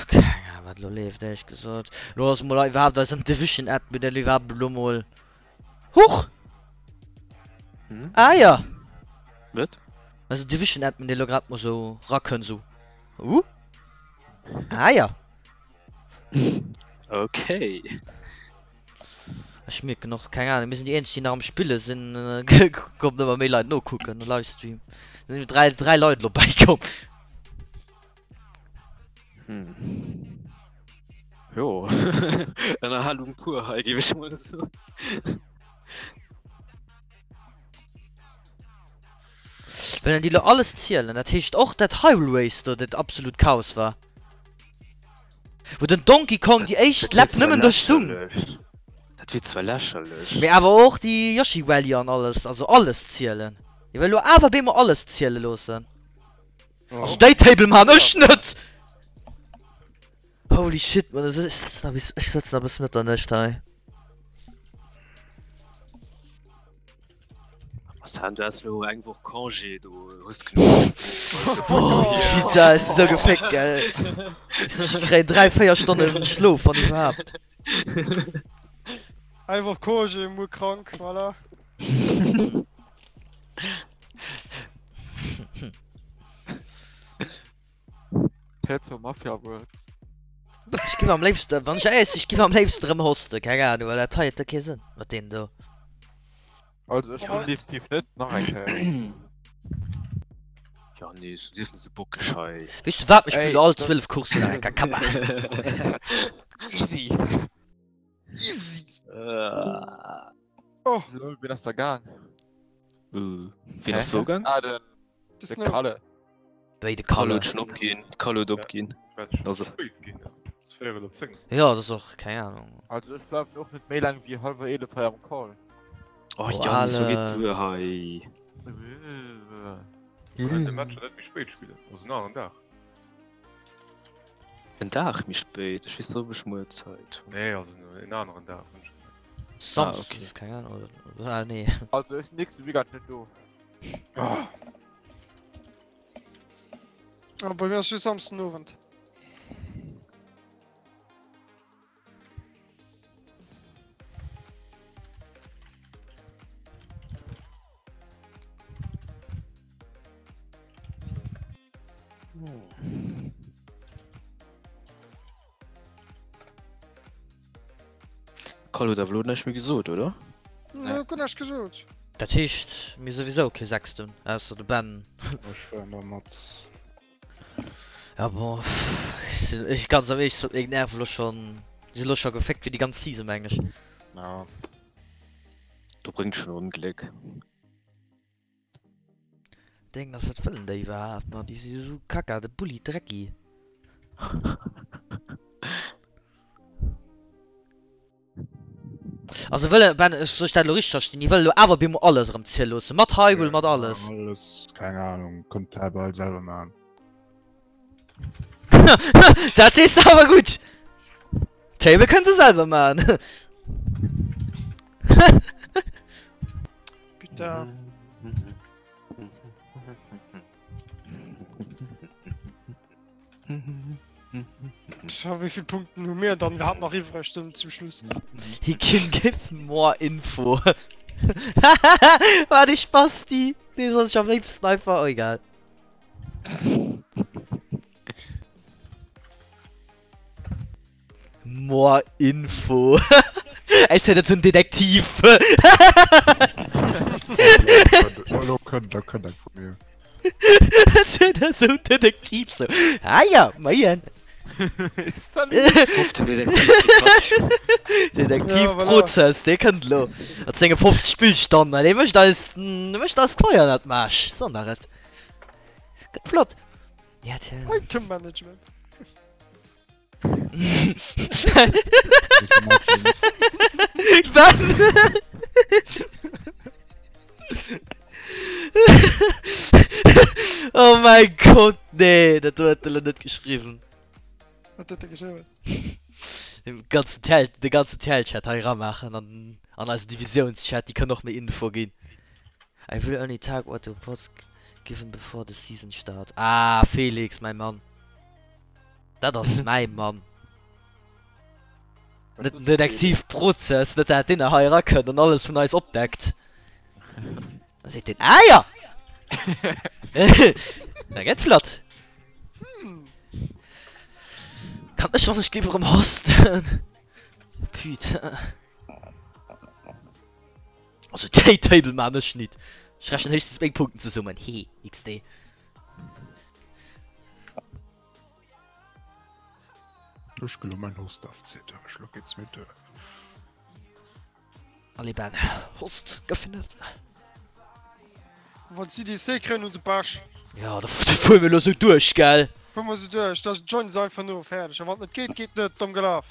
S8: Keng Ahnung wat elo leeft éierlech gesot. Lo ass mol iwwerhaapt eisen Division Admin elo iwwerhaapt elo mol. Huch!
S3: Hm?
S8: Ah ja!
S3: Wat?
S8: Eisen Division Admin dee lo grad mol sou rakënnt sou. Uh? Ah ja!
S3: Okay.
S8: Ech mierken och, keng Ahnung, mir sinn déi eenzeg déi nach am spille sinn, kommen ëmmer méi Leit nokucken de Livestream. Sinn elo 3, 3 Leit elo bäikomm.
S3: Hm. Jo, Ënnerhalung pur hei, géif ech mol soen.
S8: Wëllen déi lo alles zielen? Dat heescht och dat Hyrule Race do, dat absolut Chaos war. Wou den Donkey Kong déi éischt Läpp nëmmen do stung.
S3: Dat wier zwar lächerlech.
S8: Mee awer och déi Yoshi Rally an alles, also alles zielen. Déi wëll lo awer bemol alles ziele loossen. Also déi Table maan ech net! Holy shit man, ech sëtzen nach bis, ech sëtzen nach bis Mëtternuecht hei.
S3: Sam, du has lo eng Woch Congé, du hues genuch.
S8: Putain, ech sinn sou geféckt, gell. Ech kréien 3, 4 Stonnen Schlof, wann iwwerhaapt.
S1: Eng Woch Congé, muer krank, voilà.
S4: Terzo Mafia Works.
S8: Ech giff am léifsten, wann ech éierlech sinn, ech giff am léifsten erëm hosten, keng Ahnung, well dat hei huet jo kee Sënn mat deenen do.
S4: Also ech hunn definitiv net nach eng Kéier.
S3: Ja nee, so dierfen se bockeg hei.
S8: Weess du wat, mir
S4: Ey,
S8: spillen all
S4: das-
S8: 12 Coursen nach eng Kéier, Kappa.
S4: Easy!
S1: Easy!
S3: Äh,
S1: Oh,
S4: Lol, wien ass da gaang?
S3: äh, wien ass wou gaang?
S4: Ah, den,
S1: de
S4: de
S1: Snow.
S4: Kalle.
S8: Wéi de
S3: Kalle
S8: Kalle.
S3: huet schon opginn, d'Kalle huet opginn. Also-
S6: Spéit ginn, ja. Es ist 4 op 10.
S8: Ja, dat ass och, keng Ahnung.
S4: Also ech bleiwen och net méi laang wéi hallwer 11 hei am Call.
S3: Oh
S8: Oh,
S3: Jannis, wo geet
S8: Ale.
S3: du hei?
S6: Wir können den Match ja net méi spéit spillen, also en aneren Dag.
S3: En Dag méi spéit? Ech weess net, ob ech muer Zäit hunn.
S6: Nee, also en aneren Dag hunn ech gemengt.
S8: Samsdes, keng Ahnung, oder, ah nee.
S4: Also ech sinn nächste Weekend net do.
S6: Ah.
S1: Ah, bei mir ass just Samsden Owend.
S3: Carlo huet awer elo näischt méi gesot, oder?
S1: Nee, guer näischt gesot.
S8: Dat heescht, mir hu souwisou kee Sechsten, ausser de Ben.
S2: Ech fueren da mat.
S8: Ja bon, ech ganz am éischt meng Nerven lo schon, si lo scho geféckt wéi déi ganz Season meng ech.
S2: Ja.
S3: Do bréngt schon Ongléck.
S8: Deng ass wat wëllen déi iwwerhaapt man, déi si sou kacka, de Bulli drecki. Also wëlle Ben, ech soll ech dat elo richteg verstinn, déi wëlle lo awer bemol alles erëm ziele loossen, mat Hyrule, mat alles?
S2: Alles, keng Ahnung, kënnt der bal selwer man.
S8: Dat sees de awer gutt! Table kënnt se selwer man.
S1: Putain. Tja, wéi vill Punkten hu mir dann iwwerhaapt nach iwwreg dann zum Schluss?
S8: He can give more info. Wat ee Spasti! Dee soll sech am léifsten einfach, oh egal. More info. Ech sinn net sou en Detektiv.
S2: Elo kënnt, da kënnt eng vu mir.
S8: Ech sinn net sou en Detektiv sou. Ah ja, moien.
S4: Salut!
S3: Ruff den Detektiv Pikachu.
S8: Detektiv
S1: Ja, voilà.
S8: Prozess, dee kënnt elo. Mat senge 50 Spillstonnen, dee mécht eis, dee mécht eis d'Feier net maasch. So nach et. Gëtt flott. Ja, tja.
S1: Item Management.
S8: Ben! Oh mäi Gott, nee, dat do huet e lo net geschriwwen.
S1: Wat huet e geschriwwen?
S8: De ganzen TL, de ganzen TL-Chat hei eramaachen an an eisen Divisiounschat, déi kënnen och méi Info ginn. I will only talk what the reports given before the season start. Ah, Felix, mäi Mann. Dat ass mäi Mann. Net den Detektiv Prozess, net dat deen hei erakënnt an alles vun eis opdeckt. Da seet deen, ah ja! Da gëtt flott. Kann ech och nicht lieber erëm hosten? Putain. Also déi Table maan ech nit. Ech rechnen héchstens meng Punkten zesummen hehe XD.
S2: Ech gelo mein Host FC duerch, lo geets mir duer.
S8: Allez Ben, Host geöffnet.
S1: Wann si DC kréien hu se Pech.
S8: Jo, da fuere mir elo sou duerch, gell?
S1: Fuere mer sou duerch, da joinen se einfach no, fäerdeg. A wann et net geet, geet net, domm gelaf.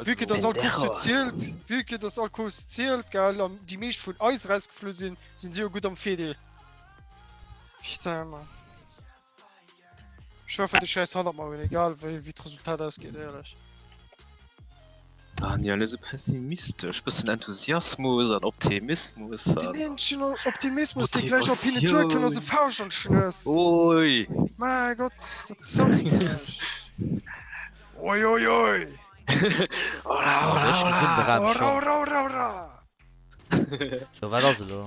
S1: Vue que dass all Course jo zielt, vue que dass all Course zielt, gell, an déi meescht vun eis erausgeflu sinn, sinn si jo gutt am Virdeel. Putain, Mann. Ech werfen de Schäiss hannert mer un, egal wéi wéi d'Resultat ausgeet, éierlech.
S3: Daniel, net esou pessimistesch, bëssen Enthusiasmus an Optimismus
S1: an. Den eenzegen Optimismus dee gläich op hinnen duerkënnt ass e Fauscht an d'Schnëss.
S3: Oi!
S1: Mäi Gott, dat zankt mech. Oi oi oi!
S3: Ora ora
S8: Ech gesinn de
S3: ora!
S8: Rem
S1: Ora
S8: schonn.
S1: ora ora ora!
S8: So, wat ass elo?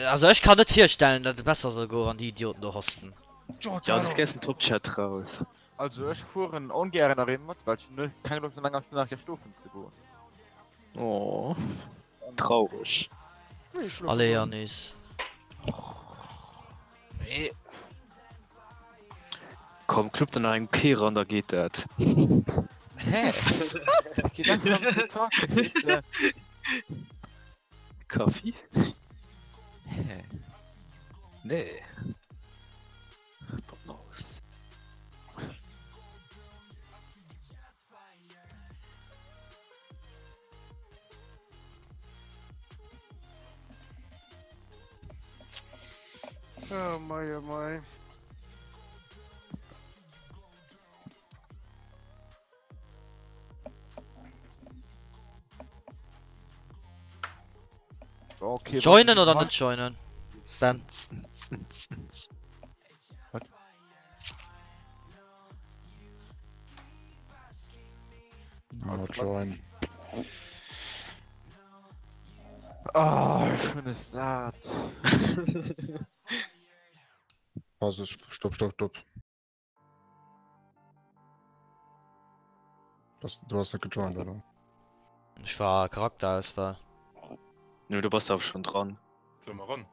S8: Also ech kann net virstellen, datt et besser soll goen, wann déi Idioten do hosten.
S3: Ja, das gäss den Top-Chat raus.
S4: Also ech fueren ongären nach een mat, well ech hunn keng Loscht no enger Stonn nach hier schlofen ze goen.
S3: Oh, traureg.
S8: Allez Yannis.
S4: Nee.
S3: Komm, knupp der nach eng Keer an, da geet dat.
S4: Hä? Dat geet einfach net de fuck, weess de.
S3: Kaffi?
S4: Hä?
S3: Nee. Papp
S1: Oh mei, oh mei.
S4: Okay,
S8: Joinen oder net joinen? Ben.
S4: Wat?
S2: Ah, join.
S4: Oh, ech hunn es sat.
S2: Also, stopp, stopp, stopp. Das, du hast net gejoint, oder?
S8: Ech war Charakterauswahl.
S3: Nö, du bass awer schon dran.
S6: Soll mer ran?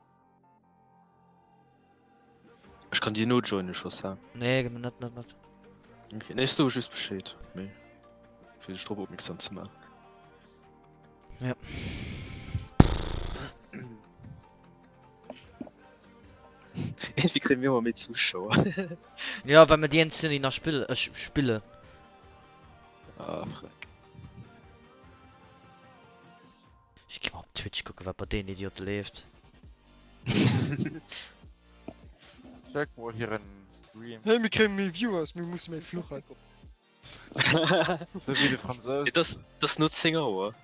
S3: Ech kann dir nojoinen, Chossa.
S8: Nee, net, net, net.
S3: Okay, nee, ech soe just Bescheed, mee fir dech drop opmierksam ze maachen.
S8: Ja.
S3: Iergendwéi kréie mir ëmmer méi Zuschauer.
S8: Ja, well mir déi eenzeg sinn, déi nach spillen. Ech spillen.
S3: Ah, freck.
S8: Ech gi mal op Twitch kucken, wat bei deenen Idiote leeft.
S4: Check mol hiren Stream.
S1: Hey, mir kréie méi Viewers, mir musse méi fluchen.
S4: Sou wéi de Fransous.
S3: Et ass, et ass no 10 Auer.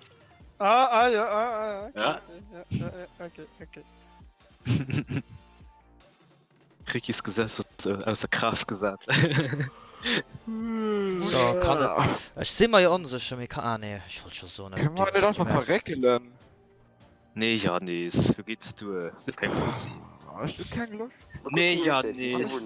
S1: Ah, ah, ja, ah, ah, okay,
S3: Ja.
S1: okay, ja, ja, ja, okay, okay.
S3: Rikis Gesetz ass ausser Kraaft gesat.
S8: So, kann et. Ech si mer jo onsécher, mee kann. Ah, nee, ech wollt scho soen,
S4: Kënne mer net einfach verréckelen?
S3: Nee Janis, lo geet duer, sief keng Pussy.
S4: Ech hu keng Loscht.
S3: Nee Janis,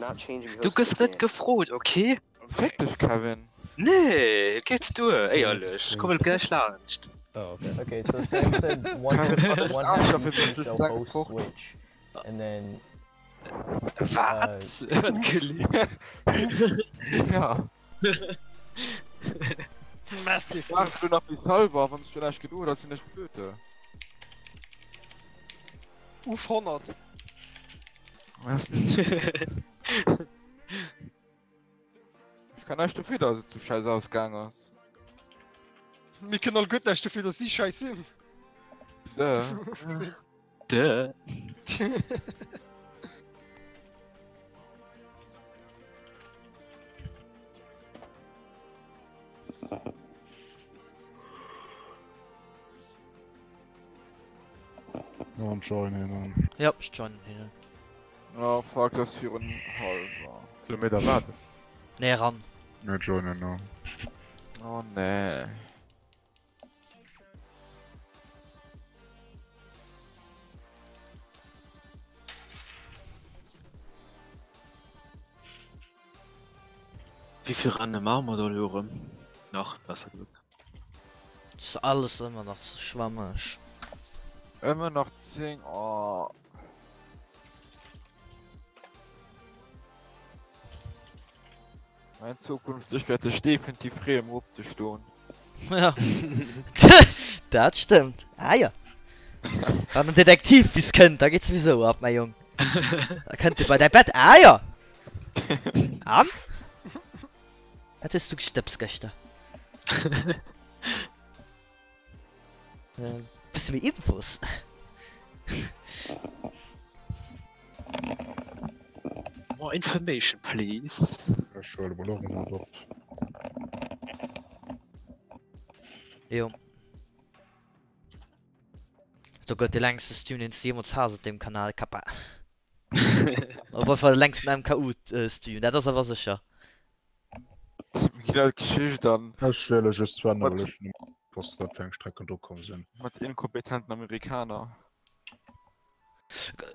S3: du gëss net gefrot, ok?
S4: Féck dech Kevin.
S3: Nee, geet duer, éierlech, ech kommen gläich laanscht.
S9: Oh okay. Okay, so Sam said one
S4: Kevin,
S9: one
S4: wann ech
S9: half
S4: Aarschlach wier,
S9: DC
S4: soss
S9: shall
S4: drecks
S9: host
S4: fort.
S9: switch and then
S3: Wat? Wat gelift?
S4: Ja.
S1: Massive.
S4: Waart elo nach bis halwer, wann ech do näischt gedoen, da sinn ech blöde.
S1: Uff 100.
S4: Ech kann näischt dofir, dass et sou scheiss ausgaang ass.
S1: Mir kënnen all gutt näischt dofir, dass si scheiss sinn.
S4: Duh.
S3: Duh.
S2: Ja, an join hinnen.
S8: Ja, ech joinen hinnen.
S4: Oh fuck, das ist virun halwer.
S6: Solle mir da waarden?
S8: Nee, ran.
S2: Mir joinen no.
S4: Oh nee.
S3: Wéi vill Renne maache mer da elo erëm? Nach, besser gesot.
S8: Ass alles ëmmer nach sou schwammeg.
S4: Ëmmer nach 10, oh. Mein Zukunft, ech wäert sech definitiv freeën, emol opzestoen.
S8: Ja. Dat stëmmt. Ah ja. Wann den Detektiv bis kënnt, da geet souwisou ab, mäi Jong. Da kënnt e bei däi Bett. Ah ja. An? Wat hues du gestëbst gëschter? Bësse méi Infos.
S3: More information please.
S2: Ech huele mol och en Hut op.
S8: Jo. Do gëtt de längste Stream deen s de jeemools has op deem Kanal, Kappa. Op alle Fall de längsten MKU-Stream, dat ass awer sécher.
S4: Mir ginn all d'Geschicht an.
S2: Ech wiele just Sven, well ech net wosst wat fir eng Strecken do komm sinn.
S4: Mat inkompetenten Amerikaner.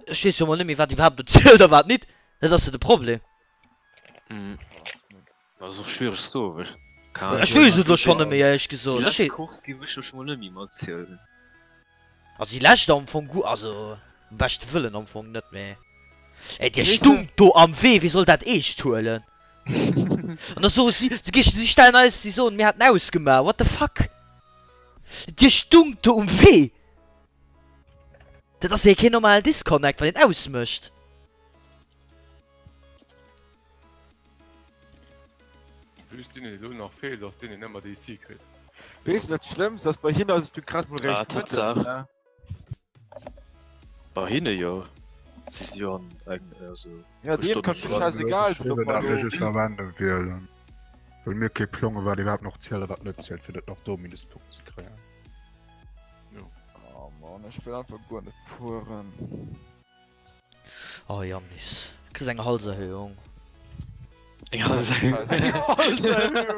S8: Ech weess jo mol net méi wat iwwerhaapt do zielt a wat nit. Dat ass jo de Problem.
S3: Dat ass och schwiereg ze soen, well keng
S8: Ech weess et elo schonn net méi éierlech gesot.
S3: Déi lescht Course géif ech jo scho mol net méi matzielen.
S8: Also déi lescht am Fong gu, also am beschte Wëllen am Fong net, mee ey dir stungt do am Wee, wie soll dat eescht huelen? An da soe si, si gi, si stellen eis, si soen mir hätten ausgemaach, what the fuck? Dir stungt do um Wee! Dat ass jo keen normalen Disconnect wann een ausmécht.
S6: Just deen deen elo nach feelt ass deen deen ëmmer DC kritt.
S4: Weess de dat schlëmmst ass bei hinne ass et du grad mol
S3: Ah,
S4: réischt mëttes
S3: Tatsaach.
S4: ne?
S3: Bei hinne jo. Si si jo an eng also
S4: Ja
S3: puer
S4: deem
S3: Stonnen
S4: kann et
S3: schonn.
S4: scheißegal
S2: Ech
S4: sinn ob
S2: wëll
S4: mer
S2: dat
S4: elo
S2: just am Ende wielen. Well mir kee Plong hu wat iwwerhaapt nach zielt a wat net zielt fir net nach do Minuspunkten ze kréien.
S6: Jo.
S4: Oh Mann ech wëll einfach guer net fueren.
S8: Oh Yannis, kriss eng Halserhöhung.
S3: Eng Halserhöhung.
S1: Eng Halserhöhung.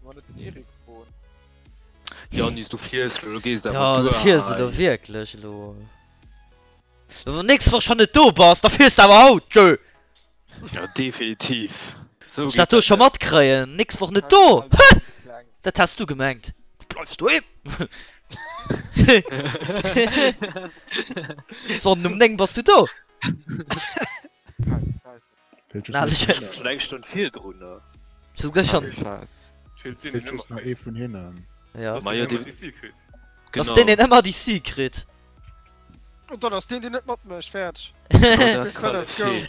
S4: Wann et den Erik froen.
S3: Yannis, du fiers elo, du gees awer
S8: Ja, du
S3: duer
S8: fiers elo
S3: hei.
S8: wierklech elo. Wann du nächst Woch schon net do bass, da fiers de awer haut, tschö!
S3: Ja, definitiv. Sou
S8: Ech
S3: geet
S8: dat do
S3: dat
S8: scho
S3: net.
S8: matkréien, nächst Woch net do, hä? Dat has du gemengt. Du bleifs doheem. Sonn um 9 bass du do.
S3: Schon eng Stonn virdrunner.
S8: Souguer schon.
S2: Feelt just nach ee vun hinnen.
S8: Ja.
S3: Ma jo, dee.
S8: Dass deen deen ëmmer DC kritt.
S1: Und dann ass deen deen net matmécht, fäerdeg.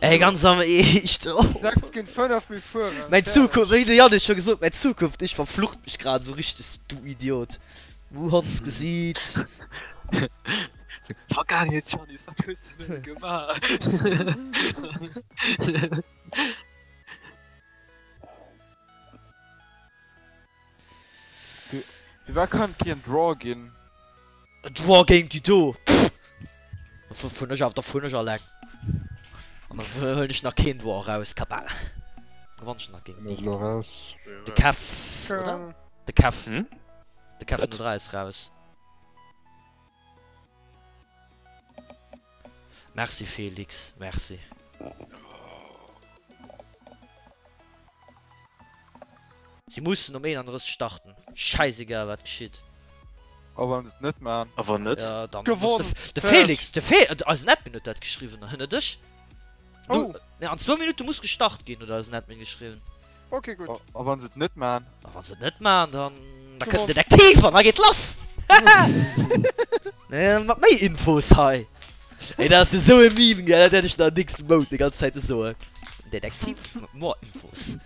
S8: Ey ganz am Eescht.
S1: 6 géint 5, mir fueren.
S8: Mäin Zukunft, wéi de Yannick scho gesot, mäin Zukunft, ech verflucht mech grad esou richteg, du Idiot. Du Hondsgesiit.
S3: Vergaangenheets Yannis, wat hues du nëmme gemaach?
S4: Firwat kann et keen Draw ginn?
S8: En Draw géint déi do? Pff! Da fueren ech awer, da fueren ech alleng. An da huelen ech nach keen Draw eraus, Kappa. Gewann ech nach géint
S2: Wien ass
S8: déi.
S2: elo raus?
S8: De Kev, oder? De Kev.
S3: Hm?
S8: De Kev
S3: Wat?
S8: 03 ass raus. Merci Felix, merci. Si mussen um 31 starten, scheißegal wat geschitt.
S4: A wann se et net maan?
S3: A wann net?
S8: Ja, dann
S1: Gewonn!
S8: De Felix, de Fe, eisen Admin huet dat geschriwwen, net ech.
S1: Oh!
S8: Ne, an zwou Minutte muss gestart ginn, huet eisen Admin geschriwwen.
S1: Ok, gutt.
S4: A wann se et net maan?
S8: A wann se et net maan, dann da kënnt den Detektiv an da geet lass! Mat méi Infos hei. Ey, dat ass esou e Meme, gell, dat wäert ech nach nächste Mount déi ganz Zäit soen. Detektiv mat more Infos.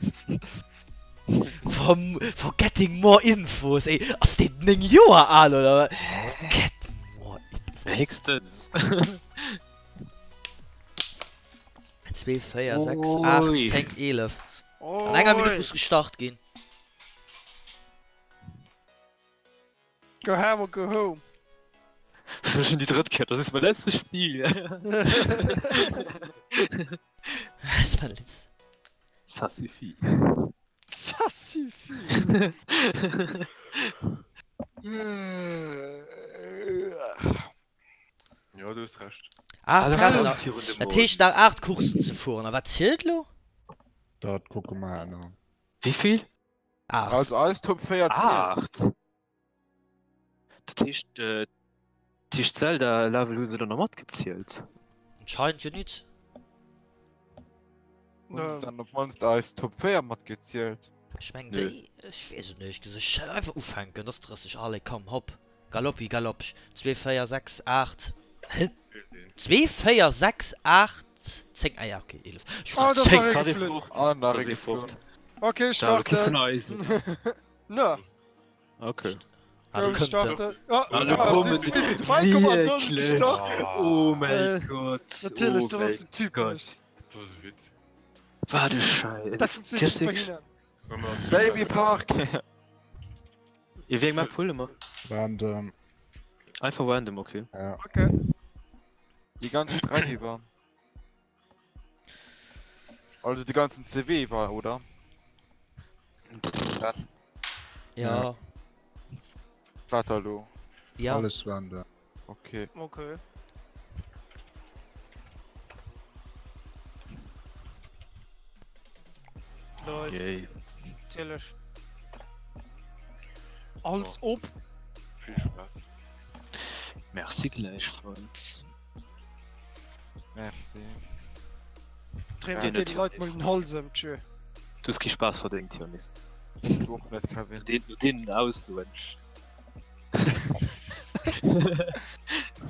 S8: For, for getting more Infos, ey, ass deen 9 Joer al oder wat? Get more Infos.
S3: Héchstens.
S8: 2, 4, 6, 8, 10, 11. An enger Minutt muss gestart ginn.
S1: Go ham or go home.
S3: Das ist schon die dritte Kéier, das ist mein letztes Spiel.
S8: Das ist mein letztes.
S3: Ça suffit.
S1: Ça suffit.
S6: Jo, du hues Recht.
S8: 8 Rennen, dat heescht nach 8 Courssen ze fueren. A wat zielt lo?
S2: Dat kucke mer herno.
S3: Wéivill?
S8: 8.
S4: Also alles Top 4 zielt.
S3: 8? Dat heescht, dat heescht Zelda Level hu se dann nach matgezielt?
S8: Anscheinend jo nit.
S4: Hunn se dann op mannst eis Top 4 matgezielt?
S8: Ech meng déi, ech weess et net éierlech gesot. Ech einfach ufänken, et ass 30, allez komm hopp, galoppi galopp, 2 4 6 8, hä? 2 4 6 8 10, ah ja ok 11, ech hu grad 10.
S3: Grad ee fort,
S4: Ah,
S3: da ass ee fort.
S1: Ok, ech
S3: Da, okay,
S1: starten.
S3: vun eis.
S1: Ne.
S3: Ok.
S8: Ah, do kënnt en.
S1: Ah,
S3: Ah, lo
S1: ah,
S3: kommen
S1: du
S3: déi
S1: bist vorbeikommen an dann
S3: wierklech.
S1: gestart.
S3: Oh mäi
S1: Äh,
S3: Gott,
S1: Natierlech,
S3: oh
S1: dat
S3: mäi
S1: ass den Typ
S3: Gott.
S1: nicht.
S6: Dat ass e Witz.
S3: Wat e Scheiss.
S1: Dat funktioniert just bei hinnen.
S4: Baby Park!
S3: Wéi eng Map huele mer?
S2: Random.
S3: Einfach random, okay.
S2: Ja.
S1: Okay.
S4: Déi ganz Streck iwwer. Also de ganzen CW war, oder?
S8: Ja.
S4: Wat da lo?
S8: Ja.
S2: Alles waren da.
S4: Okay.
S1: Okay. Lol.
S3: Yay.
S1: Natierlech. Als ob.
S6: Vill Spaass.
S3: Merci gläichfalls.
S4: Merci.
S1: Dréi
S3: Dir
S1: dir
S3: net,
S1: de Leit mol
S3: Johannes.
S1: den Hals ëm, tschö.
S3: Du hues kee Spaass verdéngt, Johannes.
S4: Du och net, Kevin.
S3: No deenen, no deenen Aussoen.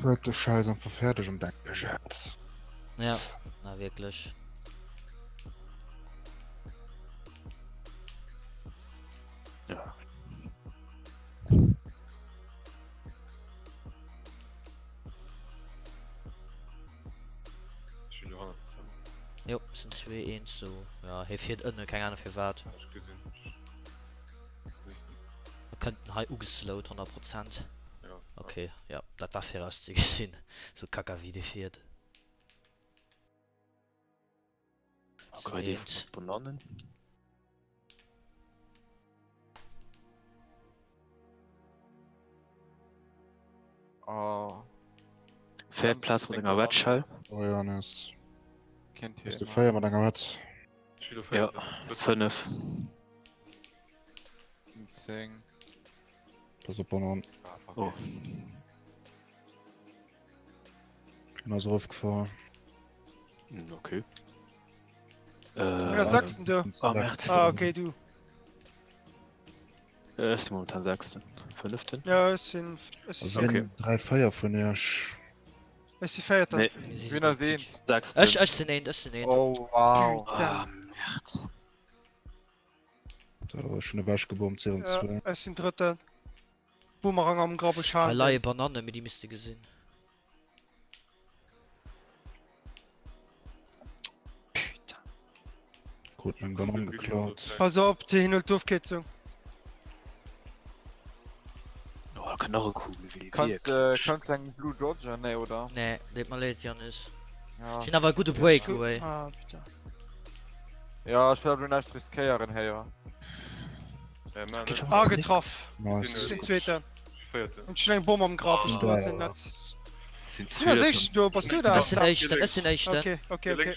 S2: Wëllt de Schäiss einfach fäerdeg um Deck geschätzt.
S8: Ja, na wierklech.
S3: Ja.
S6: Ech hunn elo 100%.
S8: Jo, sinn 2, 1 sou. Ja, hie fiert ënne, keng Ahnung firwat.
S6: Ja, ech gesinn. Weess net.
S8: Da kënnt en hei ugeslowt, 100 Prozent.
S6: Ja.
S8: Okay, ja, dat war virauszegesinn, sou kacka wéi dee fiert.
S3: Okay, dee mat Banannen.
S4: Oh.
S3: Véiert Plaz mat enger Red Shell.
S2: Oh Johannes.
S4: Kennt
S2: Bist du féier mat enger Red?
S3: Ja, 5.
S4: 10.
S2: Das op Banan.
S3: Oh.
S2: Bin ass erofgefahren.
S3: Hm, okay.
S1: Äh, Sachsen du.
S3: Ah, Merd.
S1: Ah, okay, du.
S3: Äh, ech sinn momentan Sechsten. Fënneften?
S1: Ja, ech sinn. Ech sinn
S2: Also okay. 3, 4 vun iech.
S1: Ech si Véierten.
S3: Nee.
S4: Wien ass eent?
S3: Sechsten.
S8: Ech, ech sinn eent, ech sinn eent.
S4: Oh, wow.
S1: Putain.
S3: Ah, Merd.
S2: Da war schon ewech gebommt, 2
S1: Ja, ech sinn Drëtten. Boomerang am Grapp, ech
S8: Hei
S1: halen
S8: leie
S1: deen.
S8: Banannen, mee déi misst de gesinn.
S1: Putain.
S2: Krut meng Banann geklaut.
S1: Pass op, deen huet d'Ofkierzung.
S3: Oh, da kënnt nach e Kugel, wéi
S4: Kanns de
S3: wierklech.
S4: kanns de eng Blue dodgen? Nee, oder?
S8: Nee, deet mer leed, Yannis.
S4: Ja.
S8: Ech hunn awer e gudde Breakaway.
S1: Ah, putain.
S4: Ja, ech wëll awer näischt riskéieren héier.
S1: Ah, getraff.
S2: Nice.
S1: Den zweeten. Und schon eng Bomm am Grab, ich do sinn net.
S3: Sinn
S1: Du ass éischten do, bass du da?
S8: Ech sinn éischten, ech sinn éischten.
S1: Okay, okay, okay.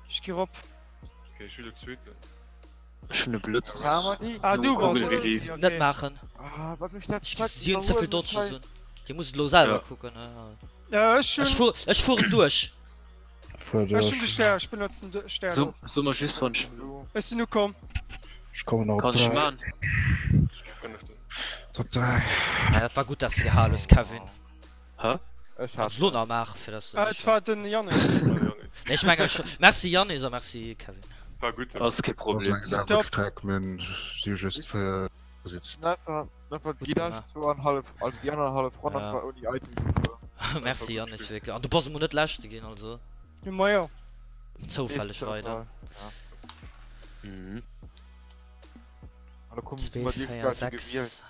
S1: Ech gi rop.
S6: Okay, ech hunn zweeten.
S3: Ech hunn e Blëtz.
S1: Ah, du bass
S3: Kugel
S1: okay,
S8: Net
S1: okay.
S8: maachen.
S4: Ah, wat mech dat
S8: Ech
S4: fuckt,
S8: si hunn ze vill
S4: iwwerhuelen
S8: Dodges
S4: hei.
S8: un. Dir musst et elo selwer
S3: Ja.
S8: kucken.
S1: Ja, ech
S8: Ech
S1: hunn
S8: fuer, ech fueren duerch.
S2: Fuer
S1: ech hunn de
S2: duerch.
S1: Stär, ech benotzen de Stär
S3: So,
S1: elo.
S3: so mer just wann ech.
S1: Ech sinn ukomm.
S2: Ech kommen nach op
S3: Kann ech
S2: 3.
S3: man.
S2: Top 3.
S8: Ja, dat war gutt, dass de gehal hues, Kevin.
S3: Hä?
S4: Ech
S8: Kanns
S4: hat
S8: lo nach maachen, fir dass de
S1: Ah, et
S8: sécher.
S1: war den Yannis.
S8: Nee, ech mengen scho. Merci Yannis a merci Kevin.
S6: War gutt.
S3: Ass kee
S2: Das ass
S3: Problem.
S2: eng sehr
S1: Top.
S2: gutt Streck, mir si just fir Sitz.
S4: Einfach, einfach
S8: Gutt
S4: déi
S8: gemaach.
S4: lescht zwouanhallef, also déi annerhallef Ronn
S8: Ja.
S4: einfach ouni Item gefuer.
S8: Merci Yannis, wierklech. An du bass emol net Leschte ginn, also.
S1: Jo, ma jo.
S8: Zoufälleg weider.
S4: Ja.
S3: Mhm.
S4: An da kommen
S8: 2,
S4: sie mal die
S8: 4,
S4: Karte gewählt.
S8: 6.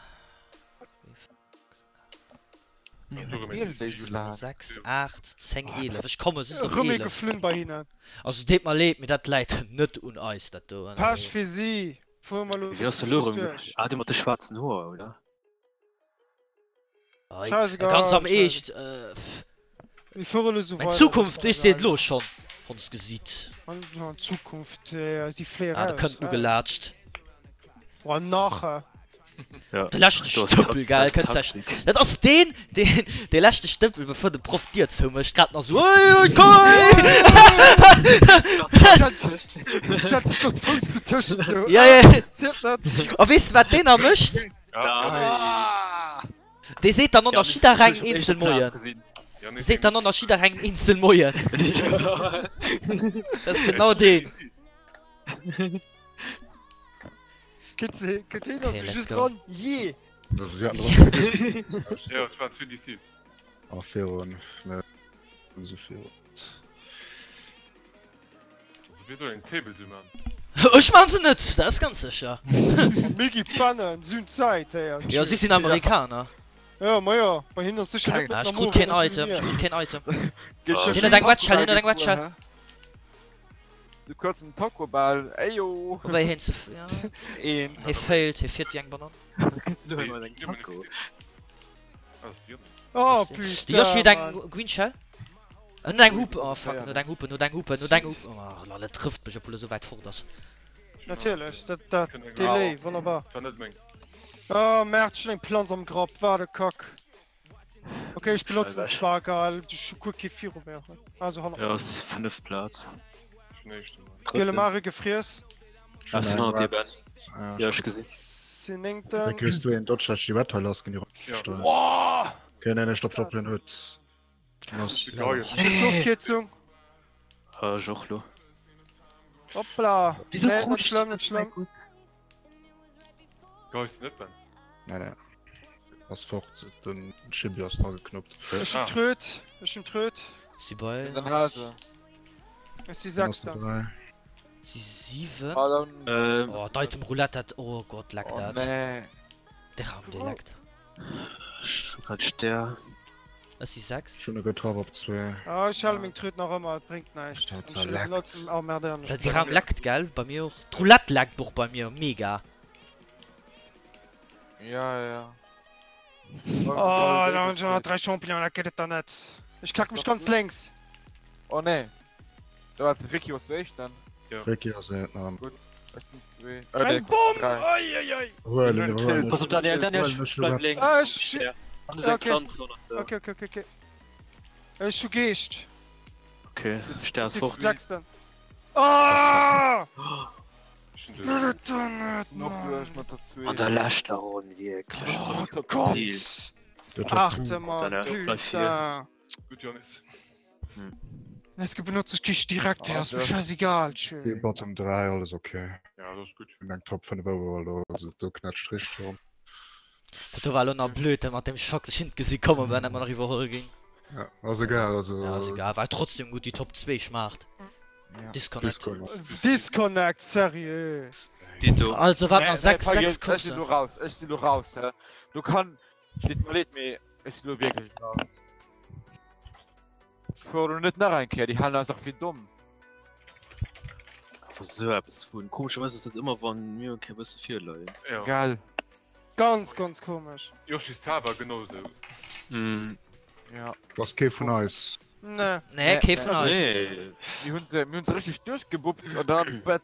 S4: Wielen déi so laang?
S8: 6, 8, 10, 11. Ech komme just op
S1: Rëm ee
S8: 11.
S1: geflunn bei hinnen.
S8: Also deet mer leed, mee dat läit net un eis dat do.
S1: Pech fir si. Fuere mer elo
S3: Wéi
S1: bis
S3: ass de
S1: zum
S3: lo
S1: Schluss
S3: erëm?
S1: duerch.
S3: Ah, dee mat de schwaarzen Hoer, oder?
S8: Ei,
S1: Scheißegal,
S8: Ganz am
S1: scheiße.
S8: Eescht, äh, pff.
S1: Mir fuere elo sou
S8: Meng
S1: weider,
S8: Zukunft,
S1: das
S8: ech
S1: ass
S8: seet
S1: egal.
S8: lo schonn, Hondsgesiit.
S1: An an Zukunft, äh, si fléie
S8: Ah, da
S1: raus.
S8: kënnt ugelaatscht.
S1: Oh, nach!
S3: Ja.
S8: De leschte Stëppel, gell, kënnt sech. Dat ass deen, deen, dee leschte Stëppel, bevor de Proff d'Dier zoumécht, grad nach sou, Oi, oi, koi!
S1: Stellt sech nach de Fouss dotëscht, sou.
S8: Ja, ja.
S1: Zielt net.
S8: A weess de, wat deen da mécht? Dee seet dann och nach jidderengem eenzel Moien. Dee seet dann och nach jidderengem eenzel Moien. Dat ass genau deen.
S1: Kënnt se, kënnt heen also
S8: Okay, let's
S1: just
S8: go.
S1: dran? Jee!
S2: Also, sie hatten dran zwei DCs.
S6: Ja, et waren zwee DCs.
S2: Ach, virun, ne, so virun.
S6: Also, wéi soll een Table sou man?
S8: Ech man se net, dat ass ganz sécher.
S1: Mir gi pennen, si hunn Zäit, héier.
S8: Jo, si sinn Amerikaner.
S1: Ja, ma jo, bei hinnen ass sécher net
S8: Ah,
S1: mëtten
S8: ech
S1: am
S8: krut
S1: Owend,
S8: keen
S1: net sou wéi
S8: Item, ech
S1: mir.
S8: krut keen Item.
S4: Hien
S8: Hien huet eng Wetschell, hien huet eng Wetschell.
S4: Sou kuerz en Taco Bell, eyo!
S8: Wobäi hien ze, ja.
S4: Een.
S8: Hie failt, hie fiert wéi eng Banann.
S3: Kënns du elo mat engem Taco?
S1: Oh
S8: De
S1: putain,
S8: Yoshi huet eng
S1: Mann.
S8: Green Shell. En huet eng Hupe, oh fuck, en huet eng Hupe, en huet eng Hupe, en huet eng Hupe. Oh lol, et trëfft mech, obwuel e sou wäit fort ass.
S1: Natierlech, dat, dat Delay, wonnerbar.
S6: War net meng.
S1: Oh merde, ech hunn eng Planz am Grapp, wat e Kack. Ok, ech benotzen zwar geil, ech hu guer kee viru mir. Also hannert
S3: Ja,
S1: mir.
S3: ass fënneft Plaz.
S1: Giele Mare gefriess.
S3: Ah, sinn hannert dir, Ben. Ja, ech gesinn.
S1: Sinn néngten.
S2: Da kriss du een Dodge, dat déi Red hei lass ginn, déi Rollstull.
S1: Woah!
S2: Okay, nee, nee, stopp, stopp, hien huet. Ass.
S1: Ofkierzung.
S3: Ah, ech och lo.
S1: Hoppla!
S3: Wieso
S1: Nee,
S3: krut
S1: net
S3: ech
S1: schlëmm,
S3: déi
S1: net schlëmm.
S6: Geis net, Ben.
S2: Nee, nee. Ass fort, den Chibi ass dra geknuppt.
S1: Ech hunn d'Tröt, ech hunn d'Tröt.
S8: Si bei.
S4: Den Hase.
S1: Ech si Sechster.
S8: Si 7.
S4: Ah, dann.
S3: Ähm.
S8: Oh, d'Item Roulette dat, oh Gott, leck
S4: Oh,
S8: dat.
S4: nee.
S8: De Raum, dee leckt.
S3: Ech hu grad Stär.
S8: Ech si 6.
S2: Ech hunn e getraff op 2.
S1: Ah, ech hale meng Tröt nach ëmmer, et bréngt näischt.
S2: Dat
S1: Ech
S2: leckt.
S1: benotzen emmerdéieren ech.
S8: De Raum leckt, gell? Bei mir och. D'Roulette leckt och bei mir, mega.
S4: Ja, ja.
S1: Oh, da hunn ech nach 3 Champignonen, dat gëtt et der net. Ech klack mech ganz lénks.
S4: Oh nee. Da war de Ricky ass éischten.
S2: Ricky ass et nach.
S4: Gutt, ech sinn zwee.
S1: Eng Bomm! Ei, ei, ei.
S2: Huelen, iwwerhuelen.
S3: Pass op Daniel, Daniel, bleib lénks.
S1: Ah, ech.
S3: An du seng
S1: Okay.
S3: Pflanz hannert der.
S1: Okay, okay, okay, okay. Ech hu Geescht.
S3: Okay, Stär
S1: Ech
S3: ass
S1: si
S3: fort.
S1: Sechsten. Ah!
S3: An der leschter Ronn wierklech.
S1: Oh
S3: Top
S1: Gott!
S3: Ziel.
S1: Achte Mann,
S3: Daniel,
S1: putain! Jetzt benutze ich dich direkt, hey, ass mir scheißegal, tschö.
S2: Bottom 3, alles okay.
S6: Ja, das ist gut.
S2: Hun eng Top 5 overall do, also do knätscht richteg ronn.
S8: Dat do war elo nach blöd, dat mat dem Schock, ech hunn et gesi kommen, well net mer nach iwwerholl ginn.
S2: Ja, ass egal, also.
S8: Ja, ass egal, war trotzdem gutt, déi Top 2 schmaacht. Disconnect.
S2: Disconnect.
S1: Disconnect, seriö!
S3: Dito.
S8: Also wat nach 6, 6
S4: Ech sinn
S8: Coursen.
S4: lo raus, ech sinn lo raus, hä. Du kann, deet mer leed, mee ech sinn lo wierklech raus. Ech fuere lo net nach eng Kéier, déi halen eis dach fir domm.
S3: Awer sou eppes vun. Komescherweis ass dat ëmmer wann mir eng Kéier e bësse virleien.
S6: Ja.
S4: Gell.
S1: Ganz, ganz komesch.
S6: Yoshi's Tower genau sou.
S3: Mm.
S4: Ja.
S2: Ass kee vun eis.
S1: Nee.
S8: Nee, kee vun eis.
S3: Nee.
S4: Mir hunn se, mir hunn se richtig duerchgebuppt an dann Bett.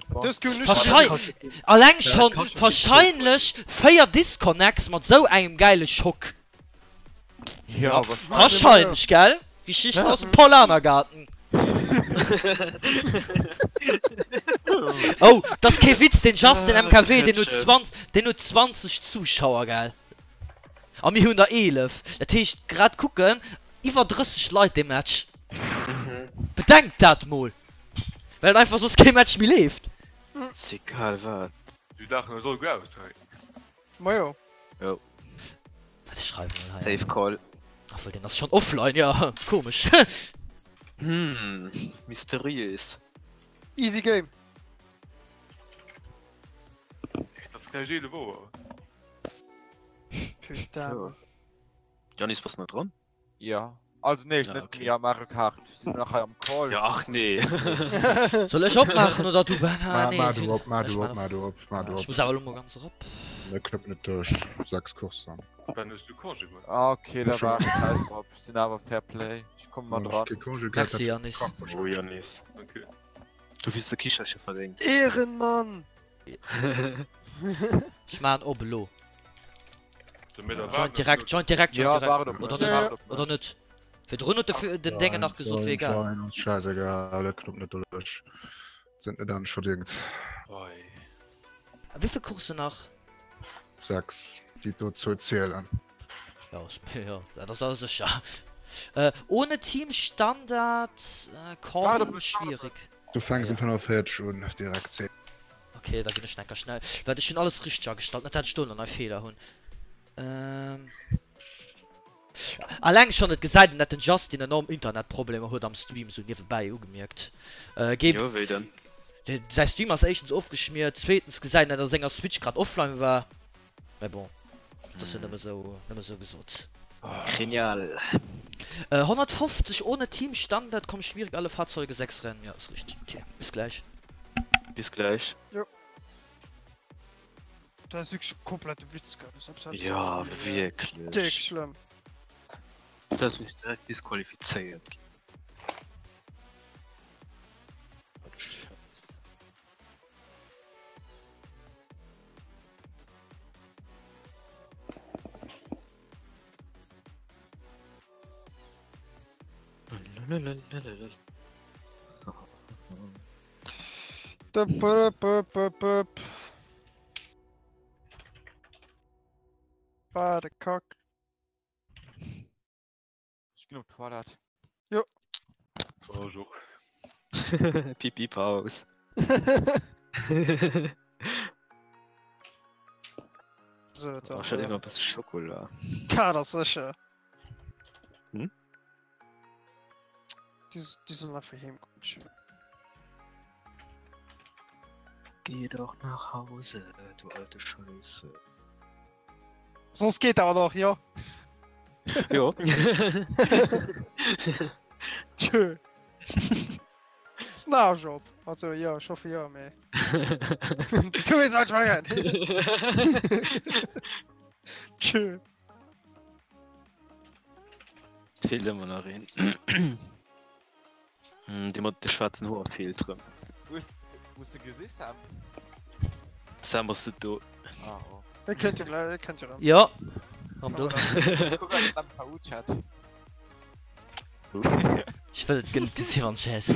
S1: Dës gouf nicht
S8: Wahrscheinlich, alleng schon, wahrscheinlech 4 Disconnects mat sou engem gäile Schock.
S4: Ja, wahrscheinlich.
S8: Wahrscheinlech, gell? Geschichten aus dem Paulanergarten. Oh, dat ass kee Witz, den Justin MKW, deen huet 20, deen huet 20 Zuschauer, gell? A mir hunn der 11. Dat heescht, grad kucken iwwer 30 Leit dee Match. Bedenkt dat mol! Well einfach soss kee Match méi leeft.
S3: Egal wat.
S6: Déi laachen eis all guer aus hei.
S1: Majo.
S3: Jo.
S8: Wat ech schreiwen mol hei.
S3: Safe Call.
S8: Obwuel deen ass schon offline, ja komesch.
S3: Hm, mysteriös.
S1: Easy game.
S6: Et ass gläich 11 Auer.
S1: Putain.
S3: Janis, bass du nach dran?
S4: Ja. Also nee, ech
S3: Ah,
S4: net
S3: okay.
S4: méi am Mario Kart. Ech sinn nach hei am Call.
S3: Ja, ach nee.
S8: Soll ech opmaachen oder du Ben? Ah,
S2: Ma,
S8: nee,
S2: ma
S8: ech
S2: du
S8: sinn-
S2: op, ma
S8: ech
S2: du
S8: maan
S2: op,
S8: op.
S2: ma du op, ma du
S8: Ech
S2: op.
S8: muss awer elo mol ganz erop.
S2: Mir knëppen net duerch. 6 Coursen.
S6: Ben, hues du Congé geholl?
S4: Ah, okay, da
S2: Schon.
S4: war ech scheiß drop. Ech sinn awer Fair Play. Ech komme mal
S2: Wann ech
S4: dran.
S2: kee Congé gehat
S8: Merci
S2: hätt,
S8: Janis.
S2: krank
S3: Oh,
S2: wahrscheinlech.
S3: Janis.
S6: Okay.
S3: Du hues de Kicherche verdéngt.
S1: Ehrenmann!
S8: Ech maachen op elo. Join direkt, join direkt, join direkt. Oder net? Oder net? Virdrun huet de den Déngen nach gesot, wier egal.
S2: Join, ons scheißegal, dat klappt net doduerch. Sind net anescht verdingt.
S8: A wéivill Coursen nach?
S2: 6, déi dozou zielen.
S8: Jo, jo, dat ass alles sécher. Ohne Team Standard, komm, schwierig.
S2: Du fänks um 45 un, direkt 10.
S8: Ok, da ginn ech enker schnell, well ech hunn alles richteg agestallt, net dat ech do nach nei Feeler hunn. Ähm. Alleng schon et gesäit een dat den Justin enorm Internetproblemer huet am Stream, sou niewebäi ugemierkt. Äh, geet.
S3: Jo, wéi denn?
S8: Säi Stream ass éischtens ofgeschmiert, zweetens gesäit een dat a senger Switch grad offline war. Mä bon, dat ass jo nëmme sou, nëmme sou gesot.
S3: Genial.
S8: 150 ohne Team Standard komm schwierig alle Fahrzeuge 6 Rennen jo ass richteg ok bis gläich.
S3: Bis gläich.
S1: Jo dat ass wierklech e komplette Witz gell, selbst dat
S3: Jo wierklech.
S1: Déck schlëmm.
S3: Selbst misst direkt disqualifizéiert ginn. Wat e Schäiss.
S1: Wat e Kack.
S4: Ech ginn op d'Toilette.
S1: Jo.
S6: Oh, ech och.
S3: Pipi Paus.
S1: So,
S3: Oh, ech hat iwwer e bësse Schokola.
S1: Dat ass sécher.
S3: Hm?
S1: Déi, déi sollen einfach heem kommen.
S3: Geh doch nach Hause, du alte Scheiße.
S1: Soss geet awer nach, jo.
S3: Jo.
S1: Tschö. Snarch op. Also jo, ech hoffe jo, mee. Du weess wat ech mengen. Tschö.
S3: Et feelt ëmmer nach een. Dee mat de schwaarzen Hoer feelt rëm.
S4: Hues hues de gesi Sam?
S3: Sam ass net do.
S4: Ah oh.
S1: E kënnt jo gläich, e kënnt jo rëm.
S8: Jo, rëm do.
S4: Kuck an den MKU-Chat.
S8: Ech wëll et net gesi wann ech es.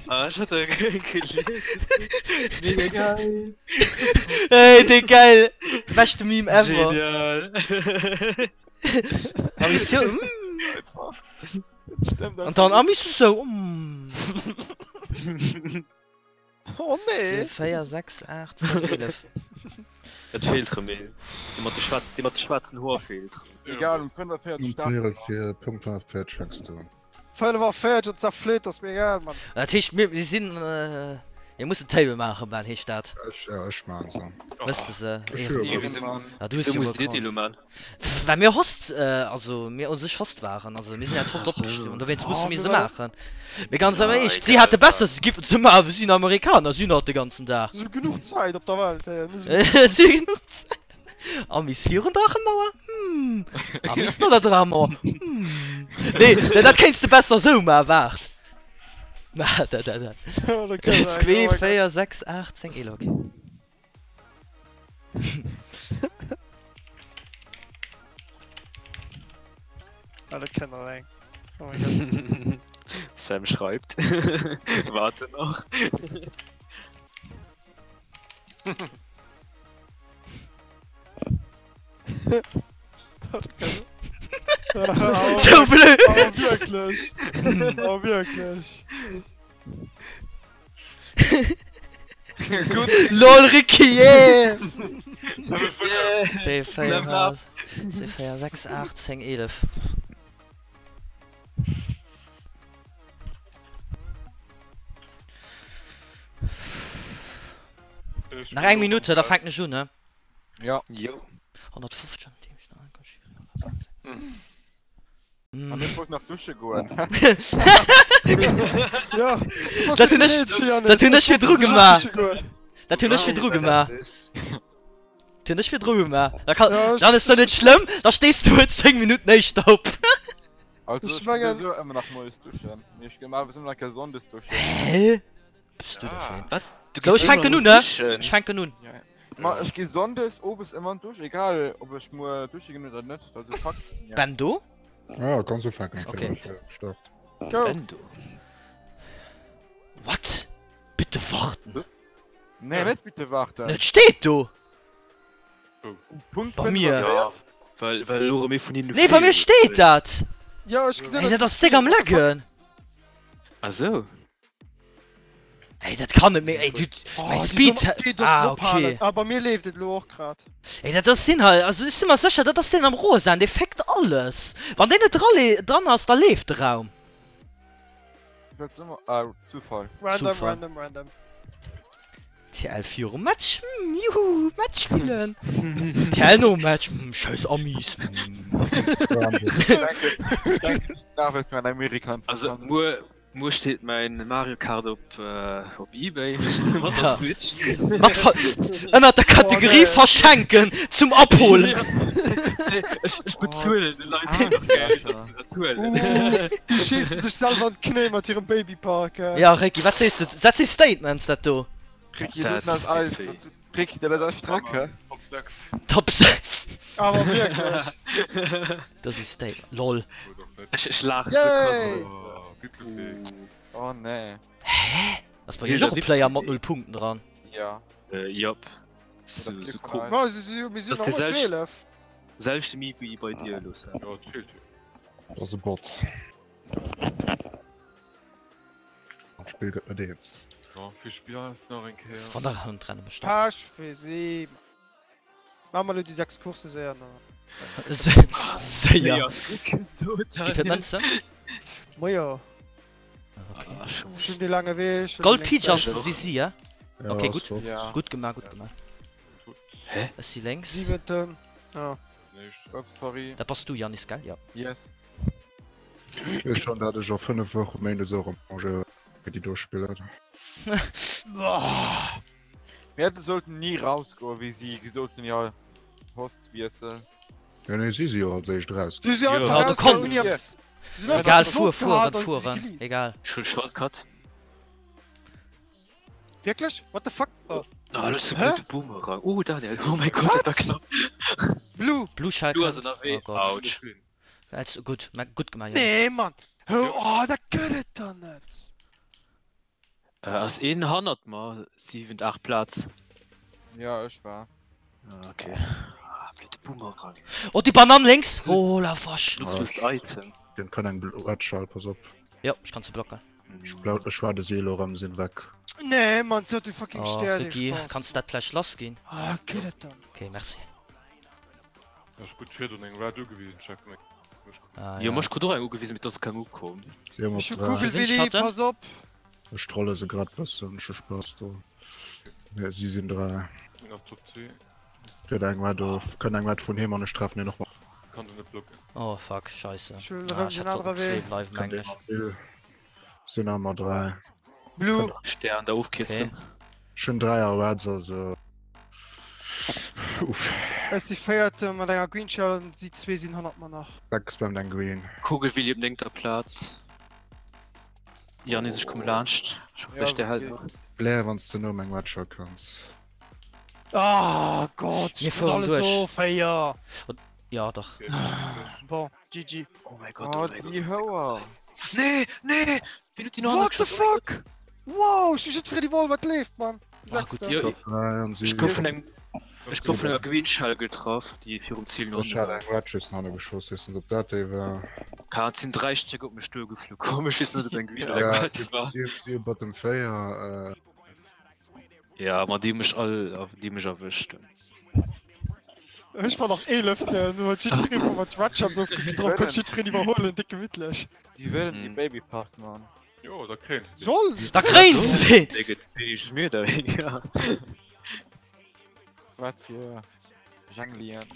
S3: Ah, ech hat e gelies. Mega geil.
S8: Hey, dee geil! Beschte Meme ever!
S3: Genial.
S8: Ambition, mm. An dann Amis sou, mm.
S1: Oh nee!
S8: 4, 6, 8, 10, 11.
S3: Et feelt rëm een. Dee mat de schwaar dee mat de schwaarzen Hoer feelt rëm.
S4: Egal, um 45
S2: Um
S4: starten
S2: Véierel
S4: mer.
S2: fir Punkt 45 fänks du un.
S1: 45 an zerfleet ass mir egal, Mann.
S8: Dat heescht mir mir sinn mir mussen Table maachen Ben, heescht dat?
S2: Ech ja ech maan se.
S8: Wëss de se?
S2: Ech hu jo
S3: Wieso,
S2: gewonnen.
S8: Ja, du hues
S3: wieso
S8: jo
S3: musst dir déi
S8: gewonnen.
S3: elo maan?
S8: Well mir Host, also mir u sech Host waren, also mir sinn als Host
S3: Ach sou.
S8: opgeschriwwen, dowéinst musse
S1: Oh,
S8: mir
S1: mir
S8: se
S1: waren.
S8: maachen. Mee ganz am
S3: Ah,
S8: Eescht, si
S3: egal,
S8: hate
S3: ja.
S8: besser, se giffen se maachen, si sinn Amerikaner, si hunn hatt de ganzen Dag.
S1: Si hu genuch Zäit op der Welt, hé. Net
S8: Si hu genuch Zäit. Amis virun Drachenmauer? Hm. Amis no der Drachenmauer? Hm. Nee, dat kéints de besser sou maachen, waart. Dat, dat, dat. 2, 4, 6, 8, 10, 11, okay.
S1: Alle kennen alleng. Oh mein Gott.
S3: Sam schreibt. Warte noch.
S8: So blöd!
S1: Oh, wirklich. Oh, wirklich.
S8: LOL Ricky yeah!
S6: Level 5!
S8: 2, 4,
S3: Level up.
S8: 2, 4, 6, 8, 10, 11. Nach eng Minutt, da fänken ech un, ne?
S4: Ja.
S3: Jo.
S8: 150
S4: An ech wollt nach dusche goen.
S1: Ja,
S8: Dat hunn ech, dat hunn ech virdru gemaach. Dat hunn ech virdru gemaach. Hunn ech virdru gemaach. Da kann, dann ass dat net schlëmm, da stees du huet 10 Minutten éischter op.
S4: Also ech mengen sou ëmmer nach moies duschen, mee ech ginn awer ëmmer nach Sonndes duschen.
S8: Hä? Bist du da fir een? Wat? Du ech fänken un, ne? Ech fänken un.
S4: Ma ech gi Sonndes owes ëmmer an d'Dusch, egal ob ech muer dusche ginn oder net, dat ass e Fakt.
S8: Ben do?
S2: Ja, kanns ufänken.
S8: Okay.
S2: Start.
S1: Go.
S3: Ben do.
S8: What? Bitte warten.
S4: Nee, net bitte warten.
S8: Et steet do!
S4: Punkt
S8: Bei mir.
S3: Ja, well, well elo erëm ee vun hinnen
S8: Nee, bei mir steet dat!
S1: Ja, ech gesinn
S8: Ey, dat ass déck am Laggen!
S3: Ah sou.
S8: Ey, dat kann net méi, ey, du,
S1: Oh,
S8: mäi
S1: déi
S8: Speed,
S1: soll déi
S8: ah,
S1: soll
S8: okay.
S1: ophalen. Ah, bei mir leeft et elo och grad.
S8: Ey, dat ass sinn hei, also ech si mer sécher, dat ass deen am Rosaen, dee féckt alles. Wann deen net dra dran ass, da leeft de Raum.
S4: Ah, Zufall.
S1: Random,
S8: Zufall.
S1: random, random.
S8: TL virum Match, hm, juhu, Match spillen. TL nom Match, hm, scheiß Amis, hm.
S3: Also muer, muer steet mäin Mario Kart op, op Ebay mat der Switch.
S8: Mat ver ënnert der Kategorie
S1: Oh, nee.
S8: verschenken zum Abholen.
S3: Nee, ech, ech bezuelen de Leit einfach Geld, dass se dat huelen.
S1: Uh, déi schéissen sech selwer an d'Knéi mat hirem Babypark.
S8: Ja, Réki, wat sees du? Dat si Statements, dat do.
S4: Ricky, dat ass eis. Ricky, dat ass eis Streck, hä?
S6: Top 6.
S8: Top 6.
S1: Awer wierklech.
S8: Dat si Statements. Lol.
S3: Ech, ech laache sou krass.
S1: Yay!
S4: Oh nee.
S8: Hä? Ass bei iech och e Player mat 0 Punkten dran?
S4: Ja.
S3: Jop. Sou, sou komesch.
S1: Ma si si mir sinn
S3: Das
S1: nach
S3: ist
S1: ëmmer 12.
S3: Selwechte Miep wéi bei dir elo, Sam.
S6: Jo, et feelt jo.
S2: Dat ass e Bot. An d'Spill gëtt net eens.
S6: Jo, vill Spiller ass nach eng Kéier.
S8: Wann der Hënt renne mech da.
S1: Pech fir si. Maache mer elo déi 6 Coursse séier nach.
S8: Séier.
S3: ass gutt gesot.
S8: Gi fir d'Mënzen?
S1: Mojo.
S8: Okay.
S3: Ah, schon.
S1: Ech hunn dee laange Wee. ech hunn
S8: Gold
S1: déi
S8: Peach
S1: lénks
S8: ass
S1: Säit.
S8: si si, ja?
S2: Ja,
S8: Okay,
S2: ass
S8: gutt.
S2: fort.
S4: Ja.
S8: Gutt gemaach, gutt gemaach.
S3: Hä?
S8: Ech si lénks.
S1: Siwenten. Ah.
S4: Ups, sorry.
S8: Dat bass du, Yannis, gell? Ja.
S4: Yes.
S2: Ech weess schon, dat ech a 5 Woche Méindes och am Congé fir déi do spillen.
S4: Mir hätte sollten nie rausgoen, wéi si gesot hunn, jo, Postwiessel.
S2: Ja nee, si si jo als éischt raus.
S1: Si si
S3: Jo.
S1: einfach
S8: Ja, du
S1: rausgaangen
S8: komm.
S1: ouni eppes. Si sinn einfach
S8: Egal,
S1: geflott
S8: fuer, fueren,
S1: gehat a si si
S8: fueren.
S1: gelieft.
S8: Egal.
S3: Ech hunn Shortcut.
S1: Wierklech? What the fuck? Oh.
S3: Ah, das ist
S1: Hä?
S3: ein blöde Boomerang. Oh, Daniel, oh mein Gott, dat war
S1: What?
S3: knapp.
S1: Blue!
S8: Blue Shell
S3: Du ass
S8: kënnt.
S3: ënnerwee.
S8: Oh Gott.
S3: Autsch.
S8: Als, gutt, mä gutt gemaach, Yannis.
S1: Nee, Mann! Ho, oh, dat gëtt et der net!
S3: Äh, ass een hannert mer, 7, 8 Platz.
S4: Ja, ech war.
S3: Ah, okay. Ah, blöde Boomerang.
S8: Oh, déi Banann lénks! Oh la vache!
S3: Nutzlust Item.
S2: Den kann eng Red Shell, pass op.
S8: Jo, ech kann se blocken.
S2: Ech blau, ech war de Seel erëm, sinn weg.
S1: Nee, Mann, se huet de fucking
S8: Oh,
S1: Stär, dee
S8: Ricky,
S1: Spaß.
S8: kanns dat vläicht lass ginn?
S1: Ah, gëtt et dann.
S8: Okay, merci.
S6: Ech gutt virdrun eng Red ugewisen, check meng.
S8: Ah,
S3: Jo,
S8: ja.
S3: ma ech krut och eng ugewisen, mee et ass keng ukomm.
S2: Si hu
S1: Ech
S2: mat
S1: hu
S2: 3.
S1: Kugelwilli,
S8: Windschatten?
S1: pass op!
S2: Ech trolle se grad bëssen, ech hu Spaass do. Ja, si sinn 3.
S6: Sinn nach Top 10.
S2: Gëtt eng Red of, kënnt eng Red vun him an ech treffen hien och mat.
S6: Kann se net blocken.
S8: Oh fuck, scheisse.
S1: Ech huelen
S8: Ah,
S1: erëm
S8: ech
S1: den
S8: hätt sollten
S1: anere
S8: op 2
S1: Wee.
S8: bleiwen,
S2: Kënnt
S8: mengen
S2: ee
S8: ech.
S2: mat Bill. Sinn awer 3.
S1: Blue!
S3: Stär an der Ofkierzung.
S8: Okay.
S2: Ech hunn 3 a Reds, also. Uff.
S1: Ech si Véierte mat enger Green Shell an si zwee sinn hannert mer nach.
S2: Wegspammt eng Green.
S3: Kugelwilli op néngter Plaz. Yannis, ech komme laanscht. Ech hoffen,
S4: Ja,
S3: der Stär hält
S4: okay.
S3: nach.
S2: Blair, wann s de no eng Red Shell kanns.
S1: Ah Gott,
S8: Mir
S1: ich bin
S8: fueren
S1: alles
S8: duerch.
S1: so féier.
S8: Ja, dach.
S1: Bon, GG.
S3: Oh mein Gott,
S4: Oh,
S3: oh mein Gott.
S4: déi Houer!
S3: Nee, nee! Wien huet déi nach
S1: What the
S3: geschoss? Oh mein
S1: fuck? Wow, ech hu jiddweree iwwerholl, wat leeft, Mann.
S8: Ah, gutt.
S1: Sechster.
S3: Jo,
S2: Top 3 an si.
S3: Ech gouf vun engem, ech gouf vun enger Green Shell getraff, déi virum Ziel no
S2: Ech
S3: hanne
S2: hat
S3: war.
S2: eng Red just no hanne geschoss, weess net op dat déi war.
S3: Ka, et sinn 3 Stéck op mech duergeflu komm, ech weess net, ob eng Green oder eng
S2: Ja,
S3: Red war.
S2: si si hu Bottom 4. Äh,
S3: Ja, ma déi hu mech all, déi hu mech erwëscht.
S1: Ech war nach Eeleften, du huet jiddweree vu mat Ratchets op drop konnt jiddwereen iwwerhuelen, déck gemittlech.
S4: Si wëllen déi
S3: Mhm.
S4: Babypark, Mann.
S6: Jo, da kréien se deen.
S1: Soll!
S8: Da kréien se deen!
S3: Dee gëtt fäeg mir oder wéi?
S4: Wat fir Janglien.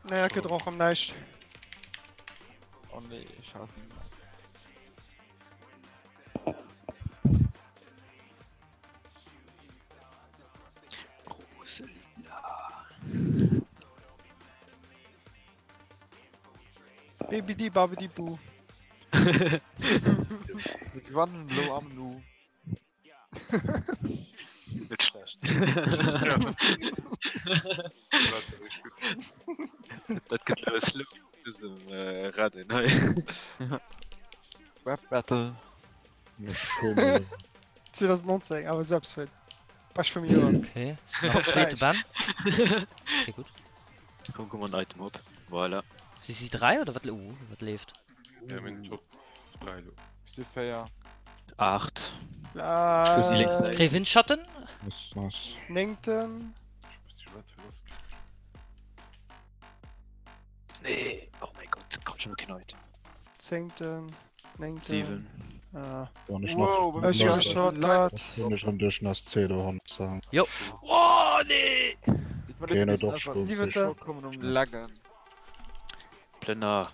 S1: Nee, dat gëtt och erëm näischt.
S4: Oh nee, ech haassen dat.
S3: Rose lila.
S1: Bibidi babidi bu.
S4: Mir gewannen lo am Nu.
S3: Net schlecht. Dat gëtt lo e Slogan vun dësem Rennen hei.
S4: Rap Battle.
S1: 2019, awer selbst vun. Bescht vum Joer.
S8: Okay, nach zweete Ben. Okay, gutt.
S3: Komm, komm an Item op. Voilà.
S8: Si si 3 oder wat, uh, wat leeft?
S6: Ja, mir sinn Top 3 lo.
S4: Ech si 4.
S3: 8.
S1: Äh,
S8: Kréi Windschatten?
S2: Nice, nice.
S1: Néngten.
S6: Ech wësst jo net, wéi lass geet.
S3: Nee, oh mein Gott, kommt schon keen Item.
S1: Zéngten. Néngten.
S3: 7.
S1: Ah.
S2: Wann ech
S4: Wow,
S2: nach
S1: Ech hunn e Shortcut.
S2: Hunn ech erëm duerch den SC do hanne sagen.
S8: Jo.
S3: Oh nee!
S2: Okay, ne, doch, schon.
S1: Siwente.
S4: Kommen um Laggen.
S3: Plënner.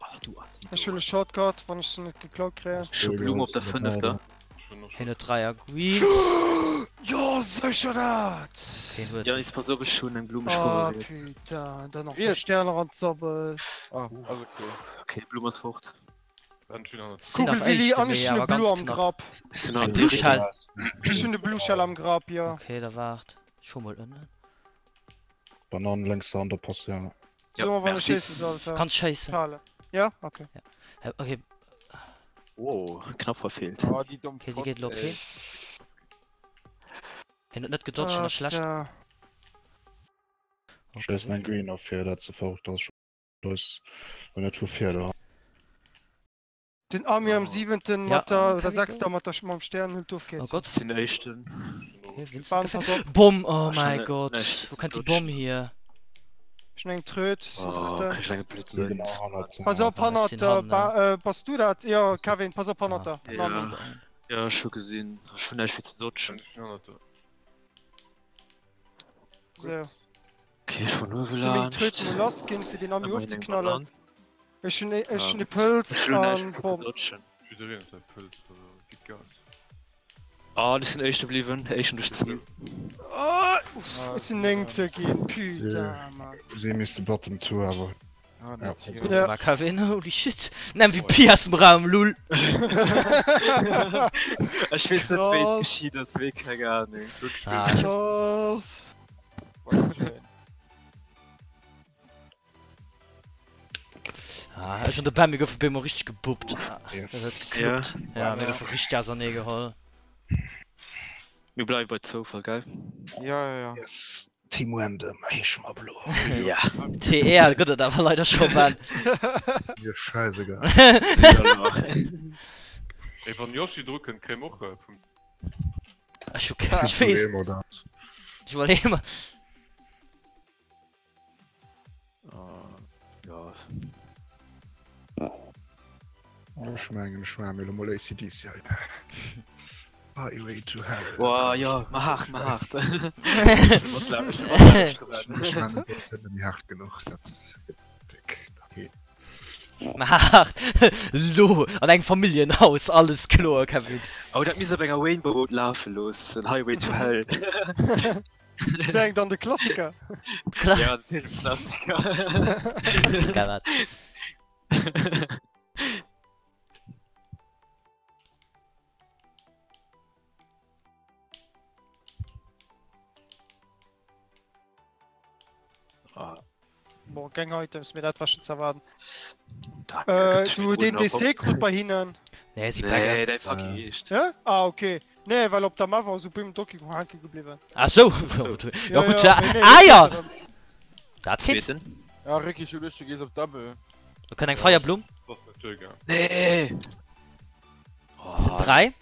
S3: Oh, du Assi.
S1: Ech hunn e Shortcut, wann ech se net geklaut kréien.
S3: Ech hu Blumm op der fënnefter.
S8: Hien huet 3 a Greens.
S1: Jo, sécher dat!
S8: Hien huet.
S3: Janis, pass op, ech hunn eng Blumm, ech
S1: Ah,
S3: fuere riets.
S1: putain, dann nach de Stern eranzabbel.
S4: Ah, ass okay.
S3: Okay, Blumm ass fort.
S8: Sinn nach
S1: Kugelwilli
S8: éischte,
S1: an ech
S8: mee
S1: hunn e
S8: awer ganz
S1: Blue am
S8: knapp.
S1: Grapp.
S3: Ech sinn
S8: Eng
S3: an
S8: Blue
S3: direkt.
S8: Shell.
S1: Ech hunn e Blue Shell am Grapp, jo.
S8: Okay, da waart. Ech fuer mol ënnen.
S2: Banan längs der Hand oppassen, ja.
S1: So, wann ech
S3: merci.
S1: schéisse soll, Alter.
S8: Kanns schéissen.
S1: Fale. Ja? Okay.
S8: Ja, okay.
S3: Oh, knapp verfehlt.
S4: Oh, déi domm
S8: Okay, déi geet elo
S4: Fotz,
S8: op
S4: ey.
S8: heen. Hien huet net gedodged, hien ass schlecht.
S1: Ah,
S2: Ech schéissen eng Green of fir dat ze verrückt ass. Scheiss, net vu vir do.
S1: Den Ami am siwenten
S8: Ja,
S1: mat der, oder
S8: okay,
S1: sechster mat der, mam Stern huet
S8: Oh
S1: ofgeet.
S8: Gott.
S3: Sinn éischten.
S8: Okay, Vincent
S1: Bam,
S8: gefällt.
S1: pass op.
S8: Bomm, oh
S3: Ech
S8: mäi
S3: hun
S8: Gott.
S3: näischt
S8: Wou kënnt déi
S3: dodgen.
S8: Bomm hier?
S1: Ech hun eng Tröd, sinn
S3: Oh,
S1: drëtten.
S3: kritt ech eng
S2: Sinn genau
S3: Blödsinn.
S2: hannert.
S1: Pass op,
S8: Ah, ech
S1: hannert
S8: sinn
S1: der,
S8: hannen.
S1: ba, äh, bass du dat? Jo, Kevin, pass op hannert
S8: Ah.
S1: der. Nami.
S3: Ja, ja, ech hu gesinn. Ech hun näischt fir ze dodgen.
S1: So.
S3: Okay, ech fuer nur
S1: Sinn meng Tröd
S3: laanscht.
S1: mol lass ginn, fir den Ami
S3: Ëmmerhin eng
S1: ofzeknallen.
S3: Banan.
S1: Ech hunn ech
S3: Ah,
S1: hunn e Pëlz
S3: Ech hunn näischt
S1: an
S3: fir ze
S1: Bomm.
S3: dodgen.
S6: Jiddereen huet säi Pëlz, also gitt Gas.
S3: Ah, ech sinn éischte bliwwen, éischten duerch d'Zil.
S1: Ah, uff, ech sinn néngte ginn, putain, Mann.
S2: Si misste Bottom 2 awer.
S4: Ah,
S2: Ja.
S4: natierlech.
S8: Gutt
S1: Ja.
S8: gemaach, Kevin, holy shit. Den MVP aus dem Raum, lul.
S3: Ech weess net wéi et
S1: Krass.
S3: geschitt ass, wéi keng Ahnung.
S8: Ah, ech
S1: Krass.
S4: War schön.
S8: Ah, ech an de Ben, mir goufe bemol richteg gebuppt. Ah,
S2: Yes.
S8: Dat huet gekluppt. Ja, mir goufe richteg ausernee geholl.
S3: Mir bleiwe bei Zoufall, gell?
S4: Ja, ja, ja.
S2: Yes. Team Random, heesche mer blo.
S3: Ja.
S8: TR gëtt et awer leider scho, Ben.
S2: Mir scheißegal.
S6: Ey, wann Yoshi dru kënnt, kréie mer och e Punkt.
S8: Ech hu keng, ech weess. Ech iwwerleeë mer.
S3: Ja.
S2: Ech mengen ech maache mir elo mol ACDC hei. Highway to Hell.
S3: Boah, ja, ma haart, ma haart.
S2: Ech mengen dat ass net méi haart genuch, dat gëtt déck. Okay.
S8: Ma haart, lo an engem Familljenhaus, alles kloer, Kevin.
S3: Oh, dat misst op enger Rainbow Road lafe loossen, Highway to Hell.
S1: Denk an de Klassiker.
S8: Kla
S3: Ja, natierlech Klassiker.
S8: Geil, wat?
S3: Ah,
S1: Bon, geng Items, mee dat war schon ze erwaarden.
S3: da
S1: Äh,
S3: gëtt
S1: du, den DC krut bei hinnen.
S8: Nee, si backen.
S3: Nee, däi fucking Eescht.
S1: Ja? Ah, okay. Nee, well op der Map war sou beim Donkey Kong hänke gebliwwen.
S8: Ach sou.
S3: So.
S8: Ja gutt, ja.
S1: mee nee,
S8: Ah ja!
S1: dat
S8: Dat geet.
S3: Zweeten.
S4: Ja, Ricky, ech hu Lust, du gees op Double.
S8: Do kënnt eng Feierblumm.
S6: Das ass net duergaang.
S3: Nee!
S8: Sind 3.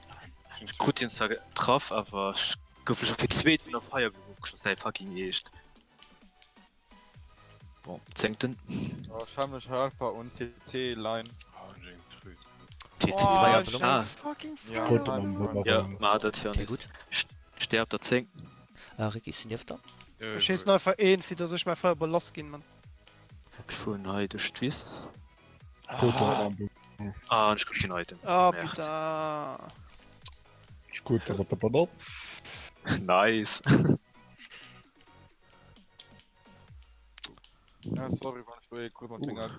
S3: Ech krut hien zwar getraff, awer ech gouf scho fir d'zweet vun der Feierblumm ofgeschoss, säi fucking Eescht. Bon, zéngten.
S4: Oh, ech hat mech hei einfach un TT Line.
S6: Ah, eng Tröd.
S3: TT
S1: Oh,
S8: Feierblumm.
S3: Ah,
S1: fucking
S4: Ja,
S1: Feierblumm.
S3: ja, ma dat
S8: Okay,
S3: Janis.
S8: gutt.
S3: Sterb der 10.
S8: Ah, Ricky, sinn nieft der.
S1: Ech schéissen einfach een, fir dass ech mäi Fireball lass ginn, Mann.
S3: Ech fueren hei duerch d'Wiss.
S1: Ah,
S3: Ah, an ech krut keen Item.
S1: ah
S3: Merde.
S1: putain.
S2: Gutt, mat der Banane.
S3: Nice.
S4: Ja, sorry, wann ech do ee krut mat menger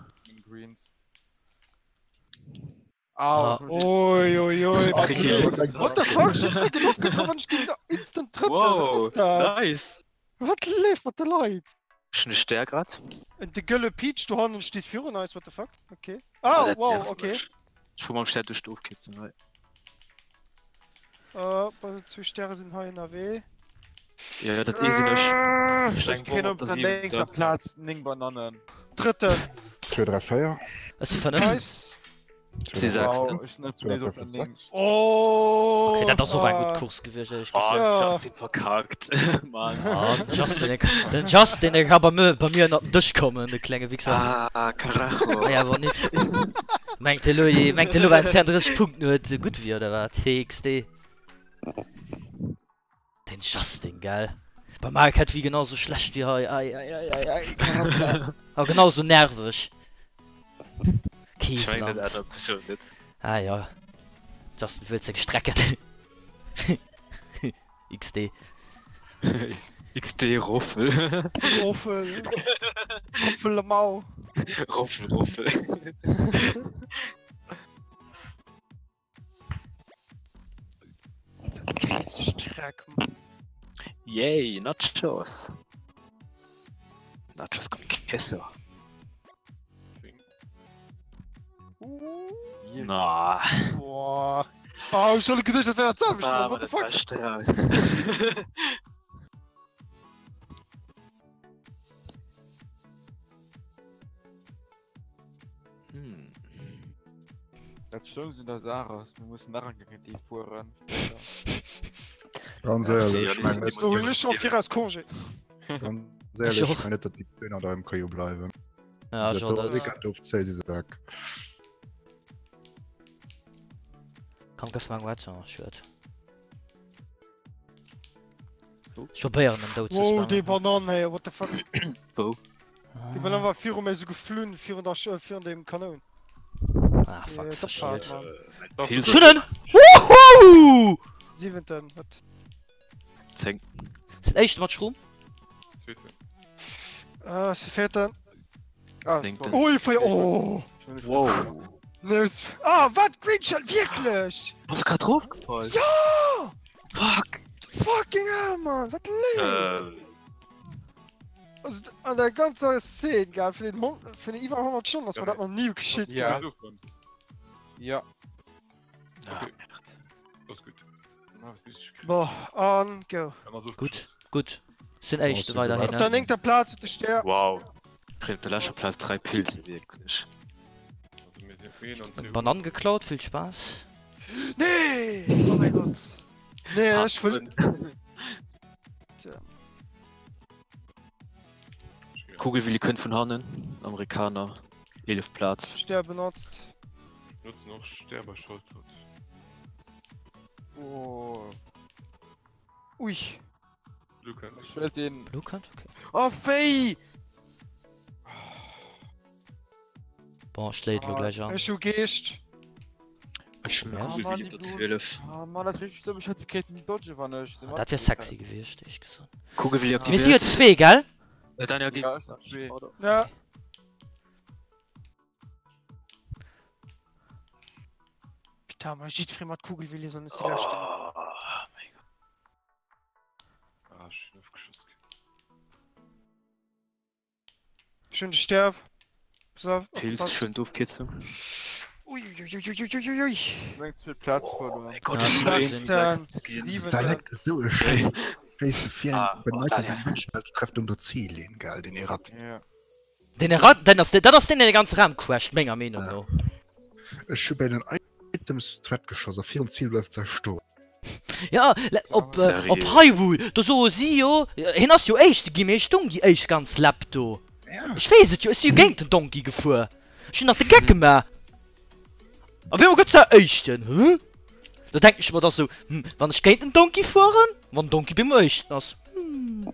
S4: Greens. Au,
S1: Oi, oi, oi, What the fuck? Jiddweree gëtt ofgetraff an ech ginn instant Drëtten. Wat ass dat?
S3: Nice!
S1: Wat leeft mat de Leit?
S3: Ech hunn e Stär grad.
S1: De gëlle Peach do hannen steet virun eis, what the fuck? Okay. Ah, wow, okay.
S3: Ech fuer mam Stär duerch d'Ofkierzung hei.
S1: Uh, zwou Stäre sinn hei ënnerwee.
S3: Ja, dat ee sinn ech.
S4: Ech ech kréien op der néngter Plaz 9 Banannen.
S1: Drëtten.
S2: 2, 3, 4.
S8: Ech si 5.
S1: Nice.
S3: Si sechsten.
S4: Wow, ech sinn net nees op der 9.
S1: Oh!
S8: Okay, dat ass och eng gutt Course gewiescht, éierlech
S3: Oh,
S8: gesot.
S1: Ja.
S3: Justin verkackt. Mann.
S8: Ah, den Justin, den Justin, dee ka bei mir, bei mir ënnert den Dësch kommen, de klenge Wichser.
S3: Ah, Carajo.
S8: Nee, awer nit. Mengt elo, mengt elo, well en 32 Punkten huet, gutt wier, oder wat? XD. Den Justin, gell? Bei Mario Kart wie genau sou schlecht wie hei. Ei, ei, ei, ei, ei. A genau sou nerveg.
S3: Ich mein, dat
S8: Käseland.
S3: ännert sech jo net.
S8: Ah ja. Justin wëllt seng Strecken. XD.
S3: XD Roffel.
S1: Roffel. Roffel am Mau.
S3: Roffel, Roffel.
S1: Kéisstreck.
S3: Yay, Nachos. Nachos con queso. Na.
S1: Boah. Oh, ech hat geduecht, dat wär dat selwecht.
S3: Ah,
S1: What the fuck?
S3: Beste raus. Hm.
S4: Dat Schlëmmst un der Saach ass, mir mussen nach eng Kéier géint déi fueren.
S2: Ganz
S3: Ja,
S2: éierlech,
S3: ja,
S2: ech mengen net,
S1: Do hunn ech scho viraus Congé.
S2: ganz éierlech, ech mengen net, datt déi zwéin an der MKU bleiwen.
S8: Ja,
S2: Se
S8: ech och
S2: do
S8: net.
S2: Weekend ofzéien, si se weg.
S8: Komm, gëff mer eng Wedge. Oh, schued. Ech probéieren en dout ze
S1: Wow, déi
S8: spammen.
S1: Banann, hey, what the fuck?
S3: Wou?
S1: Déi Banann war viru mir sou geflunn, virun der, virun dem Kanoun.
S8: Ah, fuck,
S1: Déi
S8: verschielt.
S1: Topfahrt, Mann.
S3: Pilz
S8: Ech hunn en! Woohoo!
S1: Siwenten, wat?
S3: 10.
S8: Sinn éischte mat Schroom.
S6: Zweeten.
S1: Äh, si vierten.
S4: Ah,
S3: Néngten.
S4: sorry.
S1: Ui, fei, oh!
S3: Wow.
S1: Neus. Ah, wat? Green Shell, wierklech?
S3: Bass du grad rofgefall?
S1: Ja!
S3: Fuck!
S1: Fucking hell, Mann, wat léif!
S3: Äh,
S1: Also, an der ganzer Szene, gell, vun den, hon vun den iwwer 100 Stonnen ass mir dat nach nie geschitt.
S4: Ja.
S1: gell.
S4: Ja.
S3: ah,
S6: Okay.
S3: Merde.
S6: Das ist gut.
S1: Boah, an go.
S8: Gutt, gutt. Sinn éischte
S2: Oh,
S8: weiderhin,
S1: Op
S8: ne?
S1: der néngter Plaz huet de Stär.
S3: Wow. Kritt op der leschter Plaz 3 Pilze, wierklech.
S8: Banann geklaut, vill Spaass.
S1: Nee! Oh mäi Gott. Nee, ech wëll.
S3: Kugelwilli kënnt vun hannen. Amerikaner. 11 Plaz.
S1: Stär benotzt.
S6: Nutzen och Sterberschalltot.
S4: Oh.
S1: Ui.
S6: Luca.
S4: Ech wëllt den.
S8: Blue Card? Okay.
S4: Oh, wéi!
S8: Bon, ech léit lo gläich an.
S1: Ech hu Geescht.
S3: Ech hunn
S8: Ah,
S3: Kugelwilli
S4: Mann,
S3: op der
S4: die
S3: 12.
S4: Oh Mann, dat riecht so, ech hätt se kéinten dodgen, wann ech se
S8: Dat wär sexy gewiescht, éierlech gesot.
S3: Kugelwilli
S8: Mir si jo
S3: aktiviert.
S8: zwee, gell?
S3: Äh, Daniel, geh.
S4: Ja, ech nach zwee.
S1: Ja. Putain, ma jiddweree mat Kugelwilli soll net si leschten.
S3: Oh, mein Gott.
S6: Ah, ech sinn ofgeschoss ginn.
S1: Ech hunn de Stär. Pass op,
S3: Pilz,
S1: opgepasst.
S3: schön Doofkierzung.
S1: Uiuiuiuiuiui.
S4: Ech meng zweet Plaz verluer.
S3: Mein Gott,
S8: Ja,
S3: ich bin
S1: sechsten,
S3: gehen.
S1: siebenten.
S2: Select ist so e Scheiß. Scheiße, vier
S3: Ah,
S2: bei
S3: oh,
S2: Nike
S3: Daniel.
S2: sein Mensch trefft um der Ziel geil den Erat.
S4: Ja.
S8: Den Erat, den ass, dat ass den, deen de ganze Raum crasht, menger Meenung no.
S2: Ech hu bei den Items d'Thread geschoss a virum Ziel bleift se stoen.
S8: Ja, op, äh, op
S3: Seriös?
S8: Hyrule, do soe si jo, hien ass jo Éischte ginn, mee hie stung déi éischt ganz Lap do.
S2: Ja.
S8: Ech weess et jo, ech si jo géint den Donkey gefuer. Ech hunn nach de Geck gemaach. A wéi gëtt se Éischten, hä? Da denken ech mer da sou, hm, wann ech géint den Donkey fueren, wann den Donkey bemol Éischten ass, hm.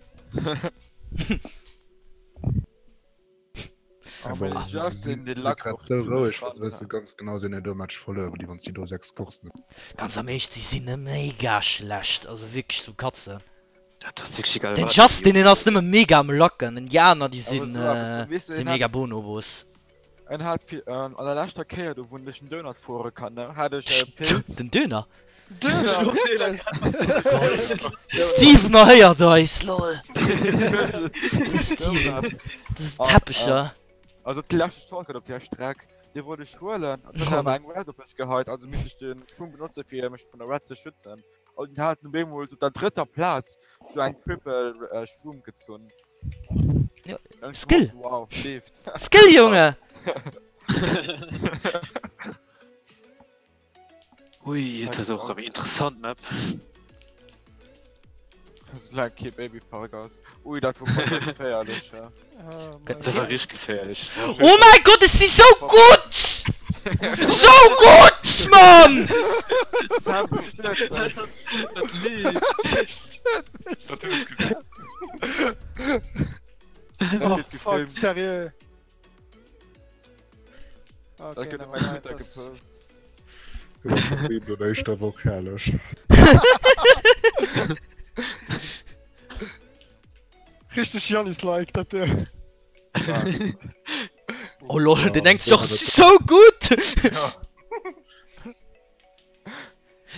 S4: Aber
S2: Aber
S4: Justin, den
S2: si
S4: Lack
S2: grad
S4: och
S2: sou
S4: ziemlech
S2: roueg,
S4: dran,
S2: well se wësse ganz genau, si hunn jo do e Match verluer, awer déi wann si do 6 Coursen
S8: Ganz am Eescht, si sinn mega schlecht, also wierklech zum Katzen.
S3: Dat ass wierklech egal
S8: Den
S3: wat.
S8: Justin deen ass nëmme mega am Lacken, en déi aner déi
S4: Awer
S8: sinn
S4: esou eppes, weess de,
S8: si
S4: en hat
S8: mega Bonobos.
S4: En hat fir an der leschter Kéier do wou ech den Döner fuere kann ne hat ech e Pilz.
S8: Den Döner?
S1: Döner, wierklech?
S8: Steven erhéiert eis, lol. De Steven, dësen Teppecher.
S4: Also déi leschte Shortcut op där Streck, déi wollt ech huelen an dann huet awer eng Red op mech geheit, also misst ech den Schwung benotze fir mech vun der Red ze schützen. An den hat op eemol op der drëtter Plaz sou eng Triple Schwung gezunn.
S8: Ja, Skill!
S4: Wow, leeft.
S8: Skill, Junge!
S3: Ui, dat ass och eng interessant Map.
S4: Soulaang kee Babypark ass. Ui, dat wor voll geféierlech. Ja.
S3: Dat war richteg geféierlech.
S8: Oh mäi Gott, ech si sou gutt! Sou gutt, Mann!
S4: Sam bestëmmt.
S3: Dat leeft.
S6: Dat hunn ech gesinn.
S4: Dat
S1: Oh
S4: gëtt
S1: fuck,
S4: gefilmt.
S1: seriö?
S4: Dat
S1: Okay,
S4: gëtt op
S1: never
S4: mein
S1: mind,
S4: Twitter
S1: das...
S4: gepost.
S2: Du warst schon eben an éischter Woch herrlech.
S1: Richtig Jannis-like, dat do.
S8: Oh lol,
S2: Ja,
S8: den denkt sich och,
S2: dat-
S8: ech si sou gutt!
S6: Ja.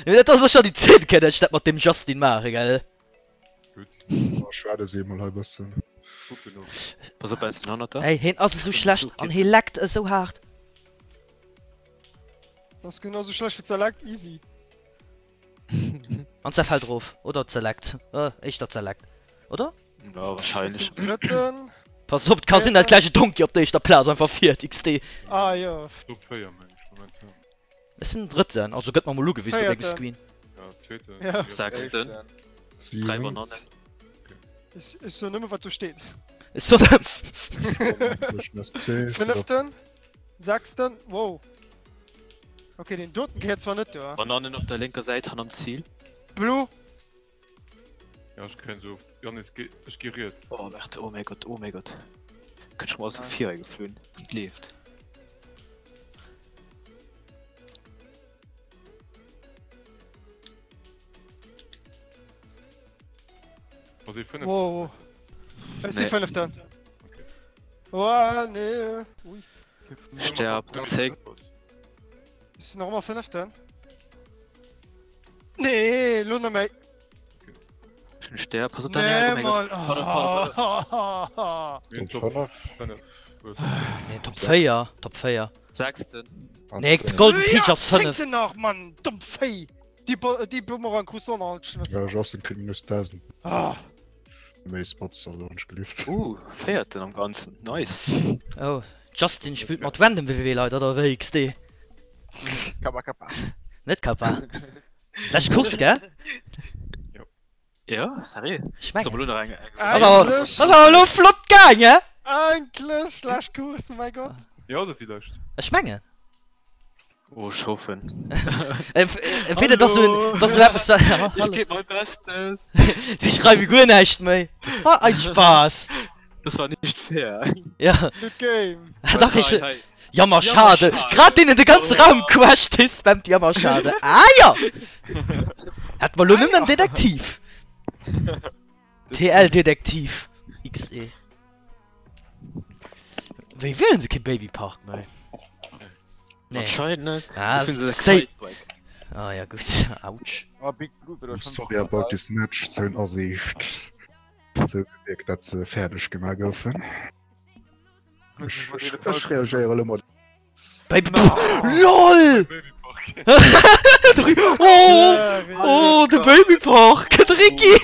S8: Nee, dat ass elo schon déi zweet Kéier, dat ech dat mat dem Justin maache, gell?
S6: Gutt.
S2: Oh, ech waarde se emol hei bëssen.
S6: Kucken no.
S3: Pass op aus den Hannerter.
S8: Ey, heen ass esou schlecht an hee leckt esou haart.
S1: Das ass genau sou schlecht wéi Select, easy.
S8: An zerfällt erof, oder Select? Äh, éischter Select, oder?
S3: Ja, wahrscheinlech.
S1: Ech sinn Drëtten.
S8: Pass op, et ka sinn, dat gläich e Donkey op der éischter Plaz einfach fiert, XD.
S1: Ah jo.
S6: Top 4 meng ech momentan.
S8: Ech sinn Drëtten, also gëtt mer mol ugewisen op mengem
S1: Véierten.
S8: Screen.
S6: Ja, zweeten.
S1: Ja.
S3: Sechsten. Dräi Banannen.
S1: Ech, ech soen nëmme wat do steet.
S8: Ech soen.
S1: Fënneften, sechsten, wow. Okay, deen doten gehéiert zwar net do.
S3: Banannen op der lénker Säit han am Ziel.
S1: Blo.
S6: Ja, ech kréien se of. Yannis, geh, ech gi riets.
S3: Oh merde, oh mäi Gott, oh mäi Gott. Kënnt schon mal aus dem Vierer geflunn. Et leeft.
S6: Ass ee fënneften?
S1: Wow. Ech si
S3: Nee.
S1: fënneften.
S6: Okay.
S1: Oh, nee. Ui.
S3: Sterb, 10.
S1: Ech sinn nach ëmmer fënneften. Nee, lo net méi.
S3: Ech hunn Sterb, pass op
S1: Nee,
S3: oh mäi Gott.
S1: Mann.
S3: Pardon, pardon, pardon.
S6: Nee,
S2: Top
S6: Top
S2: 5.
S6: 5.
S8: Nee, Top 4, Top 4.
S3: Sechsten.
S8: Nee, Golden Peach ass 5.
S1: Zéngten nach, Mann, dommt Véi. Déi, déi Bumerang krus du och nach alt Schnëss.
S2: Ja, Justin kritt minus 1000
S1: Ah.
S2: méi Spots, also hunn ech gelift.
S3: Uh, véierten am Ganzen. Nice.
S8: Oh, Justin spillt mat random WW-Leit, oder wéi, XD?
S4: Kappa, kappa.
S8: Net kappa. Lescht Course, gell?
S3: Ja, sérieux?
S8: Ech mengen.
S3: Soll mer lo nach eng... eng...
S8: Ass awer,
S1: Endlech!
S8: ass awer lo flott gaang, hä?
S1: Endlech, lescht Course, oh mäi Gott.
S6: Jo, ass et déi lescht?
S8: Ech mengen.
S3: Oh, ech hoffen.
S8: Entweder dass du, dass du eppes...
S3: Ech geb mein Bestes.
S8: Si schreiwe guer näischt méi. Das war ein Spaß.
S3: Das war nicht fair.
S8: Ja.
S1: Good game.
S8: Dach ech...
S3: Hei, hei.
S8: Jammer schade.
S3: Jammer schade.
S8: Grad deenen de ganze
S3: Oh.
S8: Raum crasht, dee spammt Jammer schade. Ah jo! Hätt mer lo nëmmen en Detektiv. TL Detektiv. XE. Wéi wielen se kee Babypark méi? Nee.
S3: Anscheinend net.
S8: Ah,
S3: Dofir hunn se
S8: say-
S3: Excitebike.
S8: Ah ja gutt. Autsch.
S4: Oh, Big Blue wird
S2: I'm
S4: schon
S2: sorry about this match, se hunn Asiicht sou gewierkt, dat se fäerdeg gemaach goufen. Ech, ech, ech reagéiere lo mol.
S8: Baby LOL!
S6: Babypark.
S8: Oh! Oh, de Babypark! De Ricky!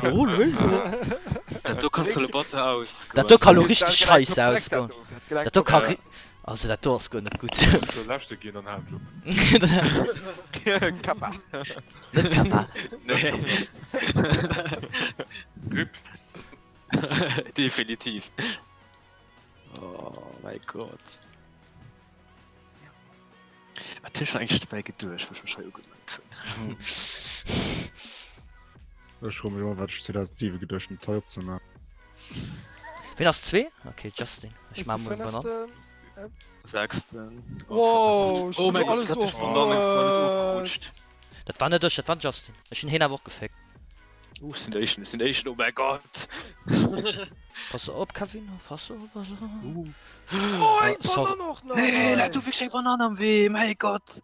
S8: Oh, lol.
S3: Dat do kann zo batter aus.
S8: Dat do ka lo richteg scheiss ausgoen. Dat do ka ri... Also dat do ass guer net gutt.
S6: Zur leschte ginn an Haaptjob.
S4: Kappa.
S8: Net Kappa.
S3: Nee.
S6: Rip.
S3: Definitiv. Oh mein Gott. Wat hunn ech mir eigentlech dobäi geduecht, wou ech mech hei ugemellt hunn?
S2: Ech froe mech ëmmer, wat ech 2007 geduecht hunn, dat hei opzemaachen.
S8: Ween ass zwee? Ok, Justin. Ech maa mol Banann.
S3: Sechsten.
S1: Wow, ech
S3: Oh
S1: bin
S3: mein
S1: alles
S3: Gott, grad duerch d'Bananne gefuer, net
S1: ofgerutscht.
S3: ofgerutscht.
S8: Dat war net ech, dat war den Justin. Ech hunn heen awer och geféckt.
S3: Uh, ech sinn der Éischten, ech sinn der Éischten, oh mäi Gott!
S8: Pass op Kevin, pass op, pass op.
S1: Oh, eng Banann och nach!
S3: Nee, läit do wierklech eng Banann am Wee, mäi Gott!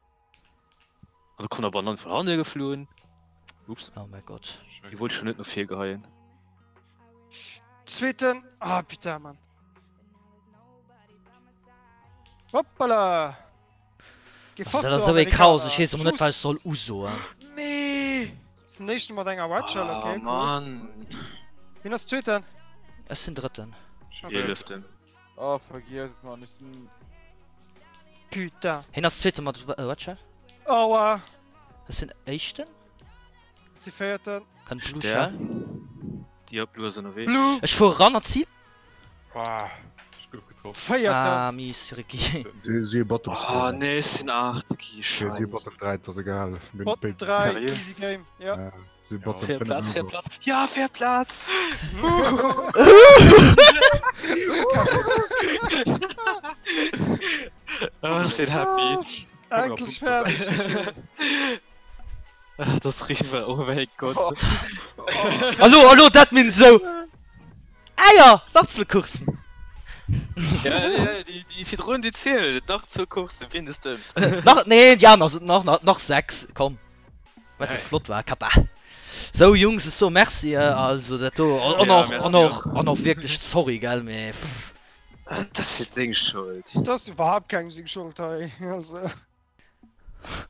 S3: An do koum der Banann vun hanne geflunn. Ups.
S8: Oh mäi Gott.
S3: Déi wollt ech schon net no vir geheien.
S1: Zweeten, ah putain Mann. Hoppala! Geh
S8: Also
S1: fort
S8: dat
S1: do
S8: ass esou ee Chaos,
S1: Amerikaner!
S8: ech weess emol net wat ech
S1: Tschüss!
S8: soll usoen.
S4: Nee!
S1: Ass den éischten mat enger Red Shell,
S3: Ah
S1: okay cool.
S3: Mann.
S1: Wien ass zweeten?
S8: Ech sinn drëtten.
S3: Eeleften.
S4: Oh vergiess et man, ech sinn.
S1: Putain.
S8: Hien ass zweete mat Red Shell.
S1: Aua!
S8: Ech sinn éischten.
S1: Ech si véierten.
S8: Kann Blue
S3: Stär.
S8: Shell.
S3: Déi op Blue ass ënnerwee.
S1: Blue!
S8: Ech fuer ran an d'Zil.
S6: Ah, ech gouf getroff.
S1: Véierten!
S8: Ah mies Ricky.
S2: Si hu Bottom
S3: Oh
S2: Score.
S3: nee, ech sinn 8. Gi
S2: Si hu
S3: Scheiss.
S2: Bottom 3, et ass egal. Mir hunn
S1: Bottom
S2: béid.
S1: 3,
S3: Seriö?
S1: easy game, ja.
S2: Ja, si hu Bottom
S3: Fair
S2: 5
S3: Platz, fair
S2: over.
S3: Platz. Ja, fair Platz! Ah, ech sinn happy.
S1: Endlech fäerdeg.
S3: Ah, dat ass riwwer, oh mäi Gott.
S8: Hallo, hallo, dat minn sou. Eier, nach zwou Coursen.
S3: Ja, ja, déi, déi virdrun, déi zielen, nach zwou Coursen, mindestens.
S8: Nach, nee, déi aner sind nach, nach, nach 6, komm. Wat sou flott war, Kappa. Sou, Jungs, ech soe Merci, also dat do, an
S3: Ja,
S8: och,
S3: merci
S8: an och,
S3: och.
S8: an och wierklech sorry, gell, mee pff.
S3: Dat ass jo deng Schold.
S1: Dat ass iwwerhaapt kengem seng Schold hei, also.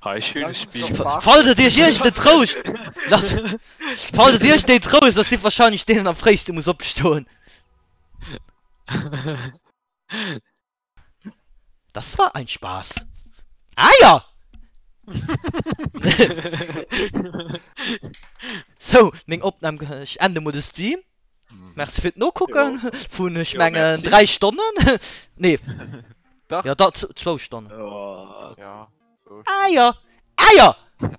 S3: Hei schönes Spiel.
S8: Falls et iech iergend en Trouscht, falls et iergend een Trouscht ass, si wahrscheinlech deenen am fréiste muss opstoen. Das war ein Spaß. Ah ja! Sou, meng Opnahm, ech ende mol de Stream. Merci fir d'Nokucken vun, ech mengen, 3 Stonnen. Nee.
S4: Dach.
S8: Jo, da, zwou Stonnen.
S4: Ja, zwou
S8: Ah ja! Ah ja!